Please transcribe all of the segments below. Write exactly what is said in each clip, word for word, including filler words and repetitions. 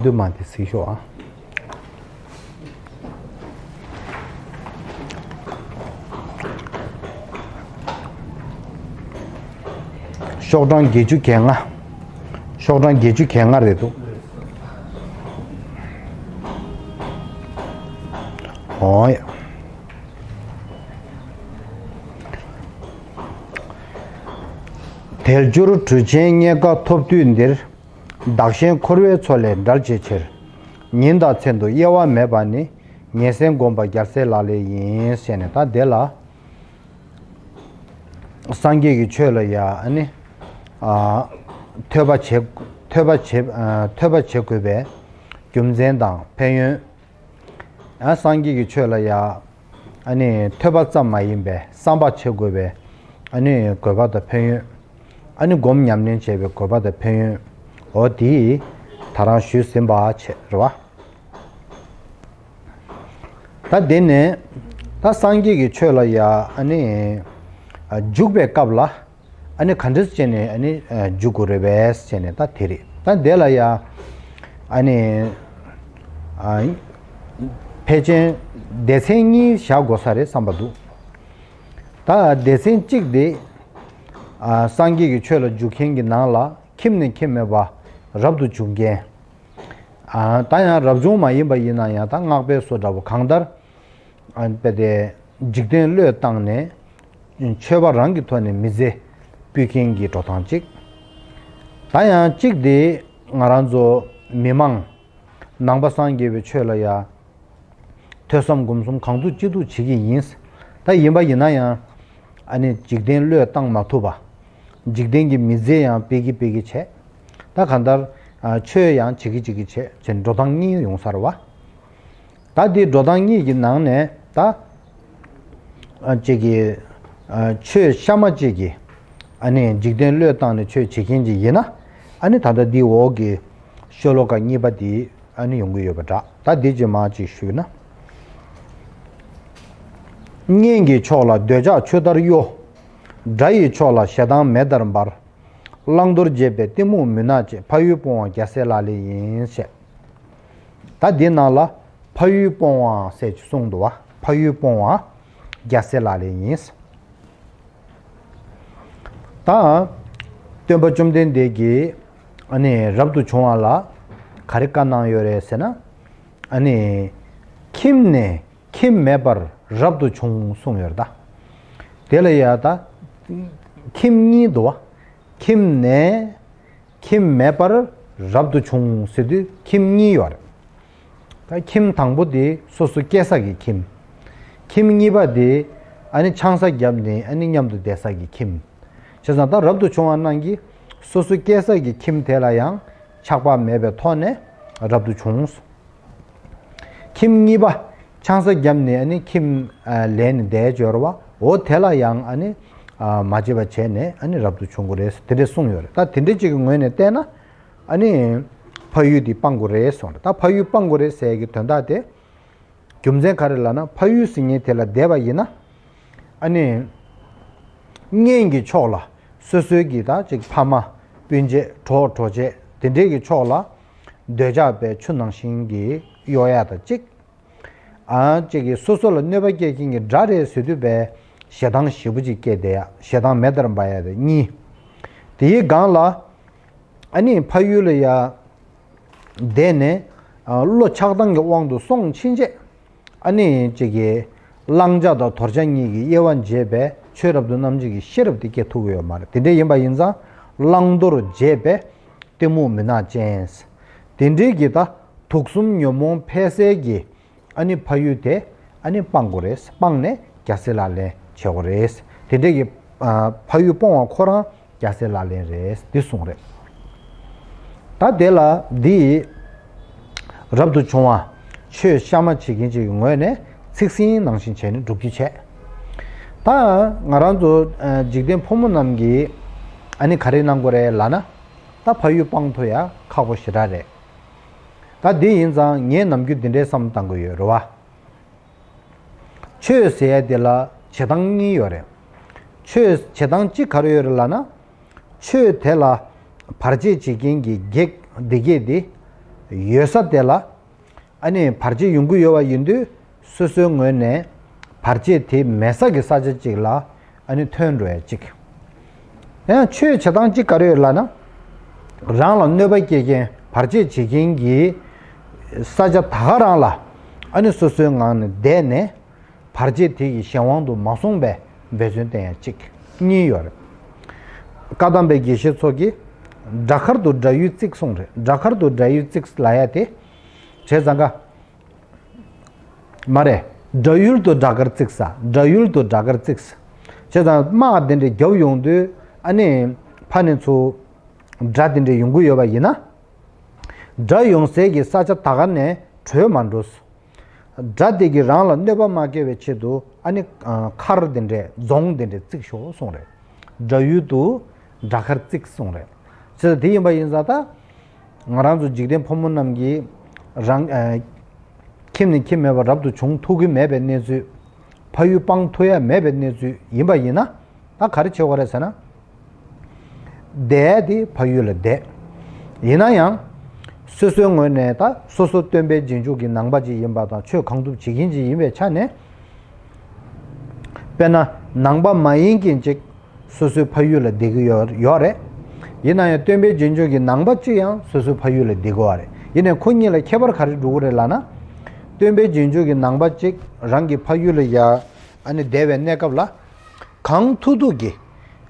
འདུས་མ་དེ་གཟིགས་ཤོག་ཨ། ཤོག་གྲངས་བརྒྱད་ཅུ་གྱ་ལྔ། ཤོག་གྲངས་བརྒྱད་ཅུ་གྱ་ལྔ་རེད་འདུག་ཨོ་ཡ། དལ་འབྱོར་གྲུ་ཆེན་རྙེད་དཀའ་ཐོབ་དུས་འདིར། བདག་གཞན་འཁོར་བའི་མཚོ་ལས་བསྒྲལ་བྱའི་ཕྱིར། ཉིན་དང་མཚན་དུ་གཡེལ་བ་མེད་པ་ནི། ཉན་སེམས་སྒོམ་པ་རྒྱལ་སྲས་ལག་ལེན་ཡིན། ཞེས་ནས་ད་དེ་ལ། སངས་རྒྱས་ཀྱི་ཆོས་ལ་ཡ་ཨ་ནི། ཨ། ཐོས་པ་བྱེད། ཐོས་པ་བྱེད། ཨ། ཐོས་པ་བྱེད་དགོས་པའི་རྒྱུ་མཚན་དང་ཕན་ཡོན། ཡང་སངས་རྒྱས་ཀྱི་ཆོས་ལ་ཡ་ཨ་ནི་ཐོས་པ་ཙམ་མ་ཡིན་པའི་བསམ་པ་བྱེད་དགོས་པའི་ཨ་ནི་དགོས་པ་དང་ཕན་ཡོན། ཨ་ནི་སྒོམ་ཉམས་ལེན་བྱེད་པའི་དགོས་པ་དང་ཕན་ཡོན། འོ་དེ་ད་རང་ཞུས་ཟིན་པ་བྱས་རེད་བ། ད་དེ་ནས་ད་སངས་རྒྱས་ཀྱི་ཆོས་ལ་ཡ་ཨ་ནི་འཇུག་པའི་སྐབས་ལ། ཨ་ནི་ག་འདྲས་བྱས་ནས་ཨ་ནི་འཇུག་དགོས་རེད་པས་བྱས་ནས་ད་དེ་རེད། ད་དེ་ལ་ཡ་ཨ་ནི་ཨ་ཕལ་ཆེར་སྡེ་ཚན་གཉིས་བཞག་དགོས་ས་རེད་བསམ་པ་འདུག་ད་སྡེ་ཚན་གཅིག་དེ་ཨ་སངས་རྒྱས་ཀྱི་ཆོས་ལ་འཇུག་མཁན་གྱི་ནང་ལ་ཁྱིམ་ནས་ཁྱིམ་མེད་པ་རབ་ཏུ་བྱུང་མཁན། ཨ་ད་ཡང་རབ་བྱུང་མ་ཡིན་པ་ཡིན་ན་ཡང་ད་སྔགས་པའི་བཟོ་འདྲ་པོ་གང་ལྟར། ཨ་དཔེ་དེ་འཇིག་རྟེན་བློས་བཏང་ནས་ཆོས་པ་རང་གི་ཐོག་ནས་མི་ཚེ་སྤུད་མཁན་གྱི་འགྲོ་སྟངས་གཅིག་ད་ཡང་གཅིག་དེ་ང་རང་ཚོ་མི་མང་ནང་པ་སངས་རྒྱས་པའི་ཆོས་ལ་ཡ་ཐོས་བསམ་སྒོམ་གསུམ་གང་ཐུབ་ཅི་ཐུབ་བྱེད་ཀྱི་ཡིན། ད་ཡིན་པ་ཡིན་ན་ཡང་ཨ་ནི་འཇིག་རྟེན་བློས་བཏང་མ་ཐུབ་པ། འཇིག་རྟེན་གྱི་མི་ཚེ་ཡང་སྤེལ་གྱི་སྤེལ་གྱི་བྱས། ད་གང་ལྟར་ཨ་ཆོས་ཡང་བྱེད་ཀྱི་བྱེད་ཀྱི་བྱས་བྱས་འགྲོ་སྟངས་གཉིས་ཡོང་ས་རེད་བ། ད་འདི་འགྲོ་སྟངས་གཉིས་ཀྱི་ནང་ནས་ད་ཨ་གཅིག་གི་ཨ་ཆོས་གཤའ་མ་གཅིག་གི་ཨ་ནི་འཇིག་རྟེན་བློས་བཏང་ནས་ཆོས་བྱེད་མཁན་གཅིག་ཡིན་ན། ཨ་ནི་ད་ལྟ་འདིའི་འོག་གི་ཤོ་ལོ་ཀ་གཉིས་པ་འདི་ཨ་ནི་ཡོང་གི་ཡོད་པ་འདྲ། ད་འདི་ཅིག་མར་ཅིག་ཞུས་ན། གཉེན་གྱི་ཕྱོགས་ལ་འདོད་ཆགས་ཆུ་ལྟར་གཡོ། དགྲ་ཡི་ཕྱོགས་ལ་ཞེ་སྡང་མེ་ལྟར་འབར། བླང་དོར་བརྗེད་པའི་གཏི་མུག་མུན་ནག་ཅན། ཕ་ཡུལ་སྤོང་བ་རྒྱལ་སྲས་ལག་ལེན་ཡིན་ཞེས། ད་འདི་ནང་ལ་ཕ་ཡུལ་སྤོང་བ་ཟེར་གྱི་གསུངས་འདུག་བ། ཕ་ཡུལ་སྤོང་བ་རྒྱལ་སྲས་ལག་ལེན་ཡིན། ད་སྟོན་པ་བཅོམ་ལྡན་འདས་ཀྱིས་ཨ་ནི་རབ་ཏུ་བྱུང་བ་ལ་ག་རེ་བཀའ་གནང་ཡོད་རེད་ཟེར་ན། ཨ་ནི་ཁྱིམ་ནས་ཁྱིམ་མེད་པར་རབ་ཏུ་བྱུང་གསུངས་ཡོད་རེད་ད། དེ་ལ་ཡ་ད་ཁྱིམ་གཉིས་འདུག་བ། ཁྱིམ་ནས་ཁྱིམ་མེད་པར་རབ་ཏུ་བྱུང་ཟེར་དུས་ཁྱིམ་གཉིས་ཡོད་རེད། ད་ཁྱིམ་དང་པོ་དེ་སོ་སོ་སྐྱེ་ས་གི་ཁྱིམ། ཁྱིམ་གཉིས་པ་དེ་ཨ་ནི་ཆང་ས་བརྒྱབ་ནས་ཨ་ནི་མཉམ་དུ་བསྡད་ས་གི་ཁྱིམ། བྱས་ཙང་ད་རབ་ཏུ་བྱུང་བ་རྣམས་ཀྱིས་སོ་སོ་སྐྱེ་ས་གི་ཁྱིམ་དེ་ལ་ཡང་ཆགས་པ་མེད་པའི་ཐོག་ནས་རབ་ཏུ་བྱུང་། ཁྱིམ་གཉིས་པ་ཆང་ས་བརྒྱབ་ནས་ཨ་ནི་ཁྱིམ་ལེན་ནས་བསྡད་ཡོད་རེད་བ། འོ་དེ་ལ་ཡང་ཨ་ནི་མ་བརྗེད་པ་བྱས་ནས་ཨ་ནི་རབ་ཏུ་བྱུང་དགོས་རེད་དེ་འདྲས་གསུངས་ཡོད་རེད། ད་དེ་འདྲས་ཅིག་གི་ངོས་ནས་བལྟས་ན། ཨ་ནི་ཕ་ཡུལ་འདི་སྤང་དགོས་རེད་གསུངས་རེད། ད་ཕ་ཡུལ་སྤང་དགོས་རེད་ཟེར་གྱི་དོན་དག་དེ་རྒྱུ་མཚན་ག་རེ་ལབ་ན། ཕ་ཡུལ་ཟེར་མཁན་དེ་ལ་བསྡད་པ་ཡིན་ན། ཨ་ནི་གཉེན་གྱི་ཕྱོགས་ལ་སོ་སོའི་གི་ད་ཅིག་ཕ་མ་སྤུན་མཆེད་གྲོགས་གྲོགས་མཆེད་དེ་འདྲའི་གི་ཕྱོགས་ལ་འདོད་ཆགས་པའི་ཆུ་ནང་བཞིན་གྱི་གཡོ་ཡ་ད་ཅིག་ཨ་ཅིག་གིས་སོ་སོ་ལ་གནོད་པ་སྐྱེལ་མཁན་གྱི་དགྲ་རེད་ཟེར་དུས་པའི་ཞེ་སྡང་ཞེ་པོ་ཅིག་སྐྱེས་བསྡད་ཡ། ཞེ་སྡང་མེ་ལྟར་འབར་ཡ་དེ་གཉིས། དེའི་སྒང་ལ་ཨ་ནི་ཕ་ཡུལ་ལ་ཡ་བསྡད་ནས་ཨ་བློ་ཆགས་སྡང་གི་དབང་དུ་སོང་ཕྱིན་ཆད། ཨ་ནི་ཅིག་གིས་བླང་བྱ་དང་དོར་བྱ་གཉིས་ཀྱི་དབྱེ་བ་འབྱེད་པའི་ཆོས་རབ་ཏུ་རྣམ་འབྱེད་ཀྱི་ཤེས་རབ་དེ་སྐྱེ་ཐུབ་ཀྱི་ཡོད་མ་རེད། དེ་འདྲ་ཡིན་པ་ཡིན་ཙང་བླང་དོར་འབྱེད་པའི་གཏི་མུག་མུན་ནག་ཅན། དེ་འདྲའི་གི་ད་དུག་གསུམ་ཉོན་མོངས་འཕེལ་སའི་གི་ཨ་ནི་ཕ་ཡུལ་དེ་ཨ་ནི་སྤང་དགོས་རེད། སྤངས་ནས་རྒྱལ་སྲས་ལག་ལེན་བྱེད་དགོས་རེད། དེ་འདྲའི་གི་ཨ་ཕ་ཡུལ་སྤོང་བ་ཁོ་རང་རྒྱལ་སྲས་ལག་ལེན་རེད་འདི་གསུངས་རེད། ད་དེ་ལ་འདི་རབ་ཏུ་བྱུང་བ་ཆོས་གཤའ་མ་བྱེད་མཁན་ཅིག་གི་ངོས་ནས་ཚིག་ཟིན་ནང་བཞིན་བྱས་ནས་སྒྲུབ་རྒྱུ་བྱས། ད་ང་རང་ཚོ་ཨ་འཇིག་རྟེན་ཕོ་མོ་རྣམས་ཀྱིས་ཨ་ནི་ག་རེ་གནང་དགོས་རེད་ལབ་ན། ད་ཕ་ཡུལ་སྤང་ཐུབ་ཡ་ཁག་པོ་ཞེ་དྲག་རེད། ད་འདི་ཡིན་ཙང་ངས་ནམ་རྒྱུན་འདི་འདྲའི་བསམ་བློ་བཏང་གི་ཡོད་རེད་བ། ཆོས་ཟེར་ཡ་དེ་ལ་བྱེད་སྟངས་གཉིས་ཡོད་རེད། ཆོས་བྱེད་སྟངས་གཅིག་ག་རེ་ཡོད་རེད་ལབ་ན། ཆོས་དེ་ལ་བར་ཆད་བྱེད་མཁན་གྱི་བགེགས་སྡིག་བགེགས་དེ་ ཡོད་ས་དེ་ལ་ཨ་ནི་བར་ཆད་ཡོང་གི་ཡོད་པ་ཡིན་དུས། སོ་སོའི་ངོས་ནས་བར་ཆད་དེ་མེད་ས་གི་ས་ཆ་གཅིག་ལ་ཨ་ནི་ཐོན་འགྲོ་ཡ་གཅིག་ཡང་ཆོས་བྱེད་སྟངས་གཅིག་ག་རེ་ཡོད་ལབ་ན། རང་ལ་གནོད་པ་སྐྱེལ་མཁན་བར་ཆད་བྱེད་མཁན་གྱི་ས་ཆ་ད་ག་རང་ལ་ཨ་ནི་སོ་སོའི་ངང་ནས་བསྡད་ནས། བར་ཆད་དེ་ཡི་གཞན་དབང་དུ་མ་སོང་བའི་འབད་བརྩོན་བསྟེན་ཡ་གཅིག་གཉིས་ཡོད་རེད། བཀའ་གདམས་པའི་དགེ་བཤེས་ཚོ་གིས་སྒྲ་མཁར་དུ་སྒྲ་ཡུལ་བརྩིགས་གསུངས་རེད། སྒྲ་མཁར་དུ་སྒྲ་ཡུལ་བརྩིགས་ལབ་ཡ་དེ། བྱས་ཙང་ཀ་མ་རེད། སྒྲ་ཡུལ་དུ་སྒྲ་མཁར་བརྩིགས་ས། སྒྲ་ཡུལ་དུ་སྒྲ་མཁར་བརྩིགས་ས། བྱས་ཙང་དམག་དེ་འདྲ་རྒྱབ་ཡོང་དུས་ཨ་ནི་ཕ་ནས་ཚུར་སྒྲ་དེ་འདྲ་ཡོང་གི་ཡོད་པ་ཡིན་ན། སྒྲ་ཡོང་སའི་གི་ས་ཆ་ད་ག་ནས་བྲོས་མ་འགྲོ། སྒྲ་དེ་གིས་རང་ལ་གནོད་པ་མ་སྐྱེལ་བའི་ཆེད་དུ་ཨ་ནི་མཁར་དེ་འདྲས་རྫོང་དེ་འདྲས་བརྩིགས་ཤོག་གསུངས་རེད། སྒྲ་ཡུལ་དུ་སྒྲ་མཁར་བརྩིགས་གསུངས་རེད། ཟེར་དེ་ཡིན་པ་ཡིན་ཙང་ད། ང་རང་ཚོ་འཇིག་རྟེན་ཕོ་མོ་རྣམས་ཀྱིས་རང་ཁྱིམ་ནས་ཁྱིམ་མེད་པར་རབ་ཏུ་བྱུང་ཐུབ་ཀྱི་མེད་པའི་གནས་ཚུལ། ཕ་ཡུལ་སྤང་ཐུབ་ཡ་མེད་པའི་གནས་ཚུལ་ཡིན་པ་ཡིན་ན། ད་ག་རེ་བྱེད་དགོས་རེད་ཟེར་ན། བསྡད་དེ་ཕ་ཡུལ་ལ་བསྡད། ཡིན་ན་ཡང་། སོ་སོའི་ངོས་ནས་ད་སོ་སོ་སྟོན་པའི་རྗེས་འཇུག་གི་ནང་པ་ཅིག་ཡིན་པ་དང་ཆོས་གང་ཐུབ་བྱེད་མཁན་ཅིག་ཡིན་པའི་ཆ་ནས། དཔེར་ན་ནང་པ་མ་ཡིན་མཁན་ཅིག་སོ་སོའི་ཕ་ཡུལ་ལ་བསྡད་ཀྱི་ཡོད་ཡོད་རེད། ཡིན་ན་ཡང་སྟོན་པའི་རྗེས་འཇུག་གི་ནང་པ་ཅིག་ཡང་སོ་སོའི་ཕ་ཡུལ་ལ་བསྡད་དགོས་པ་རེད། ཡིན་ནའི་ཁོ་གཉིས་ལ་ཁྱད་པར་ག་རེ་འགྲོ་གི་རེད་ལབ་ན། སྟོན་པའི་རྗེས་འཇུག་གི་ནང་པ་ཅིག་རང་གི་ཕ་ཡུལ་ལ་ཡ་ཨ་ནི་བསྡད་པའི་གནས་སྐབས་ལ། གང་ཐུབ་ཐུབ་ཀྱིས་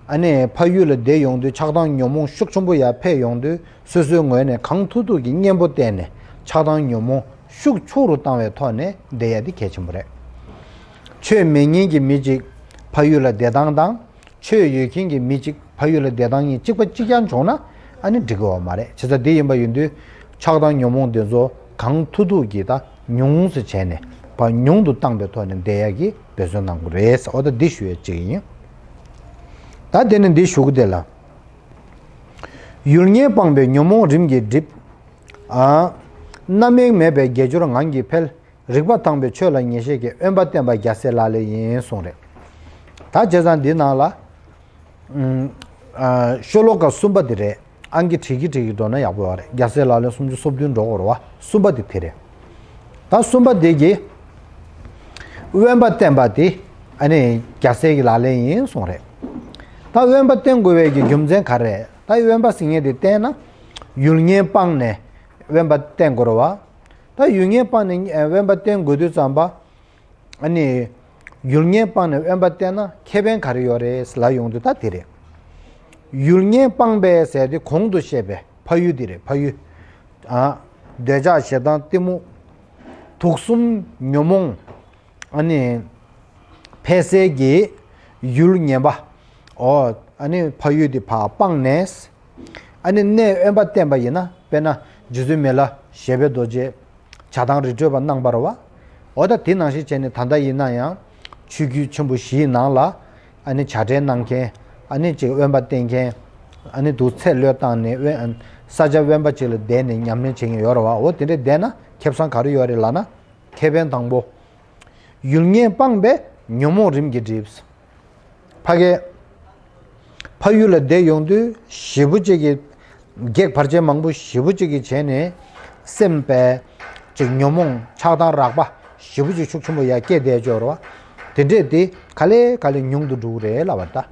ཨ་ནི་ཕ་ཡུལ་ལ་བསྡད་ཡོང་དུས་ཆགས་སྡང་ཉོན་མོངས་ཤུགས་ཆེན་པོ་ཡར་འཕེལ་ཡོང་དུས་སོ་སོའི་ངོས་ནས་གང་ཐུབ་ཐུབ་ཀྱིས་གཉེན་པོ་བསྟེན་ནས་ཆགས་སྡང་ཉོན་མོངས་ཤུགས་ཆུང་རུ་བཏང་བའི་ཐོག་ནས་བསྡད་ཡ་དེ་གལ་ཆེན་པོ་རེད། ཆོས་མེད་མཁན་གྱི་མི་གཅིག་ཕ་ཡུལ་ལ་བསྡད་སྟངས་དང་། ཆོས་ཡོད་མཁན་གྱི་མི་གཅིག་ཕ་ཡུལ་ལ་བསྡད་སྟངས་གཉིས་གཅིག་པ་གཅིག་རྐྱང་བྱུང་ན་ཨ་ནི་འགྲིག་གི་ཡོད་མ་རེད། བྱས་ཙང་དེ་ཡིན་པ་ཡིན་དུས་ཆགས་སྡང་ཉོན་མོངས་དེ་ཚོ་གང་ཐུབ་ཐུབ་ཀྱིས་ད་ཉུང་སུ་བྱས་ནས་ཕར་ཉུང་དུ་བཏང་པའི་ཐོག་ནས་བསྡད་ཡ་གི་འབད་བརྩོན་གནང་དགོས་རེད་ཟེར། འོ་ད་འདི་ཞུ་ཡ་གཅིག་ཡིན། ད་དེ་ནས་འདི་ཞུ་གི་དེ་ལ། ཡུལ་ངན་སྤངས་པས་ཉོན་མོངས་རིམ་གྱིས་འགྲིབ། ཨ། རྣམ་གཡེང་མེད་པས་དགེ་སྦྱོར་ངང་གིས་འཕེལ། རིག་པ་དྭངས་པས་ཆོས་ལ་ངེས་ཤེས་སྐྱེ། དབེན་པ་བསྟེན་པ་རྒྱལ་སྲས་ལག་ལེན་ཡིན་གསུངས་རེད། ད་བྱས་ཙང་འདི་ནང་ལ། ཨུམ། ཨ། ཤོ་ལོ་ཀ་གསུམ་པ་འདི་རེད། ཨང་ཀི་བྲིས་ཀྱི་བྲིས་ཀྱི་འགྲོ་ན་ཡག་པོ་ཡོད་རེད། རྒྱལ་སྲས་ལག་ལེན་སུམ་ཅུ་སོ་བདུན་འགྲོ་དགོས་རེད་བ། གསུམ་པ་འདི་དེ་རེད། ད་གསུམ་པ་འདི་གི་དབེན་པ་བསྟེན་པ་དེ་ཨ་ནི་རྒྱལ་སྲས་ཀྱི་ལག་ལེན་ཡིན་གསུངས་རེད། ད་དབེན་པ་བསྟེན་དགོས་པའི་གི་རྒྱུ་མཚན་ག་རེ་རེད། ད་དབེན་པ་ཟེར་མཁན་དེ་བསྟེན་ན་ཡུལ་ངན་སྤངས་ནས་དབེན་པ་བསྟེན་དགོས་རེད་བ། ད་ཡུལ་ངན་སྤངས་ནས་དབེན་པ་བསྟེན་དགོས་དུས་ཙམ་པ། ཨ་ནི། ཡུལ་ངན་སྤངས་ནས་དབེན་པ་བསྟེན་ན་ཁེ་ཕན་ག་རེ་ཡོད་རེད་ལབ་ཡོང་དུས་ད་དེ་རེད། ཡུལ་ངན་སྤངས་པས་ཟེར་དེ་གོང་དུ་བཤད་པའི་ཕ་ཡུལ་དེ་རེད། ཕ་ཡུལ། ཨ། འདོད་ཆགས་ཞེ་སྡང་གཏི་མུག་དུག་གསུམ་ཉོན་མོངས། ཨ་ནི། འཕེལ་སའི་གི་ཡུལ་ངན་པ། ཨོ། ཨ་ནི་ཕ་ཡུལ་དེ་ཕར་སྤངས་ནས། ཨ་ནི་གནས་དབེན་པ་བསྟེན་པ་ཡིན་ན། དཔེར་ན་རྗེ་བཙུན་མི་ལ་བཞད་པའི་རྡོ་རྗེ། བྱ་བཏང་རི་ཁྲོད་པ་གནང་བ་རེད་བ། འོ་ད་དེ་ནང་བཞིན་བྱས་ནས་ད་ལྟ་ཡིན་ན་ཡང་ཆོས་བརྒྱུད་ཆེན་པོ་བཞིའི་ནང་ལ་ཨ་ནི་བྱ་བྲལ་གནང་མཁན། ཨ་ནི་ཅིག་དབེན་པ་བསྟེན་མཁན། ཨ་ནི་འདུག་ཚེ་བློས་བཏང་ནས་དབེན། ས་ཆ་དབེན་པ་ཅིག་ལ་བསྡད་ནས་ཉམས་ལེན་བྱེད་མཁན་ཡོད་རེད་བ། འོ་དེ་འདྲས་བསྡད་ན་ཁེ་བཟང་ག་རེ་ཡོད་རེད་ལབ་ན། ཁེ་ཕན་དང་པོ། ཡུལ་ངན་སྤངས་པས་ཉོན་མོངས་རིམ་གྱིས་འགྲིབ། ཕ་གི། ཕ་ཡུལ་ལ་བསྡད་ཡོང་དུས་ཞེ་པོ་ཅིག་གི། གེགས་བར་ཆད་མང་པོ་ཞེ་པོ་ཅིག་གིས་བྱས་ནས། སེམས་པའི། ཅིག་ཉོན་མོངས་ཆགས་སྡང་རགས་པ་ཞེ་པོ་ཅིག་ཤུགས་ཆེན་པོ་ཡར་སྐྱེས་བསྡད་ཡོད་རེད་བ། དེ་འདྲས་དེ་ག་ལེ་ག་ལེ་ཉུང་དུ་འགྲོ་གི་རེད་ལབ་པ་ད།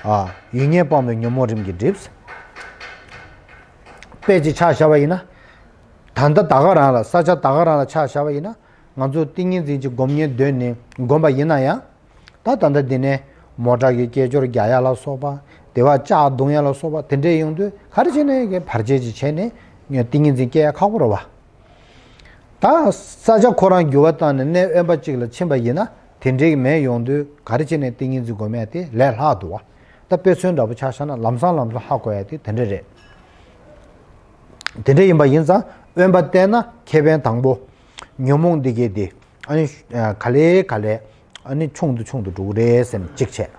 ཨ། ཡུལ་ངན་སྤངས་པས་ཉོན་མོངས་རིམ་གྱིས་འགྲིབ། དཔེ་ཅིག་ཆ་བཞག་པ་ཡིན་ན། ད་ལྟ་ད་ག་རང་ལ་ས་ཆ་ད་ག་རང་ལ་ཆ་བཞག་པ་ཡིན་ན། ང་ཚོ་ཏིང་ངེ་འཛིན་གྱི་སྒོམ་ཉེར་འདོན་ནས་སྒོམ་པ་ཡིན་ན་ཡང་། ད་ད་ལྟ་འདི་ནས་མོ་ཊ་གི་སྐད་ཅོར་རྒྱག་ཡ་ལ་སོགས་པ། དེ་བ་ལྕགས་རྡུང་ཡ་ལ་སོགས་པ་དེ་འདྲས་ཡོང་དུས་ག་རེ་བྱས་ནས་ཀྱི་བར་ཆད་ཅིག་བྱས་ནས་ཏིང་ངེ་འཛིན་སྐྱེ་ཡ་ཁག་པོ་རེད་བ། ད་ས་ཆ་ཁོ་རང་འགྱུར་བ་བཏང་ནས་གནས་དབེན་པ་ཅིག་ལ་ཕྱིན་པ་ཡིན་ན་དེ་འདྲས་ཀྱི་མེད་ཡོང་དུས་ག་རེ་བྱས་ནས་ཏིང་ངེ་འཛིན་སྒོམ་ཡ་དེ་ལས་སླ་འདུག་བ། ད་དཔེ་མཚོན་འདྲ་པོ་ཆ་བཞག་ན་ལམ་སང་ལམ་སང་ཧ་གོ་ཡ་དེ་དེ་འདྲས་རེད། དེ་འདྲས་ཡིན་པ་ཡིན་ཙང་དབེན་པ་བསྟེན་ན་ཁེ་ཕན་དང་པོ། ཉོན་མོངས་འདི་གས་དེ། ཨ་ནི་ག་ལེ་ག་ལེ། ཨ་ནི་ཆུང་དུ་ཆུང་དུ་འགྲོ་གི་རེད་ཟེར་ནས་གཅིག་བྱས།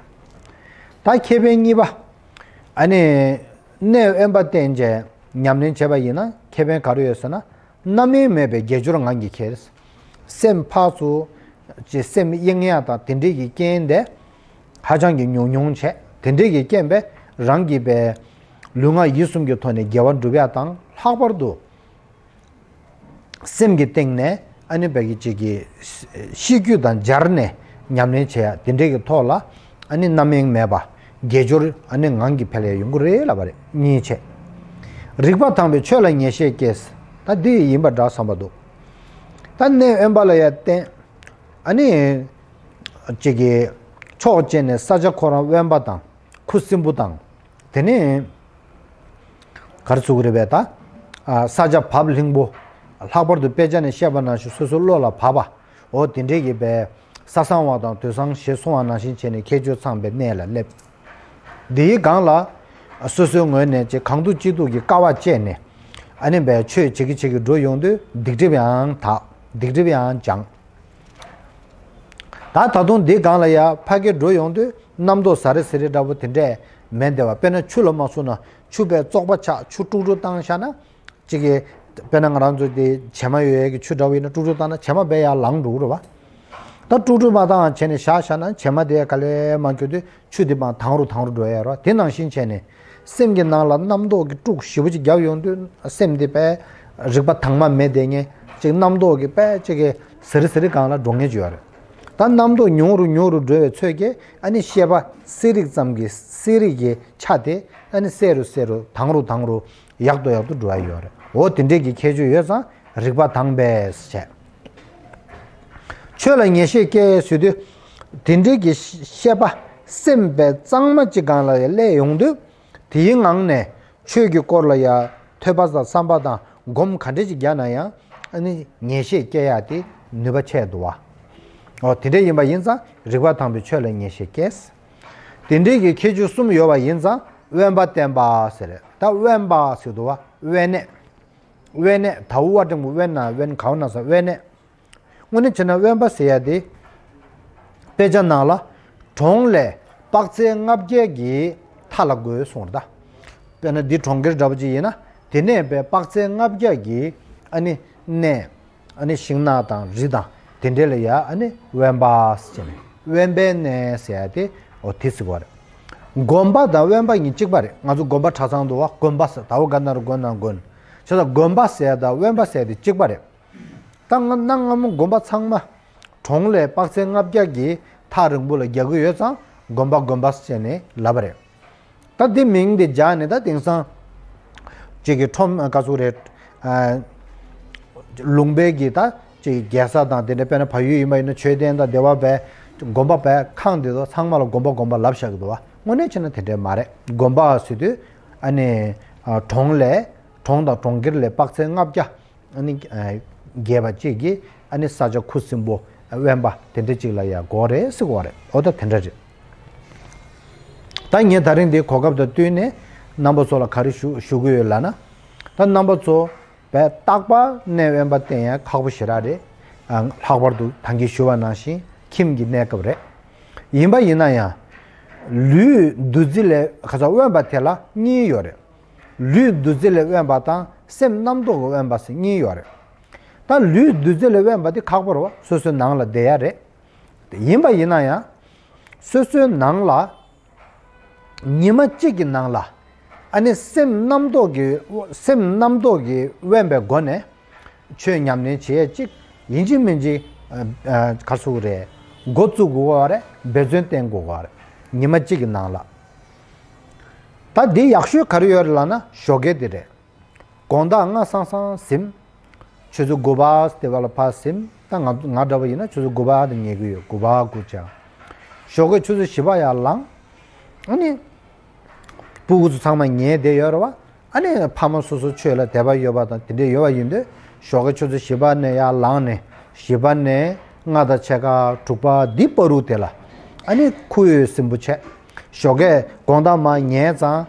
ད་ཁེ་ཕན་གཉིས་པ། ཨ་ནི་གནས་དབེན་པ་བསྟེན་བྱས་ཉམས་ལེན་བྱས་པ་ཡིན་ན་ཁེ་ཕན་ག་རེ་ཡོད་ཟེར་ན། རྣམ་གཡེང་མེད་པའི་དགེ་སྦྱོར་ངང་གིས་འཁྱེར། སེམས་ཕར་ཚུར་ཅིག་སེམས་གཡེང་ཡ་དང་དེ་འདྲས་ཀྱི་རྐྱེན་དེ་ཧ་ཅང་གི་ཉུང་ཉུང་བྱས། དེ་འདྲས་ཀྱི་རྐྱེན་པས་རང་གི་པའི་ལུས་ངག་ཡིད་གསུམ་གྱི་ཐོག་ནས་དགེ་བ་སྒྲུབ་ཡ་དང་། ལྷག་པར་དུ་ སེམས་ཀྱི་སྟེང་ནས་ཨ་ནི་བོད་ཀྱི་གཅིག་གི་ཤེས་རྒྱུད་དང་སྦྱར་ནས་ཉམས་ལེན་བྱེད་ཡ་དེ་འདྲའི་གི་ཐོག་ལ་ཨ་ནི་རྣམ་གཡེང་མེད་པ་དགེ་སྦྱོར་ཨ་ནི་ངང་གིས་འཕེལ་ཡ་ཡོང་གི་རེད་ལབ་པ་རེད། གཉིས་བྱས། རིག་པ་དྭངས་པས་ཆོས་ལ་ངེས་ཤེས་སྐྱེས། ད་འདི་ཡིན་པ་འདྲ་བསམ་པ་འདུག་ད་གནས་དབེན་པ་ལ་ཡ་བརྟེན། ཨ་ནི། གཅིག་གི། ཕྱོགས་གཅིག་ནས་ས་ཆ་ཁོ་རང་དབེན་པ་དང་ཁུ་སིམ་པོ་དང་། དེ་ནས། ག་རེ་ཟེར་དགོས་རེད་པས་ད། ས་ཆ་བབ་ལྷིང་པོ། ལྷག་པར་དུ་དཔེ་ཆ་ནས་བཤད་པ་ནང་བཞིན་སོ་སོའི་བློ་ལ་བབ་པ། འོ་དེ་འདྲའི་གི་པས། ས་གསང་བ་དང་དུད་ཚང་ཞེས་གསུངས་པ་ནང་བཞིན་བྱས་ནས་ཁྱད་ཆོས་ཚང་བའི་གནས་ལ་སླེབས། འདིའི་སྒང་ལ། སོ་སོའི་ངོས་ནས་ཅིག་གང་ཐུབ་ཅི་ཐུབ་ཀྱི་དཀའ་བ་སྤྱད་ནས། ཨ་ནི་པས་ཆོས་བྱེད་ཀྱི་བྱེད་ཀྱི་འགྲོ་ཡོང་དུས་སྡིག་སྒྲིབ་ཡང་དག་སྡིག་སྒྲིབ་ཡང་སྦྱངས། ད་ད་དུང་འདི་སྒང་ལ་ཡ་ཕ་གིར་འགྲོ་ཡོང་དུས་རྣམ་རྟོག་ཟ་རེ་ཟི་རེ་འདྲ་པོ་དེ་འདྲས་མེད་བསྡད་པ། དཔེར་ན་ཆུ་ལ་མ་སོང་ན་ཆུ་པས་བཙོག་པ་ཆགས་ཆུ་དཀྲུག་དཀྲུག་བཏང་བཞག་ན་གཅིག་གི། དཔེར་ན་ང་རང་ཚོ་དེ་བྱེ་མ་ཡོད་ཡས་ཀྱི་ཆུ་འདྲ་པོ་ཡིན་ན་དཀྲུག་དཀྲུག་བཏང་ན་བྱེ་མ་པས་ཡར་ལངས་འགྲོ་གི་རེད་བ། ད་དཀྲུག་དཀྲུག་མ་བཏང་བྱས་ནས་བཞག་བཞག་ན་བྱེ་མ་དེ་ག་ལེར་མ་འགྱུར་དུས་ཆུ་དེ་མར་དྭངས་རུ་དྭངས་རུ་འགྲོ་ཡ་རེད་བ། དེ་ནང་བཞིན་བྱས་ནས། སེམས་ཀྱི་ནང་ལ་རྣམ་རྟོག་གི་དཀྲུག་ཞེ་པོ་ཅིག་བརྒྱབ་ཡོང་དུས་སེམས་དེ་པས་རིག་པ་དྭངས་མ་མེད་བསྡད་མཁན་ཅིག་རྣམ་རྟོག་གི་པས་ཅིག་གི་ཟི་རི་ཟི་རི་སྒང་ལ་འགྲོ་མཁན་ཅིག་ཡོད་རེད། ད་རྣམ་རྟོག་ཉུང་རུ་ཉུང་རུ་འགྲོ་བའི་ཚོད་ཀྱིས་ཨ་ནི་ཤེས་པ་གསལ་རིག་ཙམ་གྱི་གསལ་རིག་གི་ཆ་དེ་ཨ་ནི་གསལ་རུ་གསལ་རུ་དྭངས་རུ་དྭངས་རུ་ཡག་ཏུ་ཡག་ཏུ་འགྲོ་ཡ་ཡོད་རེད། འོ་དེ་འདྲས་ཀྱི་ཁྱད་ཆོས་ཡོད་ཙང་རིག་པ་དྭངས་པས་བྱས། ཆོས་ལ་ངེས་ཤེས་སྐྱེ་ཟེར་དུས། དེ་འདྲའི་གི་ཤེས་པ་སེམས་པའི་གཙང་མ་གཅིག་སྒང་ལ་སླེབས་ཡོང་དུས། དེའི་ངང་ནས་ཆོས་ཀྱི་སྐོར་ལ་ཡ་ཐོས་པ་དང་བསམ་པ་དང་སྒོམ་ག་འདྲ་ཅིག་རྒྱག་ན་ཡང་ཨ་ནི་ངེས་ཤེས་སྐྱེ་ཡ་དེ་ནུས་པ་ཆེ་འདུག་བ། འོ་དེ་འདྲ་ཡིན་པ་ཡིན་ཙང་རིག་པ་དྭངས་པས་ཆོས་ལ་ངེས་ཤེས་སྐྱེས། དེ་འདྲའི་གི་ཁྱད་ཆོས་གསུམ་ཡོད་པ་ཡིན་ཙང་དབེན་པ་བསྟེན་པ་ཟེར། ད་དབེན་པ་ཟེར་འདུག་བ། དབེན་གནས། དབེན་གནས་ད་དབུ་བ་འགྲེང་བུ་དབེན་ན་དབེན་ག་བ་ན་ས་དབེན་གནས། དངོས་གནས་བྱས་ན་དབེན་པ་ཟེར་ཡ་དེ། དཔེ་ཆ་ནང་ལ། གྲོང་ལས་དཔག་ཚད་ལྔ་བརྒྱ་གི་མཐའ་ལ་དགོས་གསུངས་རེད་ད། དཔེར་ན་འདི་གྲོང་ཁྱེར་འདྲ་པོ་ཅིག་ཡིན་ན། དེ་ནས་པའི་དཔག་ཚད་ལྔ་བརྒྱ་གི་ཨ་ནི་གནས། ཨ་ནི་ཤིང་ནགས་དང་རི་དང་དེ་འདྲས་ལ་ཡ་ཨ་ནི་དབེན་པ་ཟེར་ནས་དབེན་པའི་གནས་ཟེར་ཡ་དེ་འོ་དེ་ཟེར་བ་རེད། དགོན་པ་དང་དབེན་པ་གཉིས་གཅིག་པ་རེད། ང་ཚོ་དགོན་པ་གྲྭ་ཚང་འདུག་བ། དགོན་པ་ཟེར་ད་འོ་ག་ན་རུ་དགོན་ན་དགོན། བྱས་ཙང་དགོན་པ་ཟེར་ཡ་དང་དབེན་པ་ཟེར་ཡ་དེ་གཅིག་པ་རེད། ད་ང་གནའ་སྔ་མོ་དགོན་པ་ཚང་མ་གྲོང་ལས་དཔག་ཚད་ལྔ་བརྒྱ་གི་ཐག་རིང་པོ་ལ་རྒྱག་གི་ཡོད་ཙང་དགོན་པ་དགོན་པ་ཟེར་ནས་ལབ་པ་རེད། ད་འདི་མིང་འདི་སྦྱར་ནས་ད་དེང་སང་ཅིག་གི་ཁྲོམ་ག་ཚོད་རེད། ཨ། ལུང་པའི་གི་ད་ཅིག་རྒྱལ་ས་དང་དེ་འདྲ། དཔེར་ན་བལ་ཡུལ་ཡིན་པ་ཡིན་ན་མཆོད་རྟེན་དང་སྡེ་བ་བས་དགོན་པ་བས་ཁང་འདི་ཚོ་ཚང་མ་ལ་དགོན་པ་དགོན་པ་ལབ་བཞག་གི་འདུག་བ། དངོས་གནས་བྱས་ན་དེ་འདྲ་མ་རེད། དགོན་པ་ཟེར་དུས་ཨ་ནི་ཨ་གྲོང་ལས་གྲོང་དང་གྲོང་ཁྱེར་ལས་དཔག་ཚད་ལྔ་བརྒྱ། ཨ་ནི་ཨ་རྒྱས་པ་གཅིག་གིས་ཨ་ནི་ས་ཆ་ཁུ་སིམ་པོ་དབེན་པ་དེ་འདྲ་གཅིག་ལ་ཡ་དགོས་རེད་ཟེར་གོ་རེད། འོ་ད་དེ་འདྲ་རེད། ད་ངས་ད་རིང་འདི་གོ་སྐབས་དང་བསྟུན་ནས་རྣམ་པ་ཚོ་ལ་ག་རེ་ཞུ་ཞུ་གི་ཡོད་ལབ་ན། ད་རྣམ་པ་ཚོ་བས་རྟག་པར་གནས་དབེན་པ་བསྟེན་ཡ་ཁག་པོ་ཞེ་དྲག་རེད། ཨ་ལྷག་པར་དུ་ད་གིན་ཞུ་བ་ནང་བཞིན་ཁྱིམ་གྱི་གནས་སྐབས་རེད། ཡིན་པ་ཡིན་ན་ཡང་། ལུས་འདུ་འཛི་ལས་ཁ་ཚ་དབེན་པ་དེ་ལ་གཉིས་ཡོད་རེད། ལུས་འདུ་འཛི་ལས་དབེན་པ་དང་སེམས་རྣམ་རྟོག་གི་དབེན་པ་ཟེར་གཉིས་ཡོད་རེད། ད་ལུས་འདུ་འཛི་ལས་དབེན་པ་དེ་ཁག་པོ་རེད་བ། སོ་སོའི་ནང་ལ་བསྡད་ཡ་རེད། ཡིན་པ་ཡིན་ན་ཡང་། སོ་སོའི་ནང་ལ། ཉི་མ་གཅིག་གི་ནང་ལ། ཨ་ནི་སེམས་རྣམ་རྟོག་གི་སེམས་རྣམ་རྟོག་གི་དབེན་པའི་སྒོ་ནས། ཆོས་ཉམས་ལེན་བྱེད་ཡས་གཅིག་ཡིན་གཅིག་མིན་གཅིག་ཨ་ཨ་ག་རེ་ཟེར་དགོས་རེད། འགོ་བཙུགས་དགོས་པ་རེད། འབད་བརྩོན་བསྟེན་དགོས་པ་རེད། ཉི་མ་གཅིག་གི་ནང་ལ། ད་འདི་ཡག་ཤོས་ག་རེ་ཡོད་རེད་ལབ་ན་ཞོགས་ཀས་འདི་རེད། དགོང་དག་སྔ་སང་སང་ཟིན། ཆུ་ཚོད་དགུ་པ་དེ་བ་ལ་ཕར་ཟིན། ད་ང་ང་འདྲ་བ་ཡིན་ན་ཆུ་ཚོད་དགུ་པ་དེ་ཉལ་གི་ཡོད། དགུ་པ་དགུ་ཆ། ཞོགས་ཀས་ཆུ་ཚོད་བཞི་པ་ཡར་ལངས། ཨ་ནི། སྤུ་གུ་ཚོ་ཚང་མ་ཉལ་བསྡད་ཡོད་རེད་བ། ཨ་ནི་ཕ་མ་སོ་སོ་ཆོས་ལ་དད་པ་ཡོད་པ་དང་དེ་འདྲས་ཡོད་པ་ཡིན་དུས་ཞོགས་ཀས་ཆུ་ཚོད་བཞི་པ་ནས་ཡར་ལངས་ནས་བཞི་པ་ནས་ལྔ་དང་ཕྱེད་ཀ་དྲུག་པ་འདི་བར་དུ་དེ་ལ་ཨ་ནི་ཁུ་འོས་སིམ་པོ་བྱས། ཞོགས་ཀས་དགོང་དག་མར་ཉལ་ཙང་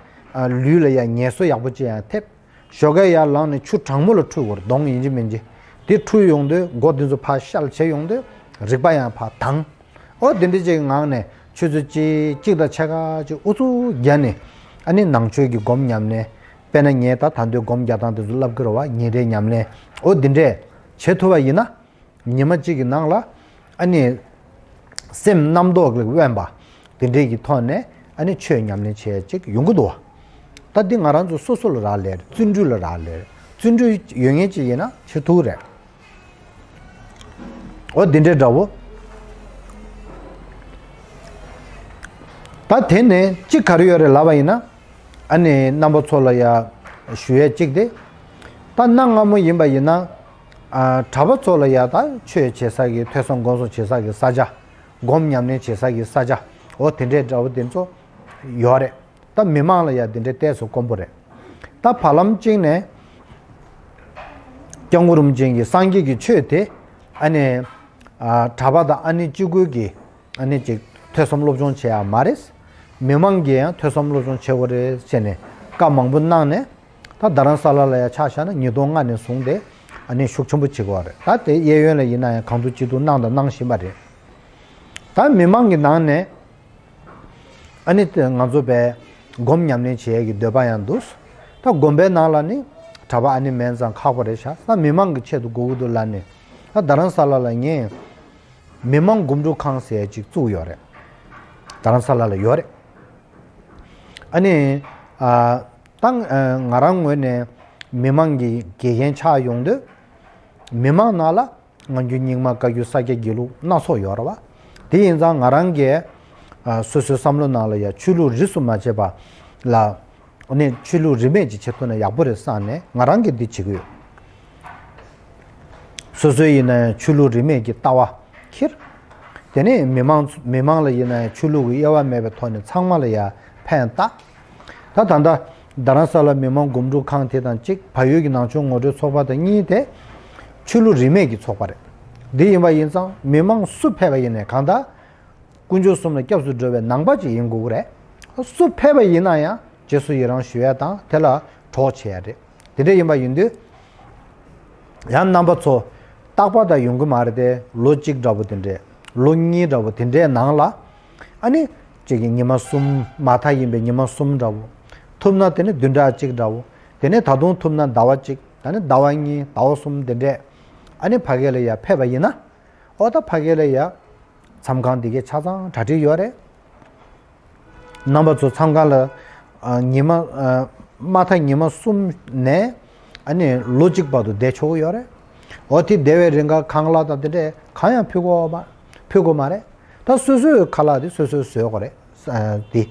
ལུས་ལ་ཡང་ངལ་གསོ་ཡག་པོ་ཅིག་ཡང་ཐེབས། ཞོགས་ཀས་ཡར་ལངས་ནས་ཆུ་གྲང་མོ་ལ་འཁྲུད་དགོས་རེད། གདོང་ཡིན་གཅིག་མིན་གཅིག་དེ་འཁྲུད་ཡོང་དུས་མགོ་དེ་ཚོ་ཕར་བཤལ་བྱས་ཡོང་དུས་རིག་པ་ཡང་ཕར་དྭངས། ཨོ་དེ་འདྲ་ཅིག་གི་ངང་ནས་ཆུ་ཚོད་གཅིག་གཅིག་དང་ཕྱེད་ཀ་ཅིག་ཨུ་ཚུགས་བརྒྱབ་ནས་ཨ་ནི་ནང་ཆོས་ཀྱི་སྒོམ་ཉམས་ལེན། དཔེར་ན་ངས་ད་ད་དུང་སྒོམ་རྒྱག་སྟངས་དེ་ཚོ་བསླབ་ཀྱི་རེད་བ། ཉིན་རེའི་ཉམས་ལེན། ཨོ་དེ་འདྲས་བྱེད་ཐུབ་པ་ཡིན་ན། ཉི་མ་གཅིག་གི་ནང་ལ་ཨ་ནི་སེམས་རྣམ་རྟོག་ལས་དབེན་པ་དེ་འདྲས་ཀྱི་ཐོག་ནས་ཨ་ནི་ཆོས་ཉམས་ལེན་བྱེད་ཡ་ཅིག་ཡོང་གི་འདུག་བ། ད་འདི་ང་རང་ཚོ་སོ་སོ་ལ་རག་ལས་རེད། བརྩོན་འགྲུས་ལ་རག་ལས་རེད། བརྩོན་འགྲུས་ཡོད་མཁན་ཅིག་ཡིན་ན་བྱེད་ཐུབ་རེད། འོ་འདི་འདྲའི་འདྲ་བོ། ད་དེ་ནས་གཅིག་ག་རེ་ཡོད་རེད་ལབ་པ་ཡིན་ན། ཨ་ནི་རྣམ་པ་ཚོ་ལ་ཡ་ཞུ་ཡས་གཅིག་དེ། ད་གནའ་སྔ་མོ་ཡིན་པ་ཡིན་ན། ཨ་གྲྭ་པ་ཚོ་ལ་ཡ་ད་ཆོས་བྱེད་ས་གི་ཐོས་བསམ་སྒོམ་གསུམ་བྱེད་ས་གི་ས་ཆ། སྒོམ་ཉམས་ལེན་བྱེད་ས་གི་ས་ཆ། འོ་དེ་འདྲའི་འདྲ་བོ་དེ་ཚོ་ཡོད་རེད། ད་མི་མང་ལ་ཡ་དེ་འདྲའི་ཏོག་ཙམ་དཀོན་པོ་རེད། ད་བར་ལམ་གཅིག་ནས་སྐྱབས་མགོན་རིན་པོ་ཆེ་གིས་སངས་རྒྱས་ཀྱི་ཆོས་དེ་ཨ་ནི་ཨ་གྲྭ་པ་དང་ཨ་ནི་གཅིག་པུ་གིས་ཨ་ནི་ཅིག་ཐོས་བསམ་སློབ་སྦྱོང་བྱེད་ཡ་མ་རེད། མི་མང་གིས་ཡང་ཐོས་བསམ་སློབ་སྦྱོང་བྱེད་དགོས་རེད་ཟེར་ནས་བཀའ་མང་པོ་གནང་ནས། ད་རྡ་རམ་ས་ལ་ལ་ཡ་ཆ་བཞག་ན་ཉིས་སྟོང་ལྔ་ནས་བཟུང་སྟེ་ཨ་ནི་ཤུགས་ཆེན་པོ་བྱེད་དགོས་རེད། ད་དེ་གཡས་གཡོན་ལ་ཡིན་ན་ཡང་གང་ཐུབ་ཅི་ཐུབ་གནང་དང་གནང་བཞིན་པ་རེད། ད་མི་མང་གི་ནང་ནས་ཨ་ནི་ང་ཚོ་བས་སྒོམ་ཉམས་ལེན་བྱེད་ཡས་ཀྱི་འདོད་པ་ཡང་འདུག་ད་དགོན་པའི་ནང་ལ་ནི་གྲྭ་པ་ཨ་ནི་མེད་ཙང་ཁག་པོ་རེད་ཤག་ད་མི་མང་གི་ཆེད་དུ་དགོས་ཀྱི་འདུག་ལབ་ནས། ད་རྡ་རམ་ས་ལ་ལ་ངས་མི་མང་སྒོམ་སྒྲུབ་ཁང་ཟེར་ཡས་ཅིག་བཙུགས་ཡོད་རེད། རྡ་རམ་ས་ལ་ལ་ཡོད་རེད། ཨ་ནི་ཨ་ད་ང་རང་ངོས་ནས་མི་མང་གི་དགེ་རྒན་ཆགས་ཡོང་དུས། མི་མང་ནང་ལ་སྔ་འགྱུར་རྙིང་མ་བཀའ་འགྱུར་ས་སྐྱ་དགེ་ལུགས་སྣ་ཚོགས་ཡོད་རེད་བ། དེ་ཡིན་ཙང་ང་རང་གིས་ཨ་སོ་སོའི་བསམ་བློ་ནང་ལ་ཡ་ཆོས་ལུགས་རིས་སུ་མ་ཆད་པ་ལ་ནས་ཆོས་ལུགས་རིས་མེད་ཅིག་བྱེད་ཐུབ་ན་ཡག་པོ་རེད་བསམ་ནས་ང་རང་གིས་འདི་བྱེད་ཀྱི་ཡོད། སོ་སོའི་ཡིན་ན་ཡང་ཆོས་ལུགས་རིས་མེད་ཀྱི་ལྟ་བ་འཁྱེར། དེ་ནས་མི་མང་མི་མང་ལ་ཡིན་ན་ཡང་ཆོས་ལུགས་ཀྱི་དབྱེ་བ་མེད་པའི་ཐོག་ནས་ཚང་མ་ལ་ཡ་ཕན་བཏགས། ད་ད་ལྟ་རྡ་རམ་ས་ལ་མི་མང་སྒོམ་སྒྲུབ་ཁང་དེ་དང་གཅིག་བལ་ཡུལ་གྱི་ནང་ཆོས་ངོ་སྤྲོད་ཚོགས་པ་དང་གཉིས་དེ་ཆོས་ལུགས་རིས་མེད་ཀྱི་ཚོགས་པ་རེད། འདི་ཡིན་པ་ཡིན་ཙང་མི་མང་སུ་ཕེབས་པ་ཡིན་ནའི་གང་ལྟར་དཀོན་མཆོག་གསུམ་ལ་སྐྱབས་སུ་འགྲོ་བའི་ནང་པ་ཅིག་ཡིན་དགོས་ཀྱི་རེད། སུ་ཕེབས་པ་ཡིན་ན་ཡང་རྗེས་སུ་ཡི་རང་ཞུ་ཡ་དང་དེ་ལ་གྲོགས་བྱེད་ཡ་རེད། དེ་འདྲ་ཡིན་པ་ཡིན་དུས། ཡང་རྣམ་པ་ཚོ་རྟག་པར་དུ་ཡོང་གི་མ་རེད་དེ། ལོ་གཅིག་འདྲ་པོ་དེ་འདྲས། ལོ་གཉིས་འདྲ་པོ་དེ་འདྲའི་ནང་ལ། ཨ་ནི་གཅིག་གི་ཉི་མ་གསུམ། མ་མཐའ་ཡིན་པའི་ཉི་མ་གསུམ་འདྲ་པོ། ཐུབ་ན་དེ་ནི་བདུན་ཕྲག་གཅིག་འདྲ་པོ། དེ་ནས་ད་དུང་ཐུབ་ན་ཟླ་བ་གཅིག་ད་ནི་ཟླ་བ་གཉིས། ཟླ་བ་གསུམ་དེ་འདྲས། ཨ་ནི་ཕ་གི་ལ་ཡ་ཕེབས་པ་ཡིན་ན། ཨོ་ད་ཕ་གི་ལ་ཡ། མཚམས་ཁང་འདི་གའི་ཆ་ཚང་གྲ་སྒྲིག་ཡོད་རེད། རྣམ་པ་ཚོ་མཚམས་ཁང་ལ་ཨ་ཉི་མ་ཨ་མ་མཐའ་ཉི་མ་གསུམ་ནས་ཨ་ནི་ལོ་གཅིག་བར་དུ་བསྡད་ཆོག་གི་ཡོད་རེད། འོ་དེ་བསྡད་པའི་རིང་ག་ཁང་གླ་དང་དེ་འདྲས་གང་ཡང་ཕུལ་དགོས་མ་ཕུལ་དགོས་མ་རེད། ད་སོ་སོའི་ཁ་ལག་དེ་སོ་སོས་བཟོས་དགོས་རེད། ཨ་དེ་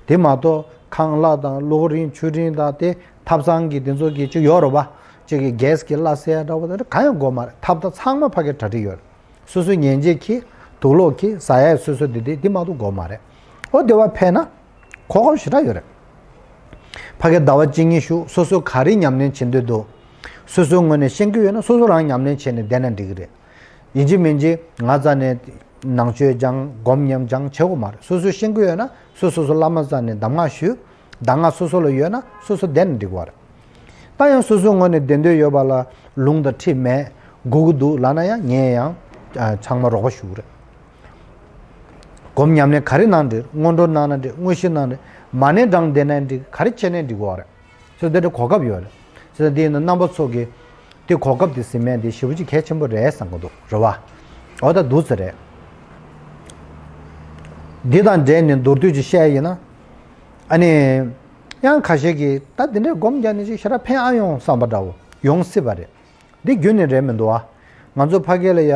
དེ་མ་གཏོགས་ཁང་གླ་དང་གློག་རིན་ཆུ་རིན་དང་དེ་ཐབ་ཚང་གི་དེ་ཚོ་གི་ཅིག་ཡོད་རེད་པ། ཅིག་གི་གེ་སི་གི་གླ་ཟེར་ཡ་འདྲ་བོ་དེ་འདྲ་གང་ཡང་དགོས་མ་རེད། ཐབ་དང་ཚང་མ་ཕ་གིར་གྲ་སྒྲིག་ཡོད་རེད། སོ་སོའི་ཉལ་ཆས་ཀྱི་དུག་ལོག་གི་ཟ་ཡ་སོ་སོ་དེ་དེ་དེ་མ་གཏོགས་དགོས་མ་རེད། ཨོ་དེ་བ་ཕེབས་ན་གོ་སྐབས་ཞེ་དྲག་ཡོད་རེད། ཕ་གི་ཟླ་བ་གཅིག་གཉིས་བཞུགས། སོ་སོ་ག་རེ་ཉམས་ལེན་བྱེད་འདོད་འདུག་སོ་སོའི་ངོས་ནས་ཤེས་ཀྱི་ཡོད་ན་སོ་སོ་རང་ཉམས་ལེན་བྱས་ནས་བསྡད་ན་འགྲིག་གི་རེད། ཡིན་གཅིག་མིན་གཅིག་ང་རྩ་ནས་ནང་ཆོས་སྦྱང་སྒོམ་ཉམས་སྦྱང་བྱེད་དགོས་མ་རེད། སོ་སོས་ཤེས་ཀྱི་ཡོད་ན་སོ་སོ་སོ་བླ་མ་རྩ་ནས་གདམས་ངག་ཞུ། གདམས་ངག་སོ་སོ་ལ་ཡོད་ན་སོ་སོ་བསྡད་ན་འགྲིག་གི་རེད། ད་ཡང་སོ་སོའི་ངོས་ནས་བདེ་འདོད་ཡོད་པ་ལ་ལུང་དང་ཁྲིད་མེད། སྒུག་གི་འདུག་ལབ་ན་ཡང་ངས་ཡང་ཨ་ཚང་མ་རོགས་པ་ཞུ་གི་རེད། སྒོམ་ཉམས་ལེན་ག་རེ་གནང་འདྲི། སྔོན་འགྲོ་གནང་ན་འགྲིག་དངོས་གཞི་གནང་འདྲི། མ་ཎི་བགྲང་བསྡད་ན་འགྲིག་ག་རེ་བྱས་ནའི་འགྲིག་གི་རེད། ཚོད་དེ་འདྲ་གོ་སྐབས་ཡོད་རེད། ཚོད་དེ་ཡིན་ན་རྣམ་པ་ཚོ་གིས་དེ་གོ་སྐབས་དེ་ཟིན་མེད་དེ་ཞེ་པོ་ཅིག་གལ་ཆེན་པོ་རེད་བསམ་གི་འདུག་རེད་བ། འོ་ད་འདུག་ཟེར་རེད། འདི་དང་འབྲེལ་ནས་མདོར་བསྡུས་ཅིག་བཤད་ཡིན་ན། ཨ་ནི། ཡང་ཁ་ཤས་ཀྱིས་ད་འདི་འདྲའི་སྒོམ་རྒྱག་ནས་ཅིག་ཞེ་དྲག་ཕན་ཨ་ཡོང་བསམ་པ་འདྲ་བོ་ཡོང་སྲིད་པ་རེད། འདི་རྒྱུན་ནས་རེད་མི་འདུག་ཨ། ང་ཚོ་ཕ་གི་ལ་ཡ།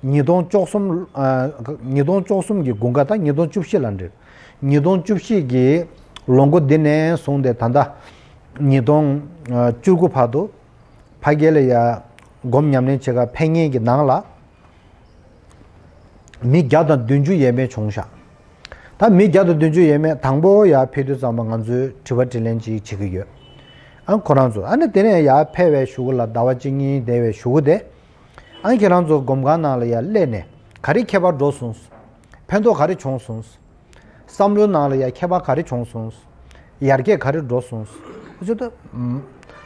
ཉིས་སྟོང་བཅུ་གསུམ། ཨ། ཉིས་སྟོང་བཅུ་གསུམ་གྱི་དགུན་ཁ་ད་ཉིས་སྟོང་བཅུ་བཞི་ལ་འགྲིག་ཉིས་སྟོང་བཅུ་བཞི་གི་ལོ་འགོ་འདི་ནས་བཟུང་སྟེ་ད་ལྟ། ཉིས་སྟོང་བཅུ་དགུ་བར་དུ། ཕ་གི་ལ་ཡ། སྒོམ་ཉམས་ལེན་བྱེད་གར་ཕེབས་མཁན་གྱི་ནང་ལ། མི་བརྒྱ་དང་བདུན་ཅུ་ཡས་མས་བྱུང་ཤག་ད་མི་བརྒྱ་དང་བདུན་ཅུ་ཡས་མས་དང་པོ་ཡར་ཕེབས་དུས་ཙམ་པ་ང་ཚོས་དྲི་བ་དྲིས་ལན་ཅིག་བྱེད་ཀྱི་ཡོད། ཨ་ཁོ་རང་ཚོ་ཨ་ནི་དེ་ནས་ཡར་ཕེབས་པའི་གཞུག་གུ་ལ་ཟླ་བ་གཅིག་གཉིས་བསྡད་པའི་གཞུག་གུ་དེ། ཨ་ཁྱེད་རང་ཚོ་སྒོམ་ཁང་ནང་ལ་ཡར་སླེབས་ནས་ག་རེ་ཁྱད་པར་འགྲོ་སོང་། ཕན་ཐོགས་ག་རེ་བྱུང་སོང་། བསམ་བློའི་ནང་ལ་ཡར་ཁྱད་པར་ག་རེ་བྱུང་སོང་། ཡར་རྒྱས་ག་རེ་འགྲོ་སོང་། ཨ་ཅོ་ད།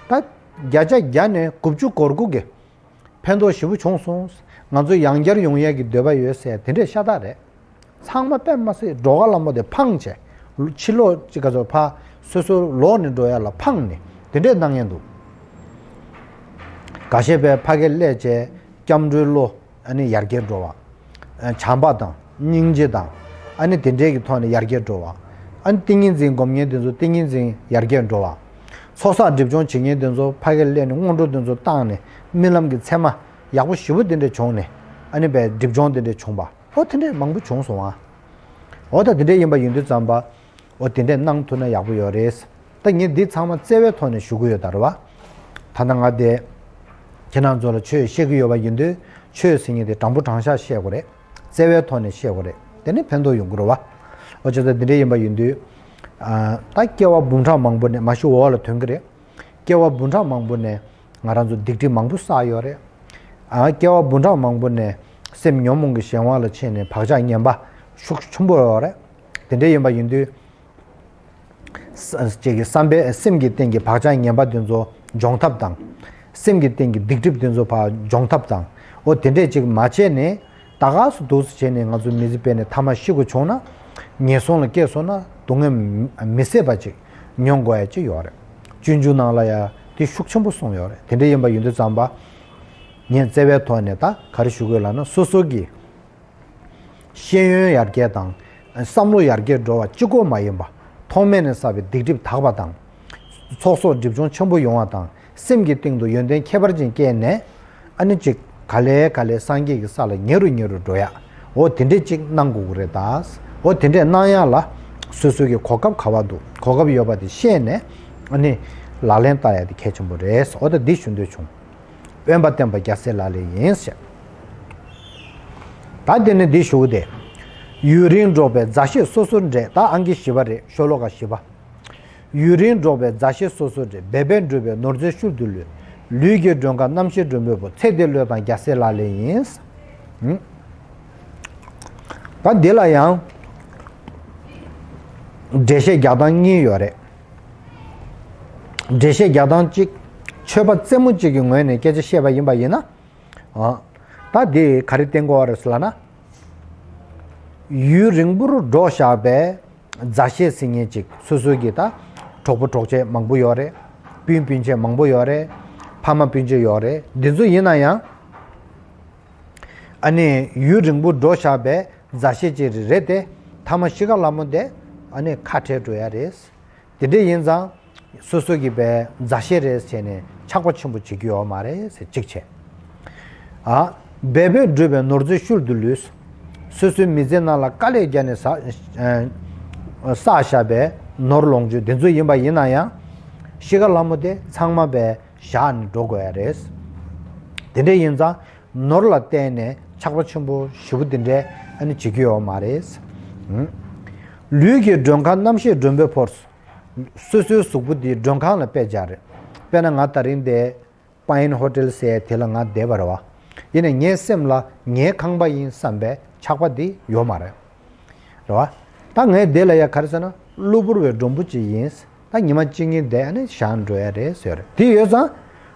ད་བརྒྱ་ཆ་བརྒྱ་ནས་དགུ་བཅུ་གོ་དགུ་གི་ཕན་ཐོགས་ཞེ་པོ་བྱུང་སོང་། ང་ཚོ་ཡང་བསྐྱར་ཡོང་ཡས་ཀྱི་འདོད་པ་ཡོད་ཟེར་དེ་འདྲས་ཤ་སྟག་རེད། ཚང་མ་དཔེ་མ་སྲིད་འགྲོ་ག་ལ་མོ་དེ་ཕངས་བྱས། ཕྱི་ལོགས་ཅིག་ག་ཚོད་ཕ་སོ་སོ་ལོག་ནས་འགྲོ་ཡ་ལ་ཕངས་ནས་དེ་འདྲས་གནང་ཡས་འདུག་འགའ་ཤས་པས་ཕ་གིར་སླེབས་བྱས་སྐྱབས་འགྲོའི་བློ་ཨ་ནི་ཡར་རྒྱས་འགྲོ་བ། བྱམས་པ་དང་སྙིང་རྗེ་དང་ཨ་ནི་དེ་འདྲས་ཀྱི་ཐོག་ནས་ཡར་རྒྱས་འགྲོ་བ། ཨ་ནི་ཏིང་ངེ་འཛིན་སྒོམ་མཁན་དེ་ཚོ་ཏིང་ངེ་འཛིན་ཡར་རྒྱས་འགྲོ་བ། ཚོགས་བསགས་སྒྲིབ་སྦྱོང་བྱེད་མཁན་དེ་ཚོ་ཕ་གིར་སླེབས་ནས་སྔོན་འགྲོ་དེ་ཚོ་བཏང་ནས་རྨི་ལམ་གྱི་མཚན་མ་ཡག་པོ་ཞེ་པོ་དེ་འདྲས་བྱུང་ནས་ ཨ་ནི་བས་སྒྲིབ་སྦྱོང་དེ་འདྲས་བྱུང་བ། ཨོ་དེ་འདྲས་མང་པོ་བྱུང་སོང་ཨ། ཨོ་ད་དེ་འདྲས་ཡིན་པ་ཡིན་དུས་ཙམ་པ། ཨོ་དེ་འདྲས་གནང་ཐུབ་ན་ཡག་པོ་ཡོད་རེད། ད་ངས་འདི་ཚང་མ་བརྩེ་བའི་ཐོག་ནས་ཞུ་གི་ཡོད་ད་རེད་བ། ད་ལྟ་ང་དེ། ཁྱེད་རང་ཚོ་ལ་ཆོས་བཤད་ཀྱི་ཡོད་པ་ཡིན་དུས་ཆོས་ཟེར་མཁན་དེ་དྲང་པོ་དྲང་བཞག་བཤད་དགོས་རེད། བརྩེ་བའི་ཐོག་ནས་བཤད་དགོས་རེད། དེ་ནི་ཕན་ཐོགས་ཡོང་གི་རེད་བ། ཨོ་ཅག་ད་འདི་འདྲས་ཡིན་པ་ཡིན་དུས། ཨ། ད་སྐྱེ་བ་འབུམ་ཕྲག་མང་པོ་ནས་མ་ཤི་འོག་ལ་ཐོན་གི་རེད། སྐྱེ་བ་འབུམ་ཕྲག་མང་པོ་ནས་ང་རང་ཚོ་སྡིག་སྒྲིབ་མང་པོ་བསགས་ཡོད་རེད། ཨ། སྐྱེ་བ་འབུམ་ཕྲག་མང་པོ་ནས་སེམས་ཉོན་མོངས་ཀྱི་གཞན་དབང་ལ་ཆས་ནས་བག་ཆགས་ངན་པ་ཤུགས་ཆེན་པོ་ཡོད་རེད། དེ་འདྲས་ཡིན་པ་ཡིན་དུས། ས་ཅིག་གི་བསམ་པའི་སེམས་ཀྱི་སྟེང་གི་བག་ཆགས་ངན་པ་དེ་ཚོ་སྦྱོང་ཐབས་དང་། སེམས་ཀྱི་སྟེང་གི་སྡིག་སྒྲིབ་དེ་ཚོ་ཕར་སྦྱོང་ཐབས་དང་། འོ་དེ་འདྲས་ཅིག་མ་བྱས་ནས་ད་ག་སུ་འདུག་སེ་བྱས་ནས་ང་ཚོ་མི་ཚེ་སྤེལ་ནས་ཐ་མ་ཤི་དགོས་བྱུང་ན། ངན་སོང་ལ་སྐྱེས་སོང་ན་སྡུག་བསྔལ་མི་བཟད་པ་ཅིག་མྱོང་དགོས་ཡ་ཅིག་ཡོད་རེད། སྤྱོད་འཇུག་ནང་ལ་ཡ་དེ་ཤུགས་ཆེན་པོ་གསུངས་ཡོད་རེད། དེ་འདྲས་ཡིན་པ་ཡིན་དུས་ཙམ་པ། ངས་བརྩེ་བའི་ཐོག་ནས་ད་ག་རེ་ཞུ་དགོས་ལབ་ན་སོ་སོ་གི་ཤེས་ཡོན་ཡར་རྒྱས་དང་། བསམ་བློ་ཡར་རྒྱས་འགྲོ་བ་གཅིག་པོ་མ་ཡིན་པ། ཐོག་མེད་ནས་བསགས་པའི་སྡིག་སྒྲིབ་དག་པ་དང་། ཚོགས་གསོག་སྒྲིབ་སྦྱོང་ཆེན་པོ་ཡོང་བ་དང་། སེམས་ཀྱི་སྟེང་དུ་ཡོན་ཏན་ཁྱད་པར་ཅན་སྐྱེས་ནས། ཨ་ནི་ཅིག་ག་ལེ་ག་ལེ་སངས་རྒྱས་ཀྱི་ས་ལ་ཉེ་རུ་ཉེ་རུ་འགྲོ་ཡ། འོ་དེ་འདྲས་ཅིག་གནང་དགོས་ཀྱི་རེད་ད། འོ་དེ་འདྲས་གནང་ཡ་ལ་སོ་སོ་གི་གོ་སྐབས་ག་བ་འདུག་གོ་སྐབས་ཡོད་པ་དེ་ཤེས་ནས། ཨ་ནི་ལག་ལེན་བསྟར་ཡ་དེ་གལ་ཆེན་པོ་རེད། འོ་ད་འདི་ཞུ་འདོད་བྱུང་། དབེན་པ་བསྟེན་པ་རྒྱལ་སྲས་ལག་ལེན་ཡིན་ཟེར། ད་དེ་ནས་འདི་ཞུ་གི་དེ། ཡུན་རིང་འགྲོགས་པའི་མཛའ་བཤེས་སོ་སོར་འདྲེས། ད་ཨང་ཀི་བཞི་པ་རེད། ཤོ་ལོ་ཀ་བཞི་པ། ཡུན་རིང་འགྲོགས་པའི་མཛའ་བཤེས་སོ་སོར་འདྲེས། འབད་པས་བསྒྲུབས་པའི་ནོར་རྫས་ཤུལ་དུ་ལུས། ལུས་ཀྱི་མགྲོན་ཁང་རྣམ་ཤེས་མགྲོན་པོའི་བུ། ཚེ་འདིར་བློས་བཏང་རྒྱལ་སྲས་ལག་ལེན་ཡིན། ད་འདི་ལ་ཡང་། འགྲེལ་བཤད་རྒྱག་སྟངས་གཉིས་ཡོད་རེད། འགྲེལ་བཤད་རྒྱག་སྟངས་གཅིག་ཆོས་པ་རྩེད་མོ་གཅིག་གི་ངོས་ནས་སྐད་ཆ་བཤད་པ་ཡིན་པ་ཡིན་ན། ཨ། ད་འདི་ག་རེ་བསྟན་དགོས་པ་རེད་ཟེར་ལབ་ན། ཡུན་རིང་པོར་འགྲོགས་བཞག་པའི་མཛའ་བཤེས་ཟེར་མཁན་གཅིག་སོ་སོའི་གི་ད་གྲོགས་པོ་གྲོགས་མཆེད་མང་པོ་ཡོད་རེད། སྤུན་སྤུན་མཆེད་མང་པོ་ཡོད་རེད། ཕ་མ་སྤུན་མཆེད་ཡོད་རེད། འདི་ཚོ་ཡིན་ན་ཡང་། ཨ་ནི་ཡུན་རིང་པོ་འགྲོགས་བཞག་པའི་མཛའ་བཤེས་གཅིག་རེད་དེ། ཐ་མ་ཤི་ཁ་ལ་མོ་དེ་ཨ་ནི་ཁ་བྲལ་འགྲོ་ཡ་རེད། དེ་འདྲ་ཡིན་ཙང་། སོ་སོ་གི་བའི་མཛའ་བཤེས་རེད་བྱས་ནས་ཆགས་པ་ཆེན་པོ་བྱེད་རྒྱུ་ཡོད་མ་རེད་ཟེར་གཅིག་བྱས། ཨ། འབད་པས་བསྒྲུབས་པའི་ནོར་རྫས་ཤུལ་དུ་ལུས། སོ་སོའི་མི་ཚེ་ནང་ལ་དཀའ་ལས་བརྒྱབ་ནས་བསགས་བསགས་བཞག་པའི་ནོར་ལོངས་སྤྱོད་དེ་ཚོ་ཡིན་པ་ཡིན་ན་ཡང་། ཤི་ཁ་ལ་མོ་དེ་ཚང་མ་བའི་བཞག་ནས་འགྲོ་དགོས་ཡ་རེད། དེ་འདྲ་ཡིན་ཙང་། ནོར་ལ་བརྟེན་ནས་ཆགས་པ་ཆེན་པོ་ཞེ་པོ་དེ་འདྲས་ཨ་ནི་བྱེད་རྒྱུ་ཡོད་མ་རེད། ཨང་། ལུས་ཀྱི་མགྲོན་ཁང་རྣམ་ཤེས་མགྲོན་པོས་བོར། སོ་སོའི་གཟུགས་པོ་འདི་མགྲོན་ཁང་ལ་དཔེ་བཞག་རེད། དཔེར་ན་ང་ད་རིང་འདི་པ་ཡིན་ཧོ་ཊེལ་ཟེར་དེ་ལ་ང་བསྡད་པ་རེད་བ། ཡིན་ནའི་ངའི་སེམས་ལ་ངའི་ཁང་པ་ཡིན་བསམ་པའི་ཆགས་པ་འདི་ཡོད་མ་རེད། རེད་བ། ད་ངས་འདི་ལ་ཡ་ག་རེ་ཟེར་ན་གློ་བུར་བའི་མགྲོན་པོ་ཅིག་ཡིན། ད་ཉི་མ་གཅིག་གཉིས་བསྡད་ཨ་ནི་བཞག་འགྲོ་ཡ་རེད་ཟེར། དེ་ཡོད་ཙང་།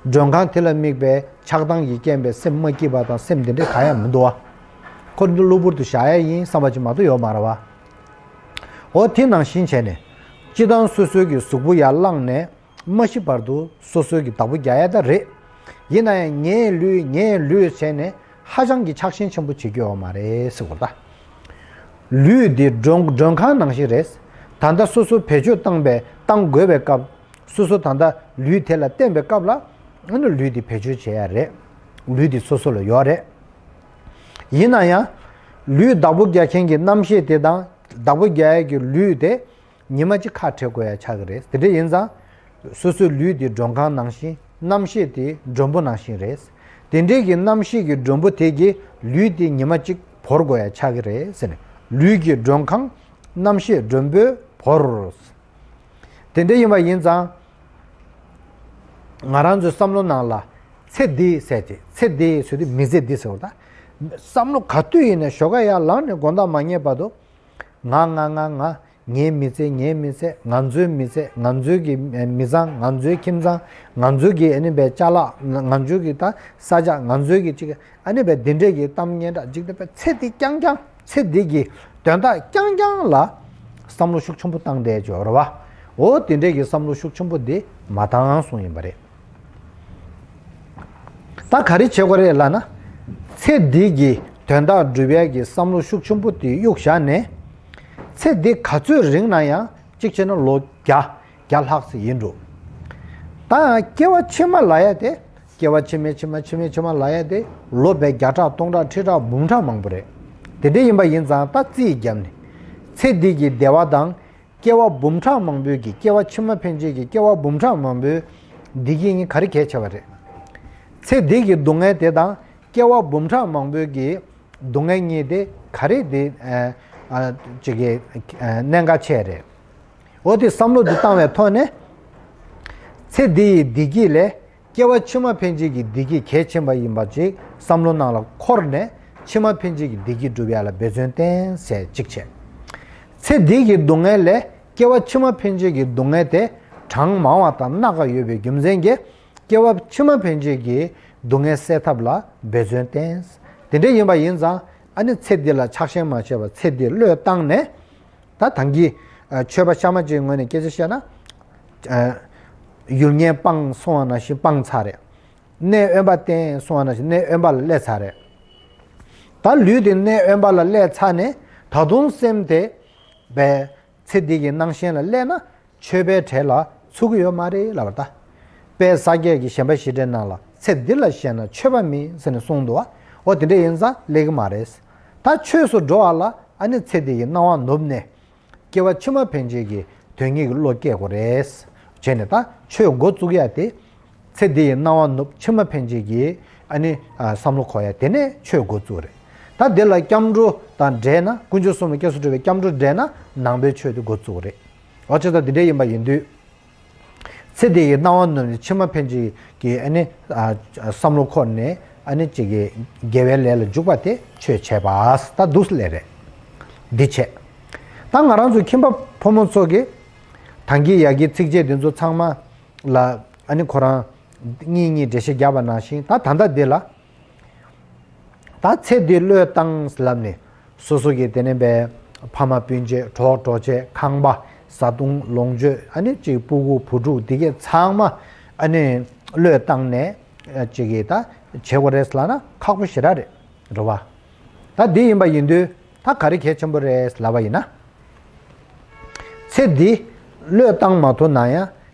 མགྲོན་ཁང་དེ་ལ་དམིགས་པའི་ཆགས་སྡང་གི་རྐྱེན་པས་སེམས་མ་སྐྱིད་པ་དང་སེམས་འདི་འདྲ་ག་ཡང་མི་འདུག་བ། ཁོ་འདི་གློ་བུར་དུ་བཞག་ཡ་ཡིན་བསམ་པ་ཅིག་མ་གཏོགས་ཡོད་མ་རེད་བ། འོ་དེ་ནང་བཞིན་བྱས་ནས། སྤྱི་བཏང་སོ་སོའི་གི་གཟུགས་པོ་ཡར་བླངས་ནས། མ་ཤི་བར་དུ་སོ་སོའི་གི་བདག་པོ་རྒྱག་ཡ་ད་རེད། ཡིན་ན་ཡང་ངའི་ལུས་ངའི་ལུས་བྱས་ནས་ཧ་ཅང་གི་ཆགས་ཞེན་ཆེན་པོ་བྱེད་རྒྱུ་ཡོད་མ་རེད་ཟེར་བ་ད། ལུས་འདི་མགྲོན་མགྲོན་ཁང་ནང་བཞིན་རེད། ད་ལྟ་སོ་སོ་བེད་སྤྱོད་བཏང་པའི་བཏང་དགོས་པའི་སྐབས། སོ་སོ་ད་ལྟ་ལུས་དེ་ལ་བརྟེན་པའི་སྐབས་ལ། ཨ་ནི་ལུས་འདི་བེད་སྤྱོད་བྱེད་ཡ་རེད། ལུས་འདི་སོ་སོ་ལ་ཡོད་རེད། ཡིན་ན་ཡང་། ལུས་བདག་པོ་རྒྱག་མཁན་གྱི་རྣམ་ཤེས་དེ་དང་བདག་པོ་རྒྱག་ཡ་གི་ལུས་དེ། ཉི་མ་གཅིག་ཁ་བྲལ་དགོས་ཡ་ཆགས་ཀྱི་རེད། དེ་འདྲ་ཡིན་ཙང་། སོ་སོའི་ལུས་དེ་མགྲོན་ཁང་ནང་བཞིན། རྣམ་ཤེས་དེ་མགྲོན་པོ་ནང་བཞིན་རེད། དེ་འདྲའི་གི་རྣམ་ཤེས་ཀྱི་མགྲོན་པོ་དེ་གིས་ལུས་དེ་ཉི་མ་གཅིག་བོར་དགོས་ཡ་ཆགས་ཀྱི་རེད་ཟེར་ནས། ལུས་ཀྱི་མགྲོན་ཁང་རྣམ་ཤེས་མགྲོན་པོས་བོར། དེ་འདྲ་ཡིན་པ་ཡིན་ཙང་། ང་རང་ཚོའི་བསམ་བློ་ནང་ལ། ཚེ་འདི་ཟེར་ཏེ་ཚེ་འདི་ཟེར་དུས་མི་ཚེ་འདི་ཟེར་བ་དང་། བསམ་བློ་ག་དུས་ཡིན་ནའི་ཞོགས་ཀ་ཡར་ལངས་ནས་དགོང་དག་མ་ཉལ་བར་དུ། ང་ང་ང་ང་། ངའི་མི་ཚེ་ངའི་མི་ཚེ། ང་ཚོའི་མི་ཚེ། ང་ཚོའི་གི་མི་ཚང་། ང་ཚོའི་ཁྱིམ་ཚང་། ང་ཚོའི་གི་ཨ་ནི་བའི་ཅ་ལག་ང་ཚོའི་གི་ད་ས་ཆ། ང་ཚོའི་གི་ཅིག་ཨ་ནི་བའི་འདི་འདྲས་གི་གཏམ་སྙན་གྲགས་འཇིག་རྟེན་པའི་ཚེ་འདི་རྐྱང་རྐྱང་། ཚེ་འདི་གི་དོན་དག་རྐྱང་རྐྱང་ལ་བསམ་བློ་ཤུགས་ཆེན་པོ་བཏང་བསྡད་ཡོད་རེད་བ། འོ་དེ་འདྲས་གི་བསམ་བློ་ཤུགས་ཆེན་པོ་འདི་མ་བཏང་གསུངས་ཡིན་པ་རེད། ད་ག་རེ་བྱེད་དགོས་རེད་ལབ་ན། ཚེ་འདི་གི་དོན་དག་སྒྲུབ་ཡས་ཀྱི་བསམ་བློ་ཤུགས་ཆེན་པོ་དེ་གཡུག་བཞག་ནས། ཚེ་འདི་ག་ཚོད་རིང་ན་ཡང་གཅིག་བྱས་ན་ལོ་བརྒྱ་བརྒྱ་ལྷག་ཙམ་ཡིན་འགྲོ། ད་སྐྱེ་བ་ཕྱི་མ་ལབ་ཡ་དེ་ སྐྱེ་བ་ཕྱི་མའི་ཕྱི་མ་ཕྱི་མའི་ཕྱི་མ་ལབ་ཡ་དེ་ལོ་བརྒྱ་ཕྲག་སྟོང་ཕྲག་ཁྲི་ཕྲག་འབུམ་ཕྲག་མང་པོ་རེད། དེ་འདྲ་ཡིན་པ་ཡིན་ཙང་ད་རྩིས་བརྒྱབ་ནས་ཚེ་འདི་གི་བདེ་བ་དང་། སྐྱེ་བ་འབུམ་ཕྲག་མང་པོའི་གི་སྐྱེ་བ་ཕྱི་མ་འཕེན་བྱེད་ཀྱི་སྐྱེ་བ་འབུམ་ཕྲག་མང་པོའི་བདེ་སྐྱིད་གཉིས་ག་རེ་གལ་ཆེ་བ་རེད། ཚེ་འདི་གི་སྡུག་བསྔལ་དེ་དང་སྐྱེ་བ་འབུམ་ཕྲག་མང་པོའི་གི་སྡུག་བསྔལ་གཉིས་དེ་ག་རེ་དེ་ཨ་ཨ་ཅིག་གི་ཨ་གནད་འགག་ཆེ་རེད། འོ་དེ་བསམ་བློ་འདི་བཏང་བའི་ཐོག་ནས་ཚེ་འདི་ཡི་བདེ་སྐྱིད་ལས་སྐྱེ་བ་ཕྱི་མ་འཕེན་བྱེད་ཀྱི་བདེ་སྐྱིད་གལ་ཆེན་པ་ཡིན་པ་ཅིག་བསམ་བློ་ནང་ལ་འཁོར་ནས་ཕྱི་མ་འཕེན་བྱེད་ཀྱི་བདེ་སྐྱིད་སྒྲུབ་ཡ་ལ་འབད་བརྩོན་བསྟེན་ཟེར་གཅིག་བྱས། ཚེ་འདི་གི་སྡུག་བསྔལ་ལས་སྐྱེ་བ་ཕྱི་མ་འཕེན་བྱེད་ཀྱི་སྡུག་བསྔལ་དེ་གྲངས་མང་བ་དང་སྣ་ཁ་ཡོད་པའི་རྒྱུ་མཚན་གྱིས་སྐྱེ་བ་ཕྱི་མ་འཕེན་བྱེད་ཀྱི་སྡུག་བསྔལ་སེལ་ཐབས་ལ་འབད་བརྩོན་བསྟེན། དེ་འདྲ་ཡིན་པ་ཡིན་ཙང་ཨ་ནི་ཚེ་འདི་ལ་ཆགས་ཞེན་མ་བྱས་པར་ཚེ་འདི་བློས་བཏང་ནས། ད་ད་གིན་ཨ་ཆོས་པ་གཤའ་མ་ཅིག་ངོས་ནས་སྐད་ཆ་བཤད་ན། ཨ་ཡུལ་ངན་སྤངས་སོང་བ་ནང་བཞིན་སྤངས་ཚར་རེད། གནས་དབེན་པ་བསྟེན་སོང་བ་ནང་བཞིན་གནས་དབེན་པ་ལ་སླེབས་ཚར་རེད། ད་ལུས་དེ་གནས་དབེན་པ་ལ་སླེབས་ཚར་ནས་ད་དུང་སེམས་དེ་བས་ཚེ་འདི་གི་སྣང་ཞེན་ལ་སླེབས་ན་ཆོས་པའི་གྲལ་ལ་ཚུད་ཀྱི་ཡོད་མ་རེད་ལབ་པ་ད། དཔལ་ས་སྐྱ་གི་ཞེན་པ་བཞི་བྲལ་ནང་ལ་ཚེ་འདི་ལ་ཞེན་ན་ཆོས་པ་མིན་ཟེར་ནས་གསུངས་འདུག་བ། འོ་དེ་འདྲ་ཡིན་ཙང་སླེབས་ཀྱི་མ་རེད། ད་ཆོས་སུ་འགྲོ་བ་ལ་ཨ་ནི་ཚེ་འདི་ཡི་སྣང་བ་ནུབ་ནས། སྐྱེ་བ་ཕྱི་མ་འཕེན་བྱེད་ཀྱི་དོན་གཉེར་གྱི་བློ་སྐྱེ་དགོས་རེད། བྱས་ནས་ད་ཆོས་འགོ་བཙུགས་ཡ་དེ། ཚེ་འདི་ཡི་སྣང་བ་ནུབ་ཕྱི་མ་འཕེན་བྱེད་ཀྱི་ཨ་ནི་ཨ་བསམ་བློ་འཁོར་ཡ་དེ་ནས་ཆོས་འགོ་བཙུགས་རེད། ད་འདི་ལ་སྐྱབས་འགྲོ་དང་འབྲེལ་ན་དཀོན་མཆོག་གསུམ་ལ་སྐྱབས་སུ་འགྲོ་བའི་སྐྱབས་འགྲོ་འབྲེལ་ན་ནང་པའི་ཆོས་དེ་འགོ་བཙུགས་རེད། འོ་ཅི་ད་འདི་འདྲ་ཡིན་པ་ཡིན་དུས། ཚེ་འདི་ཡི་སྣང་བ་ནུབ་ནས་ཕྱི་མ་འཕེན་བྱེད་ཀྱི་ཨ་ནི་ཨ་བསམ་བློ་འཁོར་ནས་ཨ་ནི་ཅིག་གི་དགེ་བའི་ལས་ལ་འཇུག་པ་དེ་ཆོས་བྱས་པ་ད་འདུག་ལས་རེད། འདི་བྱས། ད་ང་རང་ཚོ་ཁྱིམ་པ་ཕོ་མོ་ཚོ་གི་ད་གིན་ཡ་གི་ཚིགས་བཅད་འདི་ཚོ་ཚང་མ་ལ་ཨ་ནི་ཁོ་རང་གཉིས་གཉིས་འགྲེལ་བཤད་བརྒྱབ་པ་ནང་བཞིན་ད་ད་ལྟ་འདི་ལ། ད་ཚེ་འདི་བློས་བཏང་ལབ་ནས་སོ་སོ་གི་དེ་ནས་པའི་ཕ་མ་སྤུན་མཆེད་གྲོགས་གྲོགས་མཆེད་ཁང་པ་བཟའ་བཏུང་ལོངས་སྤྱོད་ཨ་ནི་གཅིག་སྤུ་གུ་བུ་ཕྲུག་འདི་གས་ཚང་མ་ཨ་ནི་བློས་བཏང་ནས་གཅིག་གིས་ད་བྱེད་དགོས་རེད་ལབ་ན་ཁག་པོ་ཞེ་དྲག་རེད། རེད་བ། ད་འདི་ཡིན་པ་ཡིན་དུས་ད་ག་རེ་གལ་ཆེན་པོ་རེད་ལབ་པ་ཡིན་ན། ཚེ་འདི་བློས་བཏང་མ་ཐུབ་ན་ཡང་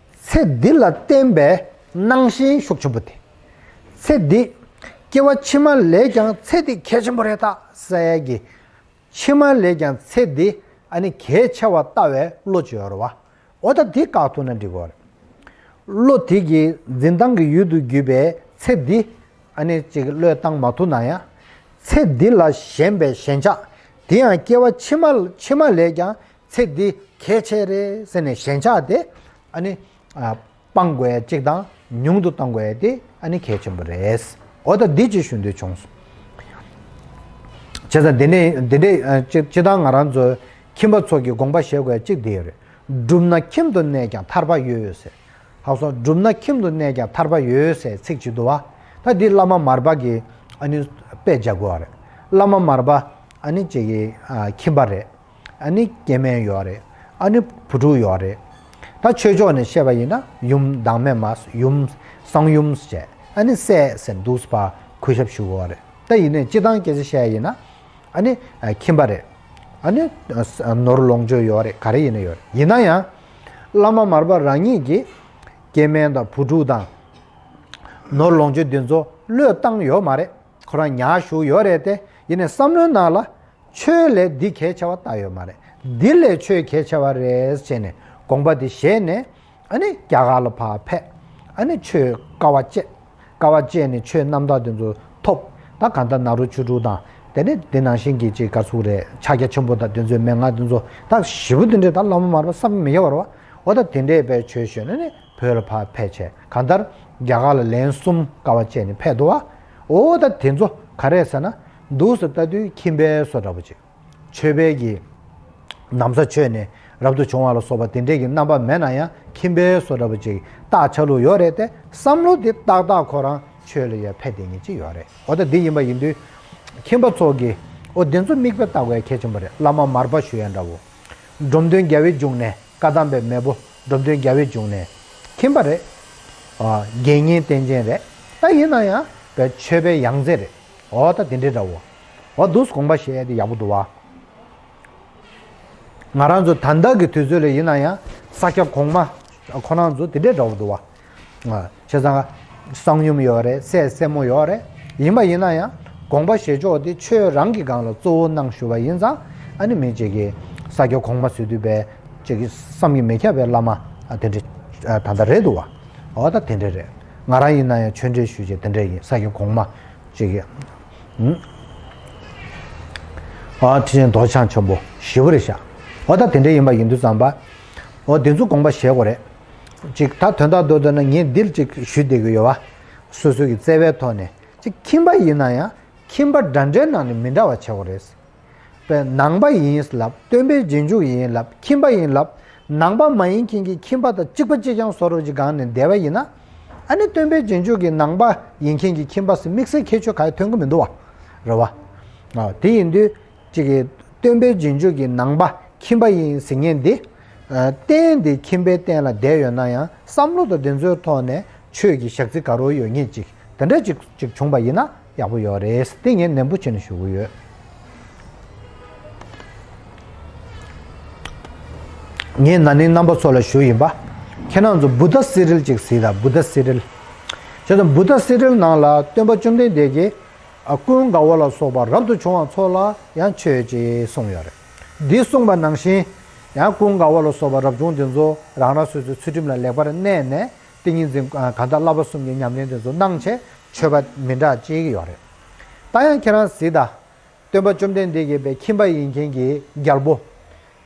ཚེ་འདི་ལ་བརྟེན་པའི་སྣང་ཞེན་ཤུགས་ཆེན་པོ་དེ། ཚེ་འདི་སྐྱེ་བ་ཕྱི་མ་ལས་ཀྱང་ཚེ་འདི་གལ་ཆེན་པོ་རེད་ད་ཟེར་ཡ་གི། ཕྱི་མ་ལས་ཀྱང་ཚེ་འདི་ཨ་ནི་གལ་ཆེ་བ་ལྟ་བའི་བློ་ཅིག་ཡོད་རེད་བ། འོ་ད་འདི་བཀག་ཐུབ་ན་འགྲིག་གི་རེད། བློ་དེ་གི་འཛིན་སྟངས་ཀྱི་ཡུལ་དུ་གྱུར་པའི་ཚེ་འདི་ཨ་ནི་ཅིག་བློས་བཏང་མ་ཐུབ་ན་ཡང་། ཚེ་འདི་ལ་ཞེན་པའི་ཞེན་ཆགས་དེ་ཡང་སྐྱེ་བ་ཕྱི་མ་ཕྱི་མ་ལས་ཀྱང་ཚེ་འདི་གལ་ཆེ་རེད་ཟེར་ནས་ཞེན་ཆགས་དེ་ཨ་ནི་ཨ་སྤང་དགོས་ཡ་གཅིག་དང་ཉུང་དུ་གཏོང་དགོས་ཡ་དེ་ཨ་ནི་གལ་ཆེན་པོ་རེད། འོ་ད་འདི་ཅིག་ཞུ་འདོད་བྱུང་སོང་། བྱས་ཙང་འདི་ནས་འདི་འདྲའི་ཨ་སྤྱི་སྤྱི་བཏང་ང་རང་ཚོ་ཁྱིམ་པ་ཚོ་གི་དགོངས་པ་བཞེས་དགོས་ཡ་གཅིག་དེ་ཡོད་རེད། བསྒྲུབས་ན་ཁྱིམ་དུ་གནས་ཀྱང་ཐར་པ་ཡོད་ཟེར། ཧ་གོ་སོང་། བསྒྲུབས་ན་ཁྱིམ་དུ་གནས་ཀྱང་ཐར་པ་ཡོད་ཟེར་ཚིག་ཅིག་འདུག་བ། ད་འདི་བླ་མ་མར་པ་གི་ཨ་ནི་དཔེ་སྦྱར་དགོས་པ་རེད། བླ་མ་མར་པ་ཨ་ནི་ཅིག་གི་ཨ་ཁྱིམ་པ་རེད། ཨ་ནི་སྐྱེ་དམན་ཡོད་རེད། ཨ་ནི་བུ་ཕྲུག་ཡོད་རེད། ད་ཆོས་ཕྱོགས་ནས་བཤད་པ་ཡིན་ན་ཡུམ་བདག་མེད་མ་ཡུམ་གསང་ཡུམ་བྱས་ཨ་ནི་སྲས་ཟེར་འདུག་པ་གུས་ཞབས་ཞུ་དགོས་པ་རེད། ད་ཡིན་ནའི་སྤྱི་བཏང་སྐད་ཆ་བཤད་ཡ་ཡིན་ན། ཨ་ནི་ཨ་ཁྱིམ་པ་རེད། ཨ་ནི་ཨ་ནོར་ལོངས་སྤྱོད་ཡོད་རེད། ག་རེ་ཡིན་ན་ཡོད་རེད། ཡིན་ན་ཡང་བླ་མ་མར་པ་རང་ཉིད་ཀྱིས་སྐྱེ་དམན་དང་བུ་ཕྲུག་དང་ནོར་ལོངས་སྤྱོད་འདི་ཚོ་བློས་བཏང་ཡོད་མ་རེད། ཁོ་རང་ཉར་བཞུགས་ཡོད་རེད་དེ། ཡིན་ནའི་བསམ་བློའི་ནང་ལ་ཆོས་ལས་འདི་གལ་ཆེ་བ་ལྟ་ཡོད་མ་རེད། འདི་ལས་ཆོས་གལ་ཆེ་བ་རེད་ཟེར་ནས་དགོངས་པ་འདི་བཞེས་ནས། ཨ་ནི་རྒྱ་གར་ལ་ཕར་ཕེབས། ཨ་ནི་ཆོས་དཀའ་བ་སྤྱད། དཀའ་བ་སྤྱད་ནས་ཆོས་རྣམ་དག་དེ་ཚོ་ཐོབ། ད་གང་ལྟར་ནཱ་རོ་ཆོས་དྲུག་དང་། དེ་ནས་དེ་ནང་བཞིན་གྱི་ཅིག་ག་ཚུགས་རེད། ཕྱག་རྒྱ་ཆེན་པོ་དང་དེ་ཚོའི་མན་ངག་དེ་ཚོ་ད་ཞེ་པོ་དེ་འདྲས་ད་བླ་མ་མར་པ་བསམ་མི་ཁྱབ་པ་རེད་བ། འོ་ད་དེ་འདྲས་པའི་ཆོས་ཞུས་ནས་ནི་བོད་ལ་ཕར་ཕེབས་བྱས། གང་ལྟར་རྒྱ་གར་ལ་ལན་གསུམ་དཀའ་བ་སྤྱད་ནས་ཕེབས་འདུག་བ། འོ་ད་དེ་ཚོ་ག་རེ་ཟེར་ན། འདུག་སེ་ལྟ་དུས་ཁྱིམ་པའི་བཟོ་འདྲ་པོ་ཅིག་ཆོས་པའི་གི་ན་བཟའ་ཆོས་ནས་རབ་ཏུ་བྱུང་བ་ལ་སོགས་པ་དེ་འདྲས་ཀྱི་རྣམ་པ་མེད་ན་ཡང་ཁྱིམ་པའི་བཟོ་འདྲ་པོ་ཅིག་རྟགས་ཆ་ལུགས་ཡོད་རེད་དེ། བསམ་བློ་དེ་ཏག་ཏག་ཁོ་རང་ཆོས་ལ་ཡ་ཕེབས་བསྡད་མཁན་ཅིག་ཡོད་རེད། འོ་ད་འདི་ཡིན་པ་ཡིན་དུས་ཁྱིམ་པ་ཚོ་གིས་འོ་དེ་ཚོ་མིག་དཔེ་ལྟ་དགོས་གལ་ཆེན་པོ་རེད། བླ་མ་མར་པ་ཞུ་ཡ་འདྲ་བོ། འབྲོམ་སྟོན་རྒྱལ་བའི་འབྱུང་གནས། བཀའ་གདམས་པའི་མེས་པོ་འབྲོམ་སྟོན་རྒྱལ་བའི་འབྱུང་གནས། ཁྱིམ་པ་རེད། ཨ་དགེ་བསྙེན་བསྟེན་མཁན་རེད། ད་ཡིན་ན་ཡང་བའི་ཆོས་པའི་ཡང་རྩེ་རེད། འོ་ད་དེ་འདྲའི་འདྲ་བོ། འོ་འདུག་སེ་དགོངས་པ་བཞེས་ཡ་དེ་ཡག་པོ་འདུག་བ། ང་རང་ཚོ་ད་ལྟ་གི་དུས་ཚོད་ལ་ཡིན་ན་ཡང་ས་སྐྱ་གོང་མ་ཁོ་རང་ཚོ་དེ་འདྲའི་འདྲ་བོ་འདུག་བ། ཨ་བྱས་ཙང་ གསང་ཡུམ་ཡོད་རེད། སྲས་སྲས་མོ་ཡོད་རེད། ཡིན་པ་ཡིན་ན་ཡང་དགོངས་པ་བཞེས་ཕྱོགས་དེ་ཆོས་རང་གི་སྒང་ལ་གཙོ་བོ་གནང་ཞུ་བ་ཡིན་ཙང་། ཨ་ནི་མི་གཅིག་གིས་ས་སྐྱ་གོང་མ་ཟེར་དུས་པས་གཅིག་གིས་བསམ་གྱིས་མི་ཁྱབ་པའི་བླ་མ་དེ་འདྲ་ད་ལྟ་རེད་འདུག་བ། འོ་ད་དེ་འདྲ་རེད། ང་རང་ཡིན་ན་ཡང་ཆོས་འབྲེལ་ཞུ་བྱས་དེ་འདྲ་ཡིན། ས་སྐྱ་གོང་མ་གཅིག་གིས། ཨ་ཁྲི་ཆེན་རྡོ་རྗེ་འཆང་ཆེན་པོ་ཞེ་པོ་རེད་ཤག་འོ་ད་དེ་འདྲ་ཡིན་པ་ཡིན་དུས་ཙམ་པ། འོ་དེ་ཚོ་དགོངས་པ་བཞེས་དགོས་རེད། ཅིག་ད་དོན་དག་མདོར་བསྡུས་ན་ངས་འདིར་ཅིག་ཞུ་བསྡད་ཀྱི་ཡོད་བ། སོ་སོ་གི་བརྩེ་བའི་ཐོག་ནས་ཅིག་ཁྱིམ་པ་ཡིན་ན་ཡང་ཁྱིམ་པ་འདྲ་འདྲའི་ནང་ནས་མི་འདྲ་བ་བྱེད་དགོས་རེད། པའི་ནང་པ་ཡིན་ལབ། སྟོན་པའི་རྗེས་འཇུག་ཡིན་ལབ། ཁྱིམ་པ་ཡིན་ལབ། ནང་པ་མ་ཡིན་མཁན་གྱི་ཁྱིམ་པ་དང་གཅིག་པ་གཅིག་རྐྱང་བཟོ་འདྲ་ཅིག་སྒང་ནས་བསྡད་པ་ཡིན་ན། ཨ་ནི་སྟོན་པའི་རྗེས་འཇུག་གི་ནང་པ་ཡིན་མཁན་གྱི་ཁྱིམ་པ་ཟེར་དམིགས་བསལ་ཁྱད་ཆོས་ག་ཡང་ཐོན་གྱི་མི་འདུག་བ། རེད་བ། ཨ་དེ་ཡིན་དུས་གཅིག་གི་སྟོན་པའི་རྗེས་འཇུག་གི་ནང་པ་ཁྱིམ་པ་ཡིན་ཟེར་མཁན་འདི། ཨ་རྟེན་འདི་ཁྱིམ་པའི་རྟེན་ལ་བསྡད་ཡོད་ན་ཡང་བསམ་བློ་དང་དེ་ཚོའི་ཐོག་ནས་ཆོས་ཀྱི་ཞག་རྩི་ག་རེ་ཡོད་མཁན་ཅིག་དེ་འདྲ་ཅིག་ཅིག་བྱུང་པ་ཡིན་ན་ཡག་པོ་ཡོད་རེད། དེ་ངས་ནན་པོ་བྱས་ནས་ཞུ་གི་ཡོད། ངས་ན་ནིང་རྣམ་པ་ཚོ་ལ་ཞུས་ཡིན་པ། ཁྱེད་རང་ཚོ་བུདྡྷ་སི་རིལ་ཅིག་གཟིགས་དང་། བུདྡྷ་སི་རིལ། བྱས་ཙང་བུདྡྷ་སི་རིལ་ནང་ལ་སྟོན་པ་བཅོམ་ལྡན་འདས་ཀྱིས། ཨ་ཀུན་དགའ་བོ་ལ་སོགས་པ་རབ་ཏུ་བྱུང་བ་ཚོ་ལ་ཡང་མཆོད་ཅེས་གསུངས་ཡོད་རེད། འདི་གསུངས་པ་ནང་བཞིན། ཡང་ཀུན་དགའ་བོ་ལ་སོགས་པ་རབ་བྱུང་འདི་ཚོ་རང་རང་སོ་སོའི་ཚུལ་ཁྲིམས་ལ་ལེགས་པར་གནས་ནས། ཏིང་ངེ་འཛིན་གང་དག་བསླབ་པ་གསུམ་གྱི་ཉམས་ལེན་དེ་ཚོ་གནང་བྱས་མཆོད་པ་མི་འདྲ་བྱེད་ཀྱི་ཡོད་རེད། ད་ཡང་ཁྱེད་རང་གཟིགས་དང་། སྟོན་པ་བཅོམ་ལྡན་འདས་ཀྱི་པའི་ཁྱིམ་པ་ཡིན་མཁན་གྱི་རྒྱལ་པོ།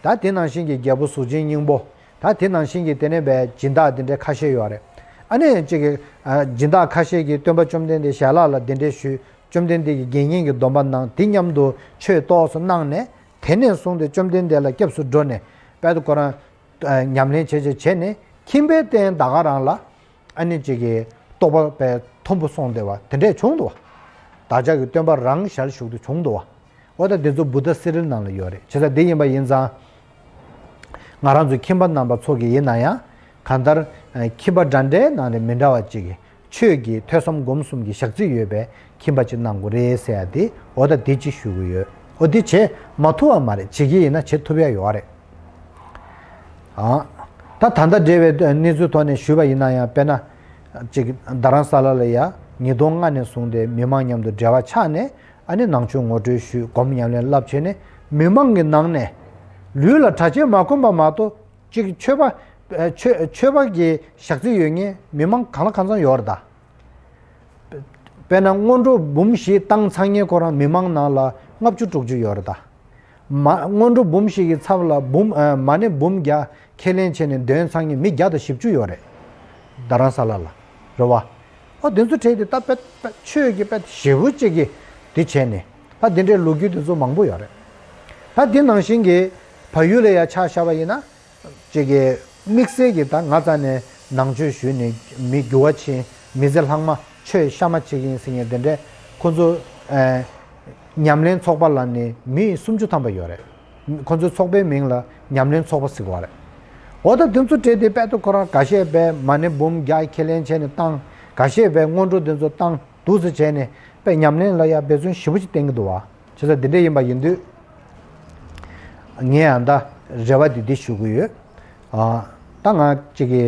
ད་དེ་ནང་བཞིན་གྱི་རྒྱལ་པོ་གཟུགས་ཅན་སྙིང་པོ། ད་དེ་ནང་བཞིན་གྱི་དེ་ནས་པའི་སྦྱིན་བདག་དེ་འདྲའི་ཁ་ཤས་ཡོད་རེད། ཨ་ནི་གཅིག་གི་ཨ་སྦྱིན་བདག་ཁ་ཤས་ཀྱིས་སྟོན་པ་བཅོམ་ལྡན་འདས་ཞལ་ལག་ལ་དེ་འདྲའི་ཞུས། བཅོམ་ལྡན་འདས་ཀྱིས་དགེ་བསྙེན་གྱི་སྡོམ་པ་གནང་། དེ་མཉམ་དུ་ཆོས་ཏོག་ཙམ་གནང་ནས། དེ་ནས་བཟུང་སྟེ་བཅོམ་ལྡན་འདས་ལ་སྐྱབས་སུ་འགྲོ་ནས་དཔལ་དུ་ཁོ་རང་ཨ་ཉམས་ལེན་བྱས་བྱས་བྱས་ནས་ཁྱིམ་པའི་རྟེན་ད་ག་རང་ལ་ཨ་ནི་གཅིག་གི་རྟོགས་པ་པའི་མཐོན་པོ་སོང་བསྡད་པ་དེ་འདྲས་བྱུང་འདུག་བ། བདག་ཅག་གི་སྟོན་པ་རང་ཞལ་བཞུགས་དུས་བྱུང་འདུག་བ། འོ་ད་འདི་ཚོ་བུདྡྷ་སི་རིལ་ནང་ལ་ཡོད་རེད། བྱས་ཙང་འདི་ཡིན་པ་ཡིན་ཙང་། ང་རང་ཚོ་ཁྱིམ་པ་རྣམ་པ་ཚོ་གི་ཡིན་ན་ཡང་། གང་ལྟར་ཨ་ཁྱིམ་པ་འདྲ་འདྲའི་ནང་ནས་མི་འདྲ་བ་གཅིག་གི་ཆོས་ཀྱི་ཐོས་བསམ་སྒོམ་གསུམ་གྱི་ཞག་རྩི་ཡོད་པའི་ཁྱིམ་པ་ཅིག་གནང་དགོས་རེད་ཟེར་ཡ་དེ། འོ་ད་དེ་གཅིག་ཞུ་གི་ཡོད། འོ་དེ་བྱེད་མ་ཐུབ་པ་མ་རེད། བྱེད་ཀྱི་ཡིན་ན་བྱེད་ཐུབ་ཡ་ཡོད་རེད། ཨ། ད་ད་ལྟ་འབྲེལ་བའི་གནས་ཚུལ་ཐོག་ནས་ཞུས་པ་ཡིན་ན་ཡང་། དཔེར་ན། ཅིག་རྡ་རམ་ས་ལ་ལ་ཡ་ཉིས་སྟོང་ལྔ་ནས་བཟུང་སྟེ་མི་མང་མཉམ་དུ་འབྲེལ་བ་ཆགས་ནས། ཨ་ནི་ནང་ཆོས་ངོ་སྤྲོད་ཞུས། སྒོམ་ཉམས་ལེན་བསླབ་བྱས་ནས། མི་མང་གི་ནང་ནས་ལུས་ལ་གྲྭ་ཆས་མ་གོན་པ་མ་གཏོགས། ཅིག་ཆོས་པ། ཨ་ཆོས་ཆོས་པ་གི་ཞག་རྩི་ཡོད་མཁན་མི་མང་གང་ལ་གང་འཚམ་ཡོད་རེད་ད། དཔེར་ན་སྔོན་འགྲོ་འབུམ་བཞི་བཏང་ཚར་མཁན་ཁོ་རང་མི་མང་ནང་ལ་ལྔ་བཅུ་དྲུག་ཅུ་ཡོད་རེད་ད། མ་སྔོན་འགྲོ་འབུམ་བཞི་གི་ཚབ་ལ་འབུམ་ཨ་མ་ཎི་འབུམ་བརྒྱ་ཁས་ལེན་བྱས་ནས་འདོན་ཚར་མཁན་མི་བརྒྱ་དང་བཞི་བཅུ་ཡོད་རེད། རྡ་རམ་ས་ལ་ལ། རེད་བ། ཨོ་དེ་ཚོ་གྲས་དེ་ད་དཔེ་དཔེ་ཆོས་ཀྱི་དཔེ་ཞེ་པོ་ཅིག་གི་དེ་བྱས་ནས། ད་དེ་འདྲའི་ལོ་རྒྱུས་དེ་ཚོ་མང་པོ་ཡོད་རེད། ད་དེ་ནང་བཞིན་གྱི་བལ་ཡུལ་ལ་ཡ་ཆ་བཞག་པ་ཡིན་ན། ཅིག་གི་དམིགས་བསལ་གྱི་ད་ང་རྩ་ནས་ནང་ཆོས་ཞུས་ནས་མི་འགྱུར་བ་ཕྱིན། མི་ཚེ་ལྷག་མ་ཆོས་གཤའ་མ་བྱེད་ཀྱི་ཡིན་ཟེར་མཁན་དེ་འདྲས། ཁོ་ཚོ་ཨ་ཉམས་ལེན་ཚོགས་པ་ལ་ནི་མི་སུམ་ཅུ་ཐམ་པ་ཡོད་རེད། ཁོ་ཚོའི་ཚོགས་པའི་མིང་ལ་ཉམས་ལེན་ཚོགས་པ་ཟེར་གྱི་ཡོད་རེད། འོ་ད་དེ་ཚོ་གྲས་དེ་དཔལ་དུ་ཁོ་རང་འགའ་ཤས་པས་མ་ཎི་འབུམ་བརྒྱ་ཁས་ལེན་བྱས་ནས་བཏང་། འགའ་ཤས་པས་སྔོན་འགྲོ་དེ་ཚོ་བཏང་འདུག་ཟེར་བྱས་ནས་དཔེ་ཉམས་ལེན་ལ་ཡ་འབད་བརྩོན་ཞེ་པོ་ཅིག་བསྟན་གྱི་འདུག་བ། བྱས་ཙང་འདི་འདྲ་ཡིན་པ་ཡིན་དུས། ངས་ཡང་ད་རེ་བ་འདི་འདི་ཞུ་གི་ཡོད། ཨ་ད་ང་གཅིག་གི་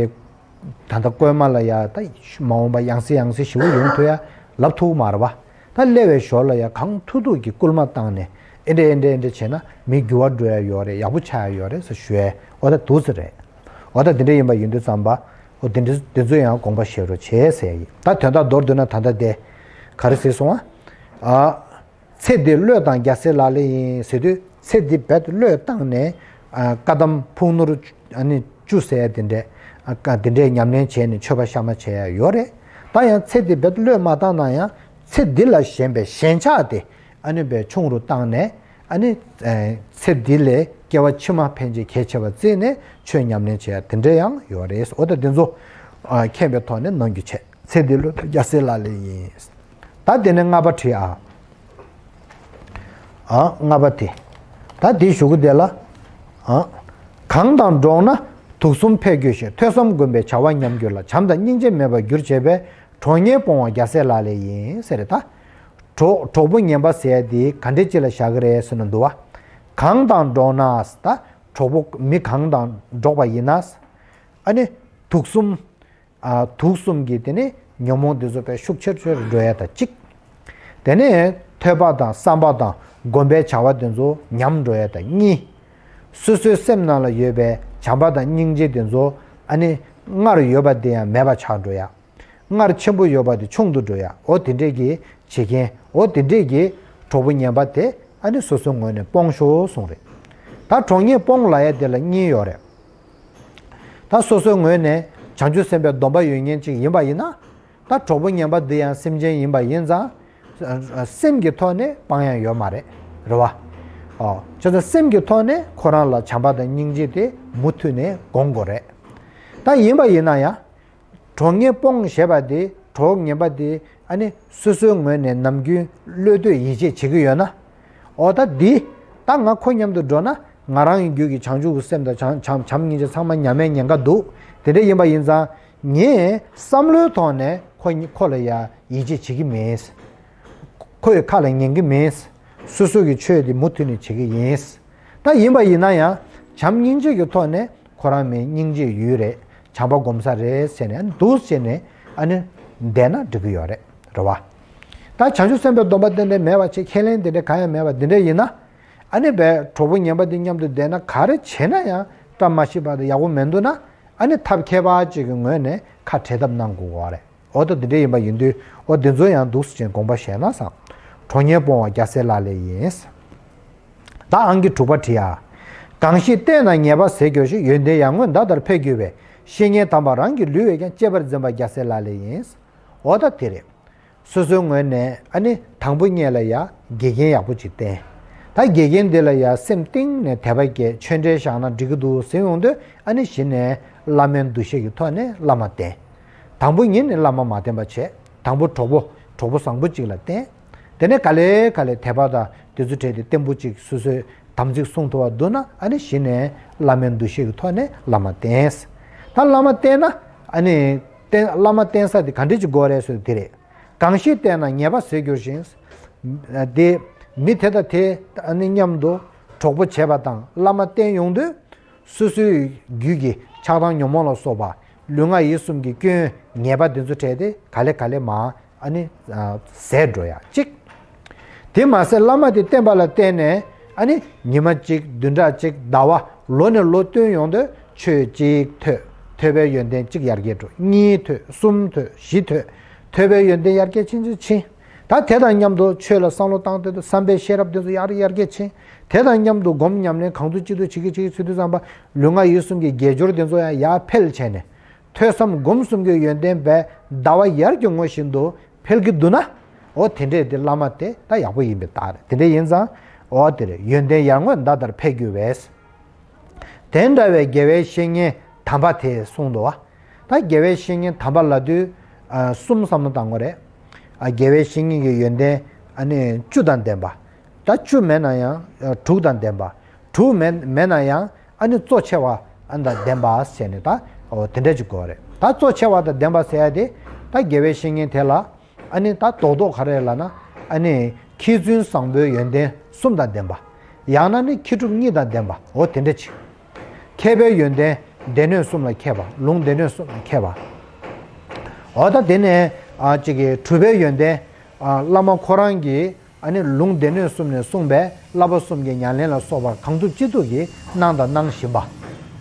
ད་ལྟ་ཀོས་མ་ལ་ཡ་ད་མ་འོངས་པ་ཡང་སེ་ཡང་སེ་ཞེ་པོ་ཡོང་ཐུབ་ཡ་ལབ་ཐུབ་ཀྱི་མ་རེད་བ། ད་སླེབས་པའི་ཞོར་ལ་ཡ་གང་ཐུབ་ཐུབ་ཀྱིས་སྐུལ་མ་བཏང་ནས། ཨེ་འདྲ་ཨེ་འདྲ་ཨེ་འདྲ་བྱས་ན་མི་འགྱུར་བ་འགྲོ་ཡ་ཡོད་རེད། ཡག་པོ་ཆགས་ཡ་ཡོད་རེད་ཟེར་ཞུ་ཡ། འོ་ད་འདུག་ཟེར་རེད། འོ་ད་འདི་འདྲ་ཡིན་པ་ཡིན་དུས་ཙམ་པ། འོ་འདི་འདྲ་འདི་ཚོ་ཡང་དགོངས་པ་བཞེས་རོགས་བྱས་ཟེར་ཡ་ཡིན། ད་དོན་དག་མདོར་བསྡུས་ན་ད་ལྟ་དེ་ག་རེ་ཟེར་སོང་ཨ། ཨ། ཚེ་འདི་བློས་བཏང་རྒྱལ་སྲས་ལག་ལེན་ཡིན་ཟེར་དུས། ཚེ་འདི་རྦད་དེ་བློས་བཏང་ནས། ཨ་བཀའ་གདམས་ཕུགས་ནོར་ཨ་ནི་བཅུ་ཟེར་ཡ་དེ་འདྲས། ཨ་བཀའ་དེ་འདྲས་ཉམས་ལེན་བྱས་ནས་མཆོད་པ་གཤའ་མ་བྱས་ཡ་ཡོད་རེད། ད་ཡང་ཚེ་འདི་རྦད་དེ་བློས་མ་བཏང་ན་ཡང་། ཚེ་འདི་ལ་ཞེན་པའི་ཞེན་ཆགས་དེ་ཨ་ནི་བས་ཆུང་རུ་བཏང་ནས། ཨ་ནི་ཨ་ཚེ་འདི་ལས་སྐྱེ་བ་ཕྱི་མ་ཕན་ཆེད་གལ་ཆེ་བ་བརྩིས་ནས་ཆོས་ཉམས་ལེན་བྱས་ཡ་དེ་འདྲས་ཡང་ཡོད་རེད། འོ་ད་དེ་ཚོ་ཨ་མཁྱེན་པའི་ཐོག་ནས་གནང་རྒྱུ་བྱས། ཚེ་འདི་བློས་བཏང་རྒྱལ་སྲས་ལག་ལེན་ཡིན། ད་དེ་ནས་ལྔ་པ་བྲིས་ཨ། ཨ་ལྔ་པ་དེ། ད་དེའི་གཞུག་གུ་དེ་ལ། ཨ་གང་དང་འགྲོགས་ན་དུག་གསུམ་འཕེལ་འགྱུར་ཞིང་། ཐོས་བསམ་སྒོམ་པའི་བྱ་བ་ཉམས་འགྱུར་ལ། བྱམས་དང་སྙིང་རྗེ་མེད་པར་འགྱུར་བྱེད་པའི། གྲོགས་ངན་སྤོང་བ་རྒྱལ་སྲས་ལག་ལེན་ཡིན་ཟེར་རེད་ད། གྲོགས་གྲོགས་པོ་ངན་པ་ཟེར་ཡ་དེ་ག་འདྲས་ཅིག་ལ་བཞག་གི་རེད་ཟེར་ན་འདུག་བ། གང་དང་འགྲོགས་ན་ད། གྲོགས་པོ་མི་གང་དང་འགྲོགས་པ་ཡིན་ན། ཨ་ནི་དུག་གསུམ། ཨ་དུག་གསུམ་གྱི་དེ་ནི་ ཉོན་མོངས་དེ་ཚོ་དཔེ་ཤུགས་ཆེར་ཆེར་འགྲོ་ཡ་དང་གཅིག་དེ་ནས་ཐོས་པ་དང་བསམ་པ་དང་སྒོམ་པའི་བྱ་བ་དེ་ཚོ་ཉམས་འགྲོ་ཡ་དང་གཉིས། སོ་སོའི་སེམས་ནང་ལ་ཡོད་པའི་བྱམས་པ་དང་སྙིང་རྗེ་དེ་ཚོ་ཨ་ནི་སྔར་ཡོད་པ་དེ་ཡང་མེད་པ་ཆགས་འགྲོ་ཡ། སྔར་ཆེན་པོ་ཡོད་པ་དེ་ཆུང་དུ་འགྲོ་ཡ། འོ་དེ་འདྲས་ཀྱི་བྱེད་མཁན། འོ་དེ་འདྲས་ཀྱི་གྲོགས་པོ་ངན་པ་དེ་ཨ་ནི་སོ་སོའི་ངོས་ནས་སྤོང་ཤོག་གསུངས་རེད། ད་གྲོགས་ངན་སྤོང་ལབ་ཡ་དེ་ལ་གཉིས་ཡོད་རེད། ད་སོ་སོའི་ངོས་ནས་བྱང་ཆུབ་སེམས་དཔའི་སྡོམ་པ་ཡོད་མཁན་ཅིག་ཡིན་པ་ཡིན་ན། ད་གྲོགས་པོ་ངན་པ་འདི་ཡང་སེམས་ཅན་ཡིན་པ་ཡིན་ཙང་། སེམས་ཀྱི་ཐོག་ནས་སྤང་ཡ་ཡོད་མ་རེད། རེད་བ། ཨོ། བྱས་ཙང་སེམས་ཀྱི་ཐོག་ནས་ཁོ་རང་ལ་བྱམས་པ་དང་སྙིང་རྗེ་དེ་མུ་མཐུད་ནས་སྒོམ་དགོས་རེད། ད་ཡིན་པ་ཡིན་ན་ཡང་། གྲོགས་ངན་སྤོང་ཞེས་པ་དེ་གྲོགས་ངན་པ་དེ་ཨ་ནི་སོ་སོའི་ངོས་ནས་ནམ་རྒྱུན་བློ་གཏོད་ཡིད་ཆེས་བྱེད་ཀྱི་ཡོད་ན། འོ་ད་འདི། ད་ང་ཁོ་མཉམ་དུ་འགྲོ་ན་ང་རང་གི་རྒྱུད་ཀྱི་བྱང་ཆུབ་ཀྱི་སེམས་དང་བྱམས་བྱམས་བྱམས་སྙིང་རྗེ་ཚང་མ་ཉམས་ཡས་ཉེན་ཁ་འདུག་དེ་འདྲ་ཡིན་པ་ཡིན་ཙང་། ངས་བསམ་བློའི་ཐོག་ནས་ཁོ་ཁོ་ལ་ཡ་ཡིད་ཆེས་བྱེད་ཀྱི་མེད། ཁོ་ཡི་ཁ་ལ་ཉན་གྱི་མེད། སོ་སོ་གི་ཆོས་དེ་མུ་མཐུད་ནས་བྱེད་ཀྱི་ཡིན། ད་ཡིན་པ་ཡིན་ན་ཡང་བྱམས་སྙིང་རྗེ་གི་ཐོག་ནས་ཁོ་རང་མི་སྙིང་རྗེའི་ཡུལ་རེད། བྱམས་པ་སྒོམ་ས་རེད་ཟེར་ནས་འདུག་ཟེར་ནས་ཨ་ནི་བསྡད་ན་འགྲིག་གི་ཡོད་རེད། རེད་བ། ད་བྱང་ཆུབ་སེམས་དཔའི་སྡོམ་པ་དེ་འདྲ་མེད་པ་བྱས། ཁས་ལེན་དེ་འདྲ་གང་ཡང་མེད་པ་དེ་འདྲ་ཡིན་ན། ཨ་ནི་བས་གྲོགས་པོ་ངན་པ་དེ་མཉམ་དུ་བསྡད་ན་ག་རེ་བྱས་ན་ཡང་བཀྲ་མ་ཤིས་པ་དང་ཡག་པོ་མི་འདུག་ན། ཨ་ནི་ཐབས་མཁས་པ་ཅིག་གི་ངོས་ནས་ཁ་བྲལ་ཐབས་གནང་དགོས་པ་རེད། འོ་ད་འདི་འདྲ་ཡིན་པ་ཡིན་དུས། འོ་འདི་ཚོ་ཡང་འདུག་སེ་བྱས་དགོངས་པ་བཞེས་ན་བཟང་། གྲོགས་ངན་སྤོང་བ་རྒྱལ་སྲས་ལག་ལེན་ཡིན། ད་ཨང་ཀི་དྲུག་པ་བྲིས་ཡ། གང་ཞིག་བསྟེན་ན་ཉེས་པ་ཟད་འགྱུར་ཞིང་། ཡོན་ཏན་ཡར་ངོའི་མདའ་ལྟར་འཕེལ་འགྱུར་བའི། བཤེས་གཉེན་དམ་པ་རང་གི་ལུས་པས་ཀྱང་། གཅེས་པར་འཛིན་པ་རྒྱལ་སྲས་ལག་ལེན་ཡིན། འོ་ད་དེ་རེད། སོ་སོའི་ངོས་ནས་ཨ་ནི་དང་པོ་ཉིད་ལ་ཡ་དགེ་རྒན་ཡག་པོ་ཅིག་བསྟེན། ད་དགེ་རྒན་འདི་ལ་ཡ་སེམས་གཏིང་ནས་དད་པ་སྐྱེས། ཆོས་འབྲེལ་བཞག་ན་འགྲིག་གི་འདུག་ཟེར་ཡོང་དུས། ཨ་ནི་གཞི་ནས་བླ་མའི་འདུ་ཤེས་ཀྱི་ཐོག་ནས་བླ་མ་བསྟེན། དང་པོ་ཉིད་ནས་བླ་མ་མ་བསྟེན་པ་བྱས། དང་པོ་གྲོགས་པོ་གྲོགས་པོ་བཟང་པོ་ཅིག་ལ་བསྟེན། དེ་ནས་ག་ལེ་ག་ལེ་དད་པ་དང་དེ་ཚོ་བྲལ་ཏེ་བརྟན་པོ་ཅིག་སོ་སོའི་དམ་ཚིག་སྲུང་ཐུབ་པ་འདུག་ན། ཨ་ནི་གཞི་ནས་བླ་མའི་འདུ་ཤེས་ཀྱི་ཐོག་ནས་བླ་མ་བསྟེན། ད་བླ་མ་བསྟེན་ན་ཨ་ནི་བསྟེན་བླ་མ་བསྟེན་ས་དེ་ག་འདྲ་ཅིག་དགོས་རེད་ཟེར་དེ་རེད། གང་ཞིག་བསྟེན་ན་ཉེས་པ་ཟད་འགྱུར་ཞིང་། དེ་མི་དེ་དང་དེ་ཨ་ནི་མཉམ་དུ་གྲོགས་པོ་བྱས་པ་དང་བླ་མ་བསྟེན་ཡོང་དུས། སོ་སོའི་རྒྱུད་ཀྱི་ཆགས་སྡང་ཉོན་མོངས་ལ་སོགས་པ་ལུས་ངག་ཡིད་གསུམ་གྱི་སྐྱོན་ཉེས་པ་དེ་ཚོ་བྲལ་ཏེ་ག་ལེ་ག་ལེ་མར་ཨ་ནི་ཟད་འགྲོ་ཡ་གཅིག་དེ་མ་ཟད་བླ་མ་དེ་བསྟེན་པ་ལ་བརྟེན་ནས་ཨ་ནི་ཉི་མ་གཅིག་བདུན་ཕྲག་གཅིག་ཟླ་བ་ལོ་ནས་ལོ་བསྟུན་ཡོང་དུས་ཆོས་གཅིག་ཐོས། ཐོས་པའི་ཡོན་ཏན་གཅིག་ཡར་རྒྱས་འགྲོ། གཉིས་ཐོས། གསུམ་ཐོས། བཞི་ཐོས། ཐོས་པའི་ཡོན་ཏན་ཡར་རྒྱས་ཕྱིན་ཕྱིན་ཕྱིན། ད་དེ་དང་མཉམ་དུ་ཆོས་ལ་བསམ་བློ་བཏང་དུས་བསམ་པའི་ཤེས་རབ་དེ་ཚོ་ཡར་ཡར་རྒྱས་ཕྱིན། དེ་དང་མཉམ་དུ་སྒོམ་ཉམས་ལེན་གང་ཐུབ་ཅི་ཐུབ་བྱེད་ཀྱི་བྱེད་ཀྱི་བྱེད་དུས་ཙམ་པ་ལུས་ངག་ཡིད་གསུམ་གྱི་དགེ་སྦྱོར་དེ་ཚོ་ཡང་ཡར་འཕེལ་བྱས་ནས། ཐོས་བསམ་སྒོམ་གསུམ་གྱི་ཡོན་ཏན་བས་ཟླ་བ་ཡར་གྱི་ངོ་བཞིན་དུ་འཕེལ་གྱི་འདུག་ན། འོ་དེ་འདྲས་དེ་བླ་མ་དེ་ད་ཡག་པོ་ཡིན་པའི་རྟགས་རེད། དེ་འདྲས་ཡིན་ཙང་། འོ་དེ་རེད། ཡོན་ཏན་ཡར་ངོའི་མདའ་ལྟར་འཕེལ་འགྱུར་བས། དེ་འདྲ་བའི་དགེ་བའི་བཤེས་གཉེན་དམ་པ་དེ་གསུངས་འདུག་བ། ད་དགེ་བའི་བཤེས་གཉེན་དམ་པ་ལབ་དུས། ཨ། གསུམ་བསམ་བློ་བཏང་དགོས་རེད། ཨ། དགེ་བའི་བཤེས་གཉེན་གྱི་ཡོན་ཏན་ཨ་ནི་བཅུ་དང་ལྡན་པ། ད་བཅུ་མེད་ན་ཡང་དྲུག་དང་ལྡན་པ། དྲུག་མེད་མེད་ན་ཡང་ཨ་ནི་གཙོ་ཆེ་བ་ཨ་དང་ལྡན་པ་ཟེར་ནས། ད་འོ་དེ་འདྲ་ཅིག་དགོས་རེད། ད་གཙོ་ཆེ་བ་དང་ལྡན་པ་ཟེར་ཡ་དེ། ད་དགེ་བའི་བཤེས་གཉེན་དེ་ལ་ཨ་ནི་ད་རྡོག་རྡོག་ག་རེ་ལབ་ན། ཨ་ནི་མཁས་བཙུན་བཟང་པོའི་ཡོན་ཏན་གསུམ་དང་ལྡན་པ། ཡང་ན་ནི་མཁས་གྲུབ་གཉིས་དང་ལྡན་པ། འོ་དེ་འདྲ་ཅིག་མཁས་པའི་ཡོན་ཏན་སྡེ་སྣོད་གསུམ་ལ་མཁས་པ། ལུང་སྡེ་སྣོད་གསུམ་ལ་མཁས་པ། འོ་ད་དེ་ནས་ཨ་ཅིག་གི་གྲུབ་པའི་ཡོན་ཏན། ཨ། བླ་མ་ཁོ་རང་གིས་ཨ་ནི་ལུང་སྡེ་སྣོད་གསུམ་ནས་གསུངས་པའི་བསླབ་པ་གསུམ་གྱི་ཉམས་ལེན་ལ་སོགས་པ་གང་ཐུབ་ཅི་ཐུབ་ཀྱིས་གནང་དང་གནང་བཞིན་པ།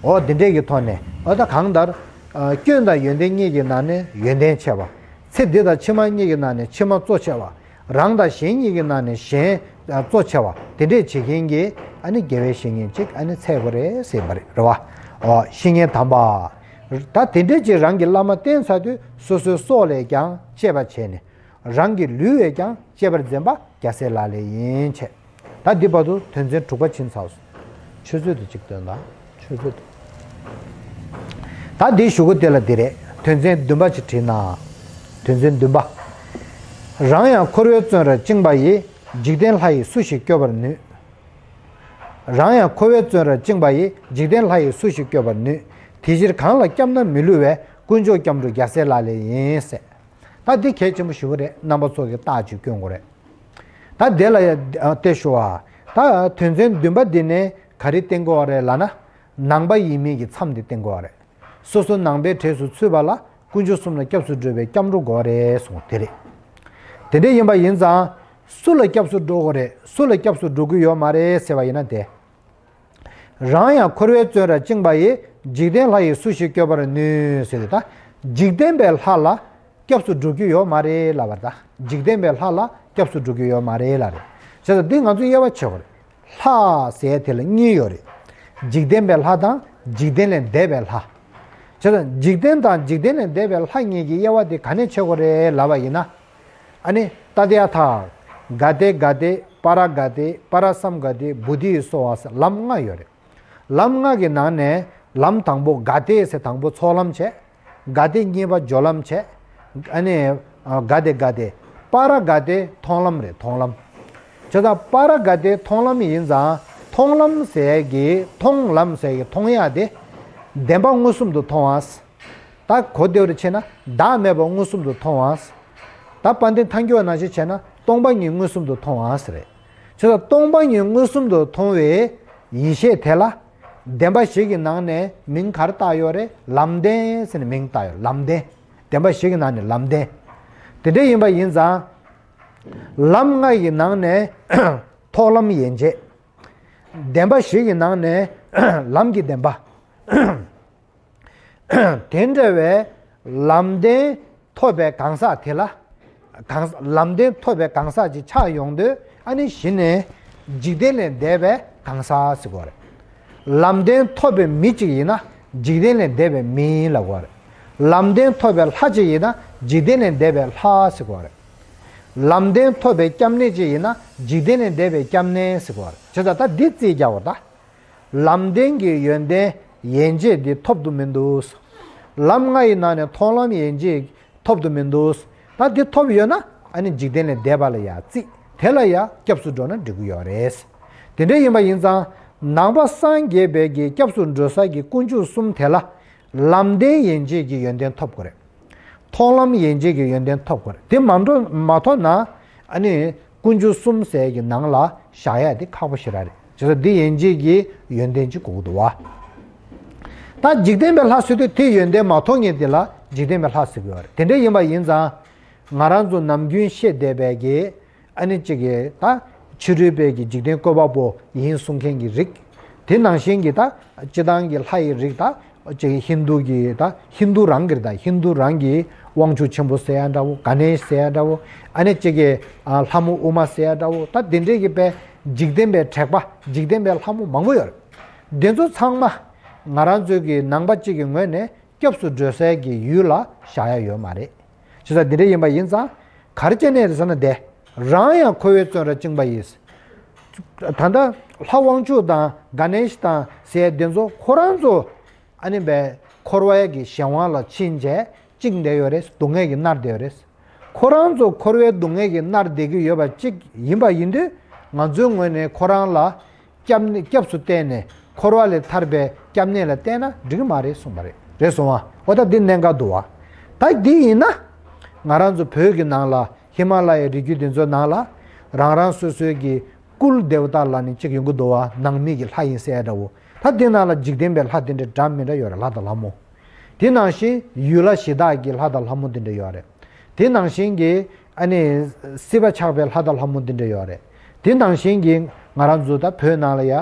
འོ་དེ་འདྲས་ཀྱི་ཐོག་ནས། འོ་ད་གང་ལྟར། ཨ། སྐྱོན་དང་ཡོན་ཏན་གཉིས་ཀྱི་ནང་ནས་ཡོན་ཏན་ཆེ་བ། ཚེ་འདི་དང་ཕྱི་མ་གཉིས་ཀྱི་ནང་ནས་ཕྱི་མ་གཙོ་ཆེ་བ། རང་དང་གཞན་གཉིས་ཀྱི་ནང་ནས་གཞན་གཙོ་ཆེ་བ། དེ་འདྲས་བྱེད་མཁན་གྱི་ཨ་ནི་དགེ་བའི་བཤེས་གཉེན་ཅིག་ཨ་ནི་འཚོལ་དགོས་རེད་ཟེར་བ་རེད། རེད་བ། འོ་བཤེས་གཉེན་དམ་པ། ད་དེ་འདྲས་ཅིག་རང་གི་བླ་མ་བསྟེན་ཚར་དུས་སོ་སོའི་སྲོག་ལས་ཀྱང་གཅེས་པར་བྱས་ནས། རང་གི་ལུས་པས་ཀྱང་གཅེས་པར་འཛིན་པ་རྒྱལ་སྲས་ལག་ལེན་ཡིན་བྱས། ད་འདི་བར་དུ་དོན་ཚན་དྲུག་པ་ཕྱིན་ཚར་སོང་། ཆུ་ཚོད་དུ་གཅིག་སྟོན་དང་། ཆུ་ཚོད་དུ། ད་འདིའི་གཞུག་གུ་དེ་ལ་འདི་རེད། དོན་ཚན་བདུན་པ་ཅིག་བྲིས་ན། དོན་ཚན་བདུན་པ། རང་ཡང་འཁོར་བའི་བཙོན་རར་བཅིངས་པ་ཡིས། འཇིག་རྟེན་ལྷ་ཡིས་སུ་ཞིག་སྐྱོབ་པར་ནུས། རང་ཡང་འཁོར་བའི་བཙོན་རར་བཅིངས་པ་ཡིས། འཇིག་རྟེན་ལྷ་ཡིས་སུ་ཞིག་སྐྱོབ་པར་ནུས། དེ་ཕྱིར་གང་ལ་སྐྱབས་ན་མི་བསླུ་བའི། དཀོན་མཆོག་སྐྱབས་འགྲོ་རྒྱལ་སྲས་ལག་ལེན་ཡིན་ཟེར། ད་འདི་གལ་ཆེན་པོ་ཞེ་པོ་རེད། རྣམ་པ་ཚོ་གིས་རྟགས་ཅིག་སྐྱོན་དགོས་རེད། ད་དེ་ལ་ཡ་ཨ་དེ་ཞུ་བ། ད་དོན་ཚན་བདུན་པ་འདི་ནས་ག་རེ་བསྟན་དགོས་པ་རེད་ལབ་ན། ནང་པ་ཡིན་མིན་གྱི་མཚམས་འདི་བསྟན་དགོས་པ་རེད། སོ་སོ་ནང་པའི་གྲས་སུ་ཚུད་པ་ལ་ དཀོན་མཆོག་གསུམ་ལ་སྐྱབས་སུ་འགྲོ་བའི་སྐྱབས་འགྲོ་དགོས་རེད་གསུངས་དེ་རེད། དེ་འདྲ་ཡིན་པ་ཡིན་ཙང་། སུ་ལ་སྐྱབས་སུ་འགྲོ་དགོས་རེད། སུ་ལ་སྐྱབས་སུ་འགྲོ་གི་ཡོད་མ་རེད་ཟེར་བ་ཡིན་ན་དེ། རང་ཡང་འཁོར་བའི་བཙོན་རར་བཅིངས་པ་ཡི། འཇིག་རྟེན་ལྷ་ཡིས་སུ་ཞིག་སྐྱོབ་པར་ནུས་ཟེར་ཏེ། ད་འཇིག་རྟེན་པའི་ལྷ་ལ་སྐྱབས་སུ་འགྲོ་རྒྱུ་ཡོད་མ་རེད་ལབ་པ་རེད། ད་འཇིག་རྟེན་པའི་ལྷ་ལ་སྐྱབས་སུ་འགྲོ་རྒྱུ་ཡོད་མ་རེད་ལབ་རེད། བྱས་ཙང་འདི་ང་ཚོས་དབྱེ་བ་ཕྱེ་དགོས་རེད། ལྷ་ཟེར་དེ་ལ་གཉིས་ཡོད་རེད། འཇིག་རྟེན་པའི་ལྷ་དང་འཇིག་རྟེན་ལས་འདས་པའི་ལྷ། བྱས་ཙང་འཇིག་རྟེན་དང་འཇིག་རྟེན་ལས་འདས་པའི་ལྷ་གཉིས་ཀྱི་དབྱེ་བ་དེ་ག་ནས་ཕྱེ་དགོས་རེད་ལབ་པ་ཡིན་ན། ཨ་ནི་ཏདྱ་ཐཱ། ག་ཏེ་ག་ཏེ། པཱ་ར་ག་ཏེ། པཱ་ར་སཾ་ག་ཏེ། བོ་དྷི་ཡེ་སྭཱ་ཧཱ་ཟེར་ལམ་ལྔ་ཡོད་རེད། ལམ་ལྔ་གི་ནང་ནས་ལམ་དང་པོ་ག་ཏེ་ཟེར་དང་པོ་ཚོགས་ལམ་བྱས། ག་ཏེ་གཉིས་པ་སྦྱོར་ལམ་བྱས། ཨ་ནི་ག་ཏེ་ག་ཏེ། པཱ་ར་ག་ཏེ་མཐོང་ལམ་རེད། མཐོང་ལམ། བྱས་ཙང་པཱ་ར་ག་ཏེ་མཐོང་ལམ་ཡིན་ཙང་མཐོང་ལམ་ཟེར་གི་མཐོང་ལམ་ཟེར་གི་མཐོང་ཡག་དེ་བདེན་པ་མངོན་སུམ་དུ་མཐོང་བ། ད་གོ་བདེ་བོ་བྱས་ན་བདག་མེད་པ་མངོན་སུམ་དུ་མཐོང་བ། ད་དཔལ་ལྡན་ཐལ་འགྱུར་བ་ནང་བཞིན་བྱས་ན་སྟོང་པ་ཉིད་མངོན་སུམ་དུ་མཐོང་བ་ཟེར་རེད། བྱས་ཙང་སྟོང་པ་ཉིད་མངོན་སུམ་དུ་མཐོང་བའི་ཡེ་ཤེས་དེ་ལ་བདེན་པ་བཞི་གི་ནང་ནས་མིང་ག་རེ་བཏགས་ཡོད་རེད། ལམ་བདེན་ཟེར་ནས་མིང་བཏགས་ཡོད། ལམ་བདེན། བདེན་པ་བཞི་གི་ནང་ནས་ལམ་བདེན། དེ་འདྲ་ཡིན་པ་ཡིན་ཙང་། ལམ་ལྔ་ཡི་ནང་ནས་ཐོག་ལམ་ཡན་ཆད། བདེན་པ་བཞི་གི་ནང་ནས་ལམ་གྱི་བདེན་པ། དེ་འདྲ་བའི་ལམ་བདེན་ཐོབ་པའི་གང་ཟག་དེ་ལ། གང་ལམ་བདེན་ཐོབ་པའི་གང་ཟག་ཅིག་ཆགས་ཡོང་དུས། ཨ་ནི་གཞི་ནས་འཇིག་རྟེན་ལས་འདས་པའི་གང་ཟག་ཟེར་གོ་རེད། ལམ་བདེན་ཐོབ་པའི་མི་གཅིག་ཡིན་ན་འཇིག་རྟེན་ལས་འདས་པའི་མི་ལབ་གོ་རེད། ལམ་བདེན་ཐོབ་པའི་ལྷ་གཅིག་ཡིན་ན་འཇིག་རྟེན་ལས་འདས་པའི་ལྷ་ཟེར་གོ་རེད། ལམ་བདེན་ཐོབ་པའི་སྐྱབས་གནས་གཅིག་ཡིན་ན་འཇིག་རྟེན་ལས་འདས་པའི་སྐྱབས་གནས་ཟེར་གོ་རེད། བྱས་ཙང་ད་འདི་རྩིས་རྒྱག་དགོས་ད། ལམ་བདེན་གྱི་ཡོན་ཏན་ཡན་ཆད་འདི་ཐོབ་ཏུ་མི་འདུག། ལམ་ལྔ་ཡི་ནང་ནས་མཐོང་ལམ་ཡན་ཆད་ཐོབ་ཏུ་མི་འདུག། ད་འདི་ཐོབ་ཡོད་ན་ཨ་ནི་འཇིག་རྟེན་ལས་འདས་པ་ལ་ཡ་རྩིས། དེ་ལ་ཡ་སྐྱབས་སུ་འགྲོ་ན་འགྲིག་གི་ཡོད་རེད། དེ་འདྲ་ཡིན་པ་ཡིན་ཙང་ནང་པ་སངས་རྒྱས་པའི་གི་སྐྱབས་སུ་འགྲོ་ས་གི་དཀོན་མཆོག་གསུམ་དེ་ལ་ལམ་བདེན་ཡན་ཆད་ཀྱི་ཡོན་ཏན་ཐོབ་དགོས་རེད། མཐོང་ལམ་ཡན་ཆད་ཀྱི་ཡོན་ཏན་ཐོབ་དགོས་རེད། དེ་མ་འགྲོ་མ་ཐོབ་ན་ཨ་ནི་དཀོན་མཆོག་གསུམ་ཟེར་གྱི་ནང་ལ་བཞག་ཡ་དེ་ཁག་པོ་ཞེ་དྲག་རེད། བྱས་ཙང་འདི་ཡན་ཆད་ཀྱི་ཡོན་ཏན་ཅིག་དགོས་ཀྱི་འདུག་བ། ད་འཇིག་རྟེན་པའི་ལྷ་ཟེར་དུས་དེ་ཡོན་ཏན་མ་ཐོབ་མཁན་དེ་ལ་འཇིག་རྟེན་པའི་ལྷ་ཟེར་གྱི་ཡོད་རེད། དེ་འདྲ་ཡིན་པ་ཡིན་ཙང་ང་རང་ཚོ་ནམ་རྒྱུན་བཤད་བསྡད་པའི་གི་ཨ་ནི་གཅིག་གིས་ད་ཕྱི་རོལ་པའི་གི་འཇིག་རྟེན་བཀོད་པ་པོ་ཡིན་གསུང་མཁན་གྱི་རིགས། དེ་ནང་བཞིན་གྱི་ད་སྤྱི་བཏང་གི་ལྷ་ཡི་རིགས། ད་གཅིག་ཧིན་རྡུ་གི་ད་ཧིན་རྡུ་རང་གི་རེད། ད་ཧིན་རྡུ་རང་གི་དབང་ཕྱུག་ཆེན་པོ་ཟེར་ཡ་འདྲ་བོ། ག་ནེཤ་ཟེར་ཡ་འདྲ་བོ། ཨ་ནི་གཅིག་གི་ཨ་ལྷ་མོ་ཨུ་མ་ཟེར་ཡ་འདྲ་བོ། ད་དེ་འདྲའི་གི་པའི་འཇིག་རྟེན་པའི་དྲེགས་པ། འཇིག་རྟེན་པའི་ལྷ་མོ་མང་པོ་ཡོད་རེད། དེ་ཚོ་ཚང་མ་ང་རང་ཚོའི་གི་ནང་པ་གཅིག་གི་ངོས་ནས་སྐྱབས་སུ་འགྲོ་སའི་གི་ཡུལ་ལ་བཞག་ཡ་ཡོད་མ་རེད། བྱས་ཙང་འདི་འདྲ་ཡིན་པ་ཡིན་ཙང་ག་རེ་བྱས་ནས་རེད་ཟེར་ན། དེ་རང་ཡང་འཁོར་བའི་བཙོན་རར་བཅིངས་པ་ཡིས། ད་ལྟ་ལྷ་དབང་ཕྱུག་དང་ག་ནེཤ་དང་ཟེར་དེ་ཚོ་ཁོ་རང་ཚོ་ཨ་ནི་བའི་འཁོར་བའི་གི་གཞན་དབང་ལ་ཕྱིན་བྱས་བཅིངས་བསྡད་ཡོད་རེད། སྡུག་བསྔལ་གྱིས་མནར་བསྡད་ཡོད་རེད། ཁོ་རང་ཚོ་འཁོར་བའི་སྡུག་བསྔལ་གྱིས་མནར་བསྡད་ཀྱི་ཡོད་པ་གཅིག་ཡིན་པ་ཡིན་དུས། ང་ཚོའི་ངོས་ནས་ཁོ་རང་ལ་སྐྱབས་གནས། སྐྱབས་སུ་བསྟེན་ནས་འཁོར་བ་ལས་ཐར་པའི་སྐྱབས་གནས་ལ་བསྟེན་ན་འགྲིག་གི་མ་རེད་གསུངས་པ་རེད། རེད་སོང་བ། འོ་ད་འདི་གནད་འགག་འདུག་བ། ད་འདི་ཡིན་ན་ང་རང་ཚོ་བོད་ཀྱི་ནང་ལ་ཧི་མ་ལ་ཡའི་རི་རྒྱུད་འདི་ཚོའི་ནང་ལ་རང་རང་སོ་སོའི་གི་ཀུལ་དེ་ཝ་ཏཱ་ལབ་ནས་གཅིག་ཡོང་གི་འདུག་བ། ནང་མི་གི་ལྷ་ཡིན་ཟེར་ཡ་འདྲ་བོ། ད་འདི་ནང་ལ་འཇིག་རྟེན་པའི་ལྷ་དེ་འདྲ་འདྲ་མི་འདྲ་ཡོད་རེད། ལྷ་དང་ལྷ་མོ། དེ་ནང་བཞིན་ཡུལ་ལྷ་གཞི་བདག་གི་ལྷ་དང་ལྷ་མོ་དེ་འདྲ་ཡོད་རེད། དེ་ནང་བཞིན་གྱི་ཨ་ནི་སྲིད་པ་ཆགས་པའི་ལྷ་དང་ལྷ་མོ་དེ་འདྲ་ཡོད་རེད། དེ་ནང་བཞིན་གྱི་ང་རང་ཚོ་ད་བོད་ནང་ལ་ཡ་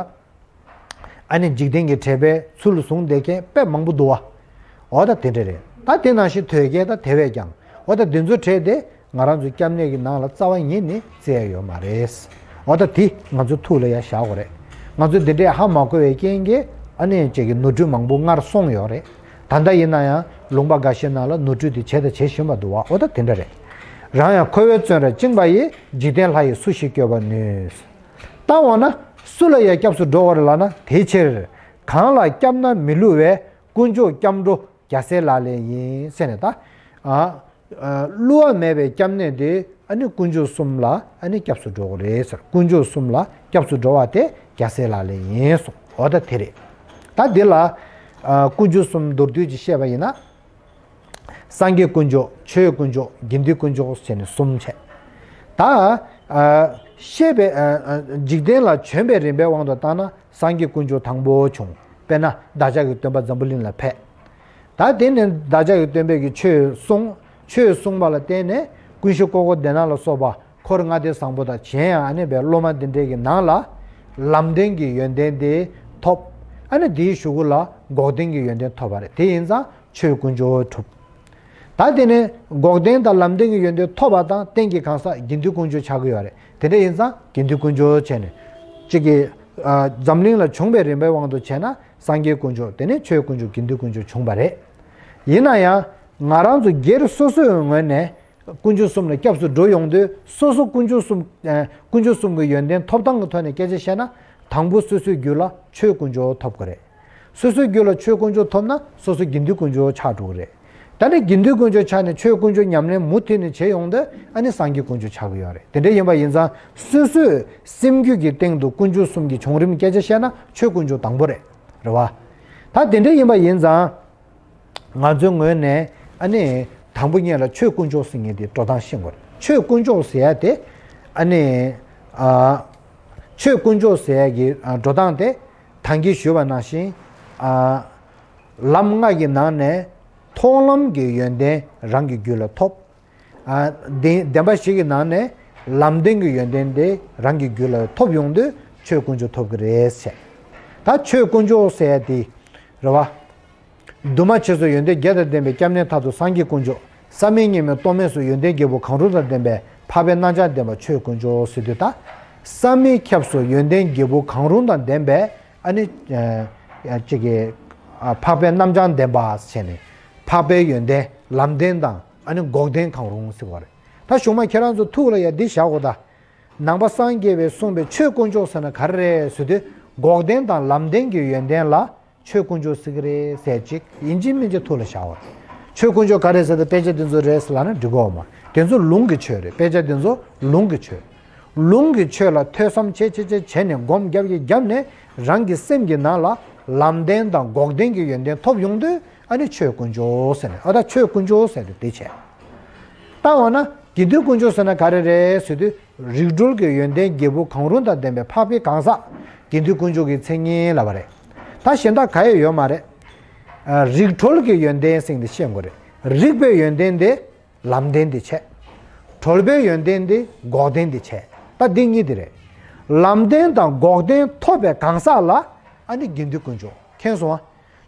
ཨ་ནི་འཇིག་རྟེན་གྱི་དྲེགས་པའི་ཚུལ་བཟུང་བསྡད་མཁན་དཔེ་མང་པོ་འདུག་བ། འོ་ད་དེ་འདྲ་རེད། ད་དེ་ནང་བཞིན་དོལ་རྒྱལ་ད་དེ་བས་ཀྱང་། འོ་ད་དེ་ཚོ་གྲས་དེ་ང་རང་ཚོའི་སྐྱབས་གནས་ཀྱི་ནང་ལ་རྩ་བ་ཉིད་ནས་བརྩི་ཡ་ཡོད་མ་རེད། འོ་ད་དེ་ང་ཚོའི་ཐུགས་ལ་ཡ་བཞག་དགོས་རེད། ང་ཚོས་འདི་འདྲས་ཧ་མ་གོ་བའི་རྐྱེན་གྱིས་ཨ་ནི་ཅིག་གི་ནོར་འཁྲུལ་མང་པོ་སྔར་སོང་ཡོད་རེད། ད་ལྟ་ཡིན་ན་ཡང་ལུང་པ་འགའ་ཤས་ནང་ལ་ནོར་འཁྲུལ་དེ་བྱས་དང་བྱེད་བཞིན་པ་འདུག་བ། འོ་ད་དེ་འདྲ་རེད། རང་ཡང་འཁོར་བའི་བཙོན་རར་བཅིངས་པ་ཡི། འཇིག་རྟེན་ལྷ་ཡིས་སུ་ཞིག་སྐྱོབ་པར་ནུས། ད་འོ་ན་སུ་ལ་ཡང་སྐྱབས་སུ་འགྲོ་བར་ལབ་ན། དེའི་ཕྱིར་གང་ལ་སྐྱབས་ན་མི་བསླུ་བའི། དཀོན་མཆོག་སྐྱབས་འགྲོ་རྒྱལ་སྲས་ལག་ལེན་ཡིན་ཟེར་ནས། ད་ཨ་ཨ་བསླུ་བ་མེད་པའི་སྐྱབས་གནས་དེ་ཨ་ནི་དཀོན་མཆོག་གསུམ་ལ་ཨ་ནི་སྐྱབས་སུ་འགྲོ་དགོས་རེད་ཟེར། དཀོན་མཆོག་གསུམ་ལ་སྐྱབས་སུ་འགྲོ་བ་དེ་རྒྱལ་སྲས་ལག་ལེན་ཡིན་གསུངས། འོ་ད་དེ་རེད། ད་འདི་ལ་ཨ་དཀོན་མཆོག་གསུམ་མདོར་བསྡུས་ཀྱིས་བཤད་པ་ཡིན་ན། སངས་རྒྱས་དཀོན་མཆོག་ཆོས་དཀོན་མཆོག་དགེ་འདུན་དཀོན་མཆོག་ཟེར་ནས་གསུམ་བྱས། ད་ཨ་བཤད་པའི་ཨ་ཨ་འཇིག་རྟེན་ལ་བྱོན་པའི་རིམ་པའི་དབང་དུ་བཏང་ན། སངས་རྒྱས་དཀོན་མཆོག་དང་པོ་བྱུང་། དཔེར་ན་བདག་ཅག་གི་སྟོན་པ་འཛམ་བུ་གླིང་ལ་ཕེབས། ད་དེ་ནས་བདག་ཅག་གི་སྟོན་པས་ཀྱི་ཆོས་གསུངས། ཆོས་གསུངས་པ་ལ་བརྟེན་ནས་ཀུན་གཞི་ཀོ་ཀོ་དེ་ན་ལ་སོགས་པ་འཁོར་ལྔ་སྡེ་བཟང་པོ་དང་གཞན་ཡང་ཨ་ནི་བའི་སློབ་མ་འདི་འདྲའི་གི་ནང་ལ་ལམ་བདེན་གྱི་ཡོན་ཏན་དེ་ཐོབ། ཨ་ནི་དེའི་གཞུག་གུ་ལ་འགོག་བདེན་གྱི་ཡོན་ཏན་ཐོབ་པ་རེད། དེ་ཡིན་ཙང་ཆོས་དཀོན་མཆོག་གྲུབ། ད་དེ་ནས་འགོག་བདེན་དང་ལམ་བདེན་གྱི་ཡོན་ཏན་ཐོབ་པ་དང་རྟེན་གྱི་གང་ཟག་དགེ་འདུན་དཀོན་མཆོག་ཆགས་ཀྱི་ཡོད་རེད། དེ་འདྲ་ཡིན་ཙང་དགེ་འདུན་དཀོན་མཆོག་བྱས་ནས་གཅིག་གི་ཨ་འཛམ་གླིང་ལ་བྱུང་བའི་རིམ་པའི་དབང་དུ་བྱས་ན་སངས་རྒྱས་དཀོན་མཆོག་དེ་ནས་ཆོས་དཀོན་མཆོག་དགེ་འདུན་དཀོན་མཆོག་བྱུང་བ་རེད། ཡིན་ན་ཡང་ང་རང་ཚོ་སྒེར་སོ་སོའི་ངོས་ནས་དཀོན་མཆོག་གསུམ་ལ་སྐྱབས་སུ་འགྲོ་ཡོང་དུས་སོ་སོ་དཀོན་མཆོག་གསུམ་ཨ་དཀོན་མཆོག་གསུམ་གྱི་ཡོན་ཏན་ཐོབ་ཐང་གི་ཐོག་ནས་སྐད་ཆ་བཤད་ན་དང་པོ་སོ་སོའི་རྒྱུད་ལ་ཆོས་དཀོན་མཆོག་ཐོབ་དགོས་རེད། སོ་སོའི་རྒྱུད་ལ་ཆོས་དཀོན་མཆོག་ཐོབ་ན་སོ་སོ་དགེ་འདུན་དཀོན་མཆོག་ཆགས་འགྲོ་གི་རེད། ད་ནི་དགེ་འདུན་དཀོན་མཆོག་ཆགས་ནས་ཆོས་དཀོན་མཆོག་ཉམས་ལེན་མུ་མཐུད་ནས་བྱེད་ཡོང་དུས་ཨ་ནི་སངས་རྒྱས་དཀོན་མཆོག་ཆགས་ཀྱི་ཡོད་རེད། དེ་འདྲ་ཡིན་པ་ཡིན་ཙང་སོ་སོའི་སེམས་རྒྱུད་ཀྱི་སྟེང་དུ་དཀོན་མཆོག་གསུམ་གྱི་བྱུང་རིམ་སྐད་ཆ་བཤད་ན་ཆོས་དཀོན་མཆོག་དང་པོ་རེད། རེད་བ། ད་དེ་འདྲ་ཡིན་པ་ཡིན་ཙང་ང་ཚོའི་ངོས་ནས་ཨ་ནི་དང་པོ་ཉིད་ལ་ཆོས་དཀོན་མཆོག་ཟེར་མཁན་དེ་འགྲོ་སྟངས་ཤེས་དགོས་རེད། ཆོས་དཀོན་མཆོག་ཟེར་ཡ་དེ་ཨ་ནི་ཨ་ཆོས་དཀོན་མཆོག་ཟེར་ཡ་གི་ཨ་འགྲོ་སྟངས་དེ། ད་གིན་ཞུས་པ་ནང་བཞིན། ཨ། ལམ་ལྔ་གི་ནང་ནས་མཐོང་ལམ་གྱི་ཡོན་ཏན་རང་གི་རྒྱུད་ལ་ཐོབ། ཨ། བདེན་བདེན་པ་བཞི་གི་ནང་ནས་ལམ་བདེན་གྱི་ཡོན་ཏན་དེ་རང་གི་རྒྱུད་ལ་ཐོབ་ཡོང་དུས་ཆོས་དཀོན་མཆོག་ཐོབ་ཀྱི་རེད་ཟེར། ད་ཆོས་དཀོན་མཆོག་ཟེར་ཡ་དེ་རེད་བ། འདུས་མ་བྱས་སུ་ཡོན་ཏན་བརྒྱད་དང་ལྡན་པའི་སྐྱབས་གནས་མཐར་ཐུག་སངས་རྒྱས་དཀོན་མཆོག་བསམ་མེད་གཉིས་མེད་རྟོག་མེད་སོགས་ཡོན་ཏན་བརྒྱད་པོ་གང་རུང་དང་ལྡན་པའི་འཕགས་པའི་རྣམ་གྲངས་ལྡན་པ་ཆོས་དཀོན་མཆོག་ཟེར་དུས་ད། བསམ་མེད་ཁྱབ་སོགས་ཡོན་ཏན་བརྒྱད་པོ་གང་རུང་དང་ལྡན་པའི་ཨ་ནི། ཨ། ཅིག་གི། ཨ། འཕགས་པའི་རྣམ་གྲངས་ལྡན་པ་བྱས་ནས། འཕགས་པའི་ཡོན་ཏན་ལམ་བདེན་དང་ཨ་ནི་འགོག་བདེན་གང་རུང་ཟེར་བ་རེད། ད་གཞུག་མ་ཁྱེད་རང་ཚོ་ཐུགས་ལ་ཡ་འདི་བཞག་གོ་ད། ནང་པ་སངས་རྒྱས་པས་གསུངས་པའི་ཆོས་དཀོན་མཆོག་ཟེར་ན་ག་རེ་རེད་ཟེར་དུས་འགོག་བདེན་དང་ལམ་བདེན་གྱི་ཡོན་ཏན་ལ། ཆོས་དཀོན་མཆོག་ཟེར་གི་རེད་ཟེར་ཅིག་ཡིན་གཅིག་མིན་གཅིག་ཐུགས་ལ་བཞག་པ་རེད། ཆོས་དཀོན་མཆོག་ག་རེ་ཟེར་ཏེ་དཔེ་ཆ་འདི་ཚོ་རེད་ཟེར་ལབ་ན་འགྲིག་གི་ཡོད་མ་རེད། དེ་ཚོ་ལུང་གི་ཆོས་རེད། དཔེ་ཆ་འདི་ཚོ་ལུང་གི་ཆོས། ལུང་གི་ཆོས་ལ་ཐོས་བསམ་བྱེད་བྱེད་བྱེད་བྱས་ནས་སྒོམ་རྒྱབ་ཀྱི་རྒྱབ་ནས་རང་གི་སེམས་ཀྱི་ནང་ལ་ལམ་བདེན་དང་འགོག་བདེན་གྱི་ཡོན་ཏན་ཐོབ་ཡོང་དུས་ཨ་ནི་ཆོས་དཀོན་མཆོག་ཟེར་ནས་ཨ་ད་ཆོས་དཀོན་མཆོག་ཟེར་ཏེ་དེ་བྱས། ད་འོ་ན་དགེ་འདུན་དཀོན་མཆོག་ཟེར་ན་ག་རེ་རེད་ཟེར་དུས། རིགས་གྲོལ་གྱི་ཡོན་ཏན་བརྒྱད་པོ་གང་རུང་དང་ལྡན་པའི་འཕགས་པའི་གང་ཟག་དགེ་འདུན་དཀོན་མཆོག་གི་མཚན་ཉིད་ལབ་པ་རེད། ད་གཞན་དག་ག་ཡང་ཡོད་མ་རེད། ཨ། རིགས་གྲོལ་གྱི་ཡོན་ཏན་ཟེར་དེ་ཤེས་དགོས་རེད། རིགས་པའི་ཡོན་ཏན་དེ་ལམ་བདེན་དེ་བྱས། གྲོལ་པའི་ཡོན་ཏན་དེ་འགོག་བདེན་དེ་བྱས། ད་འདི་གཉིས་དེ་རེད། ལམ་བདེན་དང་འགོག་བདེན་ཐོབ་པའི་གང་ཟག་ལ་ཨ་ནི་དགེ་འདུན་དཀོན་མཆོག་མཁྱེན་སོང་ཨ།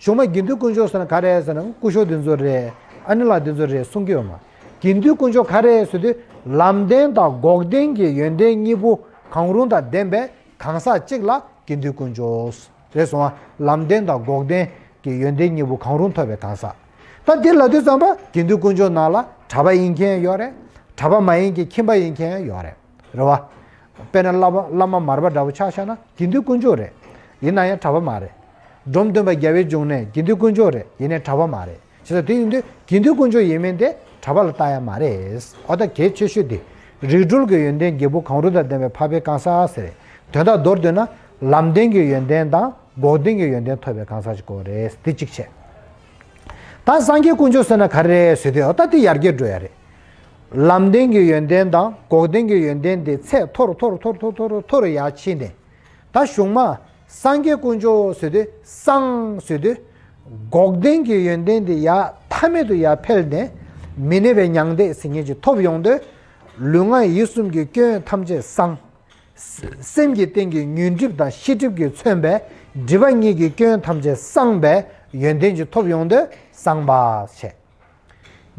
གཞུག་མ་དགེ་འདུན་དཀོན་མཆོག་ཟེར་ན་ག་རེ་ཟེར་ན་སྐུ་ཞབས་འདི་ཚོ་རེད། ཨ་ནི་ལགས་འདི་ཚོ་རེད་གསུང་གི་ཡོད་མ། དགེ་འདུན་དཀོན་མཆོག་ག་རེ་ཟེར་དུས་ལམ་བདེན་དང་འགོག་བདེན་གྱི་ཡོན་ཏན་གཉིས་པོ་གང་རུང་དང་ལྡན་པའི་གང་ཟག་གཅིག་ལ་དགེ་འདུན་དཀོན་མཆོག་རེད་སོང་ཨ། ལམ་བདེན་དང་འགོག་བདེན་གྱི་ཡོན་ཏན་གཉིས་པོ་གང་རུང་ཐོབ་པའི་གང་ཟག་ད་འདི་ལབ་དུས་ཙམ་པ་དགེ་འདུན་དཀོན་མཆོག་ནང་ལ་གྲྭ་པ་ཡིན་མཁན་ཡོད་རེད། གྲྭ་པ་མ་ཡིན་མཁན་ཁྱིམ་པ་ཡིན་མཁན་ཡོད་རེད། རེད་བ། དཔེར་ན་བླ་མ་བླ་མ་མར་པ་འདྲ་བོ་ཆ་བཞག་ན་དགེ་འདུན་དཀོན་མཆོག་རེད། ཡིན་ན་ཡང་གྲྭ་པ་མ་རེད། འབྲོམ་སྟོན་པ་རྒྱལ་བའི་འབྱུང་གནས་དགེ་འདུན་དཀོན་མཆོག་རེད། ཡིན་ནའི་གྲྭ་པ་མ་རེད། བྱས་ཙང་དེ་ཡིན་དུས་དགེ་འདུན་དཀོན་མཆོག་ཡིན་མིན་དེ་གྲྭ་པ་ལ་ལྟ་ཡ་མ་རེད། འོ་ད་གལ་ཆེ་ཤོས་དེ། རིགས་གྲོལ་གྱི་ཡོན་ཏན་བརྒྱད་པོ་གང་རུང་དང་ལྡན་པའི་འཕགས་པའི་གང་ཟག་ཟེར། དོན་དག་མདོར་བསྡུས་ན་ལམ་བདེན་གྱི་ཡོན་ཏན་དང་འགོག་བདེན་གྱི་ཡོན་ཏན་ཐོབ་པའི་གང་ཟག་ཅིག་དགོས་རེད། དེ་གཅིག་བྱས། ད་སངས་རྒྱས་དཀོན་མཆོག་ཟེར་ན་ག་རེ་རེད་ཟེར་དུས་འོ་ད་དེ་ཡར་རྒྱས་འགྲོ་ཡ་རེད། ལམ་བདེན་གྱི་ཡོན་ཏན་དང་འགོག་བདེན་གྱི་ཡོན་ཏན་དེ་ཚད་མཐོ་རུ་མཐོ་རུ་མཐོ་རུ་མཐོ་རུ་མཐོ་རུ་ཡར་ཕྱིན་ནས། ད་གཞུག་མ་སངས་རྒྱས་དཀོན་མཆོག་ཟེར་དུས་སངས་ཟེར་དུས། འགོག་བདེན་གྱི་ཡོན་ཏན་དེ་ཡར་མཐའ་མེད་དུ་ཡར་འཕེལ་ནས་མི་གནས་པའི་མྱང་འདས་ཟེར་མཁན་ཅིག་ཐོབ་ཡོང་དུས། ལུས་ངག་ཡིད་གསུམ་གྱི་སྐྱོན་ཐམས་ཅད་སངས། སེམས་ཀྱི་སྟེང་གི་ཉོན་སྒྲིབ་དང་ཤེས་སྒྲིབ་ཀྱིས་མཚོན་པའི་སྒྲིབ་པ་གཉིས་ཀྱི་སྐྱོན་ཐམས་ཅད་སངས་པའི་ཡོན་ཏན་ཅིག་ཐོབ་ཡོང་དུས་སངས་པ་བྱས།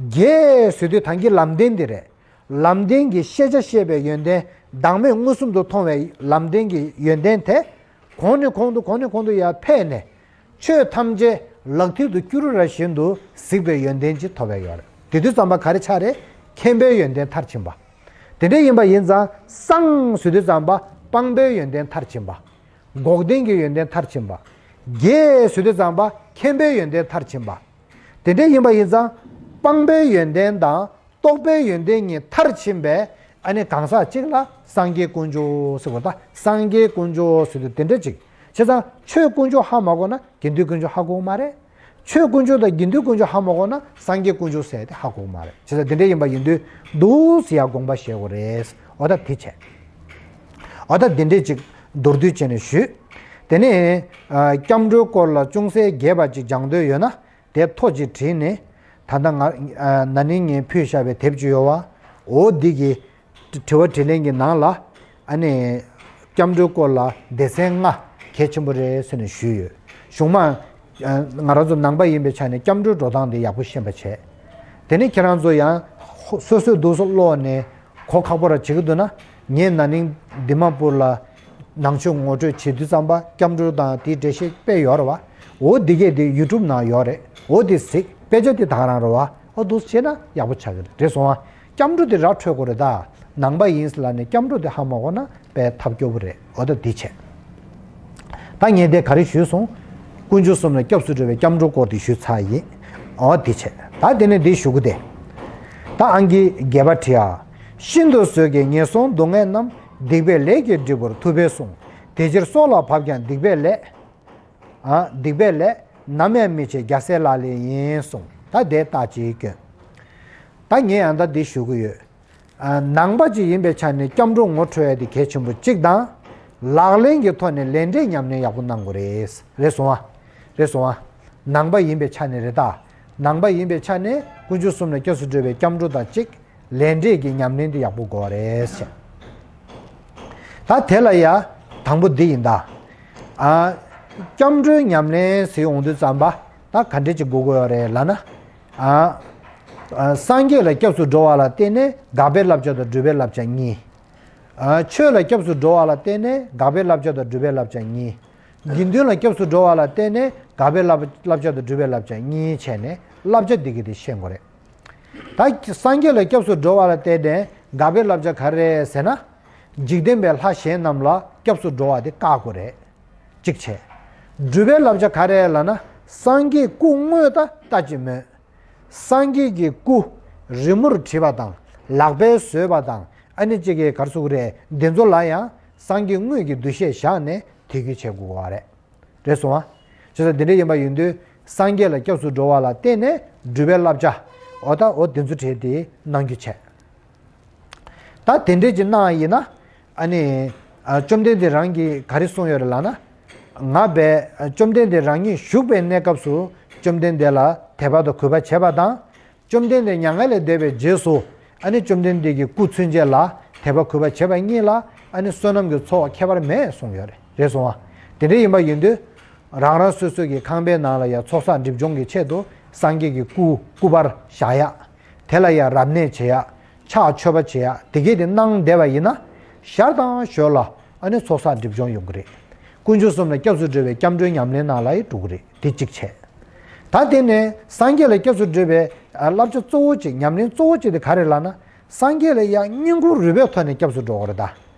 རྒྱས་ཟེར་དུས་ད་གིན་ལམ་བདེན་འདི་རེད། ལམ་བདེན་གྱི་ཤེས་བྱ་ཤེས་པའི་ཡོན་ཏན་བདག་མེད་མངོན་སུམ་དུ་མཐོང་བའི་ལམ་བདེན་གྱི་ཡོན་ཏན་དེ། གོང་ནས་གོང་དུ་གོང་ནས་གོང་དུ་ཡར་འཕེལ་ནས། ཆོས་ཐམས་ཅད་ལག་མཐིལ་དུ་སྐྱུ་རུ་ར་བཞིན་དུ་གཟིགས་པའི་ཡོན་ཏན་ཅིག་ཐོབ་པའི་ཡོད་རེད། དེ་དུས་ཙམ་པ་ག་རེ་ཆགས་རེད། མཁྱེན་པའི་ཡོན་ཏན་མཐར་ཕྱིན་པ། དེ་འདྲ་ཡིན་པ་ཡིན་ཙང་སངས་ཟེར་དུས་ཙམ་པ་སྤངས་པའི་ཡོན་ཏན་མཐར་ཕྱིན་པ། འགོག་བདེན་གྱི་ཡོན་ཏན་མཐར་ཕྱིན་པ། རྒྱས་ཟེར་དུས་ཙམ་པ་མཁྱེན་པའི་ཡོན་ཏན་མཐར་ཕྱིན་པ། དེ་འདྲ་ཡིན་པ་ཡིན་ཙང་སྤངས་པའི་ཡོན་ཏན་དང་། རྟོགས་པའི་ཡོན་ཏན་གཉིས་མཐར་ཕྱིན་པའི་ཨ་ནི་གང་ཟག་གཅིག་ལ་སངས་རྒྱས་དཀོན་མཆོག་ཟེར་བ་དང་། སངས་རྒྱས་དཀོན་མཆོག་ཟེར་དུས་དེ་འདྲ་ཅིག་བྱས་ཙང་ཆོས་དཀོན་མཆོག་ཧ་མ་གོ་ན་དགེ་འདུན་དཀོན་མཆོག་ཧ་གོ་གི་མ་རེད། ཆོས་དཀོན་མཆོག་དང་དགེ་འདུན་དཀོན་མཆོག་ཧ་མ་གོ་ན་སངས་རྒྱས་དཀོན་མཆོག་ཟེར་དེ་ཧ་གོ་གི་མ་རེད། བྱས་ཙང་དེ་འདྲ་ཡིན་པ་ཡིན་དུས་འདུག་ཟེར་ཡ་དགོངས་པ་བཞེས་དགོས་རེད། འོ་ད་དེ་བྱས། འོ་ད་དེ་འདྲ་ཅིག་མདོར་བསྡུས་བྱས་ནས་ཞུས། དེ་ནས་ཨ་སྐྱབས་འགྲོའི་སྐོར་ལ་ཅུང་ཟད་རྒྱས་པ་ཅིག་སྦྱང་འདོད་ཡོད་ན། དེབ་ཐོ་གཅིག་བྲིས་ནས། ད་ལྟ་ང་ན་ནིང་ངས་ཕུལ་བཞག་པའི་དེབ་ཅིག་ཡོད་བ། འོ་འདི་གི་དྲི་བ་དྲིས་ལན་གྱི་ནང་ལ། ཨ་ནི་སྐྱབས་འགྲོའི་སྐོར་ལ་སྡེ་ཚན་ལྔ་གལ་ཆེན་པོ་རེད་ཟེར་ནས་ཞུས་ཡོད། གཞུག་མ་ང་རང་ཚོ་ནང་པ་ཡིན་པའི་ཆ་ནས་སྐྱབས་འགྲོའི་འགྲོ་སྟངས་དེ་ཡག་པོ་ཤེས་པ་བྱས། དེ་ནས་ཁྱེད་རང་ཚོ་ཡང་སོ་སོའི་འདུག་སེ་ཀློག་ནས་གོ་ཁག་པོ་ར་བྱེད་ཀྱི་འདུག་ན། ངས་ན་ནིང་དི་མ་པུར་ལ་ནང་ཆོས་ངོ་སྤྲོད་བྱེད་དུས་ཙམ་པ་སྐྱབས་འགྲོ་དང་དེའི་འགྲེལ་བཤད་དཔེ་ཡོད་རེད་བ། འོ་འདི་གས་དེ་ཡུ་ཊུབ་ནང་ཡོད་རེད། འོ་དེ་གཟིགས། དཔེ་ཆ་དེ་ད་ག་རང་རེད་བ། འོ་འདུག་སེ་བྱས་ན་ཡག་པོ་ཆགས་ཀྱི་རེད། རེད་སོང་བ། སྐྱབས་འགྲོ་དེ་ར་འཕྲོད་དགོས་རེད་ད། ནང་པ་ཡིན་ཟེར་ལབ་ནས་སྐྱབས་འགྲོ་དེ་ཧ་མ་གོ་ན་དཔེ་ཐབས་སྐྱོ་པོ་རེད། འོ་ད་འདི་བྱས། ད་ངས་དེ་ག་རེ་ཞུས་སོང་། དཀོན་མཆོག་གསུམ་ལ་སྐྱབས་སུ་འགྲོ་བའི་སྐྱབས་འགྲོ་སྐོར་དེ་ཞུས་ཚར་ཡིན། འོ་དེ་བྱས། ད་དེ་ནས་འདི་ཞུ་གི་དེ། ད་ཨང་ཀི་བརྒྱད་པ་བྲིས་ཨ། ཤིན་ཏུ་བཟོད་ཀྱིས་ངན་སོང་སྡུག་བསྔལ་རྣམས། སྡིག་པའི་ལས་ཀྱི་འབྲས་བུར་ཐུབ་པས་གསུངས། དེ་ཕྱིར་སྲོག་ལ་བབ་ཀྱང་སྡིག་པའི་ལས། ཨ། སྡིག་པའི་ལས་ནམ་ཡང་མི་བྱེད་རྒྱལ་སྲས་ལག་ལེན་ཡིན་གསུངས། ད་དེ་རྟགས་ཅིག་སྐྱོན། ད་ངས་ཡང་ད་འདི་ཞུ་གི་ཡོད། ནང་པ་ཅིག་ཡིན་པའི་ཆ་ནས་སྐྱབས་འགྲོ་ངོ་འཕྲོད་ཡ་དེ་གལ་ཆེན་པོ་གཅིག་དང་། ལག་ལེན་གྱི་ཐོག་ནས་ལས་འབྲས་ཉམས་ལེན་ཡག་པོ་གནང་དགོས་རེད། རེད་སོང་ཨ། རེད་སོང་ཨ། ནང་པ་ཡིན་པའི་ཆ་ནས་རེད་ད། ནང་པ་ཡིན་པའི་ཆ་ནས་དཀོན་མཆོག་གསུམ་ལ་སྐྱབས་སུ་འགྲོ་བའི་སྐྱབས་འགྲོ་དང་གཅིག་ལས་འབྲས་ཀྱི་ཉམས་ལེན་དེ་ཡག་པོ་དགོས་རེད་ཟེར། ད་དེ་ལ་ཡ། དང་པོ་འདི་ཡིན་ད། ཨ། སྐྱབས་འགྲོའི་ཉམས་ལེན་ཟེར་ཡོང་དུས་ཙམ་པ། ད་ག་འདྲས་ཅིག་དགོས་ཀྱི་ཡོད་རེད་ལབ་ན། ཨ། ཨ། སངས་རྒྱས་ལ་སྐྱབས་སུ་འགྲོ་བ་ལ་བརྟེན་ནས་དགག་པའི་བསླབ་བྱ་དང་སྒྲུབ་པའི་བསླབ་བྱ་གཉིས། ཨ། ཆོས་ལ་སྐྱབས་སུ་འགྲོ་བ་ལ་བརྟེན་ནས་དགག་པའི་བསླབ་བྱ་དང་སྒྲུབ་པའི་བསླབ་བྱ་གཉིས། དགེ་འདུན་ལ་སྐྱབས་སུ་འགྲོ་བ་ལ་བརྟེན་ནས་དགག་པའི་བསླབ་བསླབ་བྱ་དང་སྒྲུབ་པའི་བསླབ་བྱ་གཉིས་བྱས་ནས་བསླབ་བྱ་འདི་གི་དེ་ཤེས་དགོས་རེད། ད་སངས་རྒྱས་ལ་སྐྱབས་སུ་འགྲོ་བ་ལ་བརྟེན་ནས་དགག་པའི་བསླབ་བྱ་ག་རེ་ཟེར་ན། འཇིག་རྟེན་པའི་ལྷ་གཞན་རྣམས་ལ་སྐྱབས་སུ་འགྲོ་བ་དེ་བཀག་དགོས་རེད། གཅིག་བྱས། སྒྲུབ་པའི་བསླབ་བྱ་ག་རེ་ལབ་ན། སངས་རྒྱས་སྐུ་དངོས་ད་ལྟ་ཅི་སྨོས། སངས་རྒྱས་ཀྱི་སྐུ་རི་མོར་བྲིས་པ་དང་ལག་པས་བཟོས་པ་དང་། ཨ་ནི་གཅིག་གི་གར་སུ་རེད། འདི་ཚོ་ལ་ཡང་སངས་རྒྱས་དངོས་ཀྱི་འདུ་ཤེས་བཞག་ནས་དད་གུས་བྱེད་དགོས་པ་རེད། རེད་སོང་ཨ། བྱས་ཙང་འདི་འདྲ་ཡིན་པ་ཡིན་དུས་སངས་རྒྱས་ལ་སྐྱབས་སུ་འགྲོ་བ་ལ་བརྟེན་ནས་སྒྲུབ་པའི་བསླབ་བྱ། འོ་ད་འོ་དེ་ཚོ་བྲིས་ཏེ་གནང་རྒྱུ་བྱས། ད་དེ་འདྲས་ཀྱི་གནང་ཡིན་ན། ཨ་ནི། ཨ། བཅོམ་ལྡན་འདས་རང་གིས་ག་རེ་གསུངས་ཡོད་རེད་ལབ་ན། ང་བས་བཅོམ་ལྡན་འདས་རང་ཉིད་བཞུགས་པའི་གནས་སྐབས་སུ་བཅོམ་ལྡན་འདས་ལ་དད་པ་དང་གུས་པ་བྱས་པ་དང་། བཅོམ་ལྡན་འདས་མྱ་ངན་ལས་འདས་པའི་རྗེས་སུ་ཨ་ནི་བཅོམ་ལྡན་འདས་ཀྱི་སྐུ་མཚོན་བྱེད་ལ་དད་པ་གུས་པ་བྱེད་པ་གཉིས་ལ་ཨ་ནི་བསོད་ནམས་ཀྱི་ཚོགས་ཁྱད་པར་མེད་གསུངས་ཡོད་རེད། རེད་སོང་ཨ། དེ་འདྲ་ཡིན་པ་ཡིན་དུས། རང་རང་སོ་སོ་གི་ཁང་པའི་ནང་ལ་ཡང་ཚོགས་བསགས་སྒྲིབ་སྦྱོང་གི་ཆེད་དུ་སངས་རྒྱས་ཀྱི་སྐུ་སྐུ་པར་བཞག་ཡ། དེ་ལ་ཡང་རབ་གནས་བྱེད་ཡ། ཕྱག་མཆོད་པ་བྱེད་ཡ་དེ་གས་དེ་གནང་བསྡད་པ་ཡིན་ན། ཞར་དང་ཞོར་ལ་ཨ་ནི་ཚོགས་བསགས་སྒྲིབ་སྦྱོང་ཡོང་གི་རེད། དཀོན་མཆོག་གསུམ་ལ་སྐྱབས་སུ་འགྲོ་བའི་སྐྱབས་འགྲོའི་ཉམས་ལེན་ནང་ལ་ཡང་འགྲོ་གི་རེད། དེ་གཅིག་བྱས། ད་དེ་ནས་སངས་རྒྱས་ལ་སྐྱབས་སུ་འགྲོ་བའི་ཨ་བསླབ་བྱ་གཙོ་བོ་གཅིག་ཉམས་ལེན་གཙོ་བོ་གཅིག་དེ་ག་རེ་ལབ་ན། སངས་རྒྱས་ལ་ཡང་བསྙེན་བཀུར་རུས་པའི་ཐོག་ནས་སྐྱབས་སུ་འགྲོ་དགོས་རེད་ད།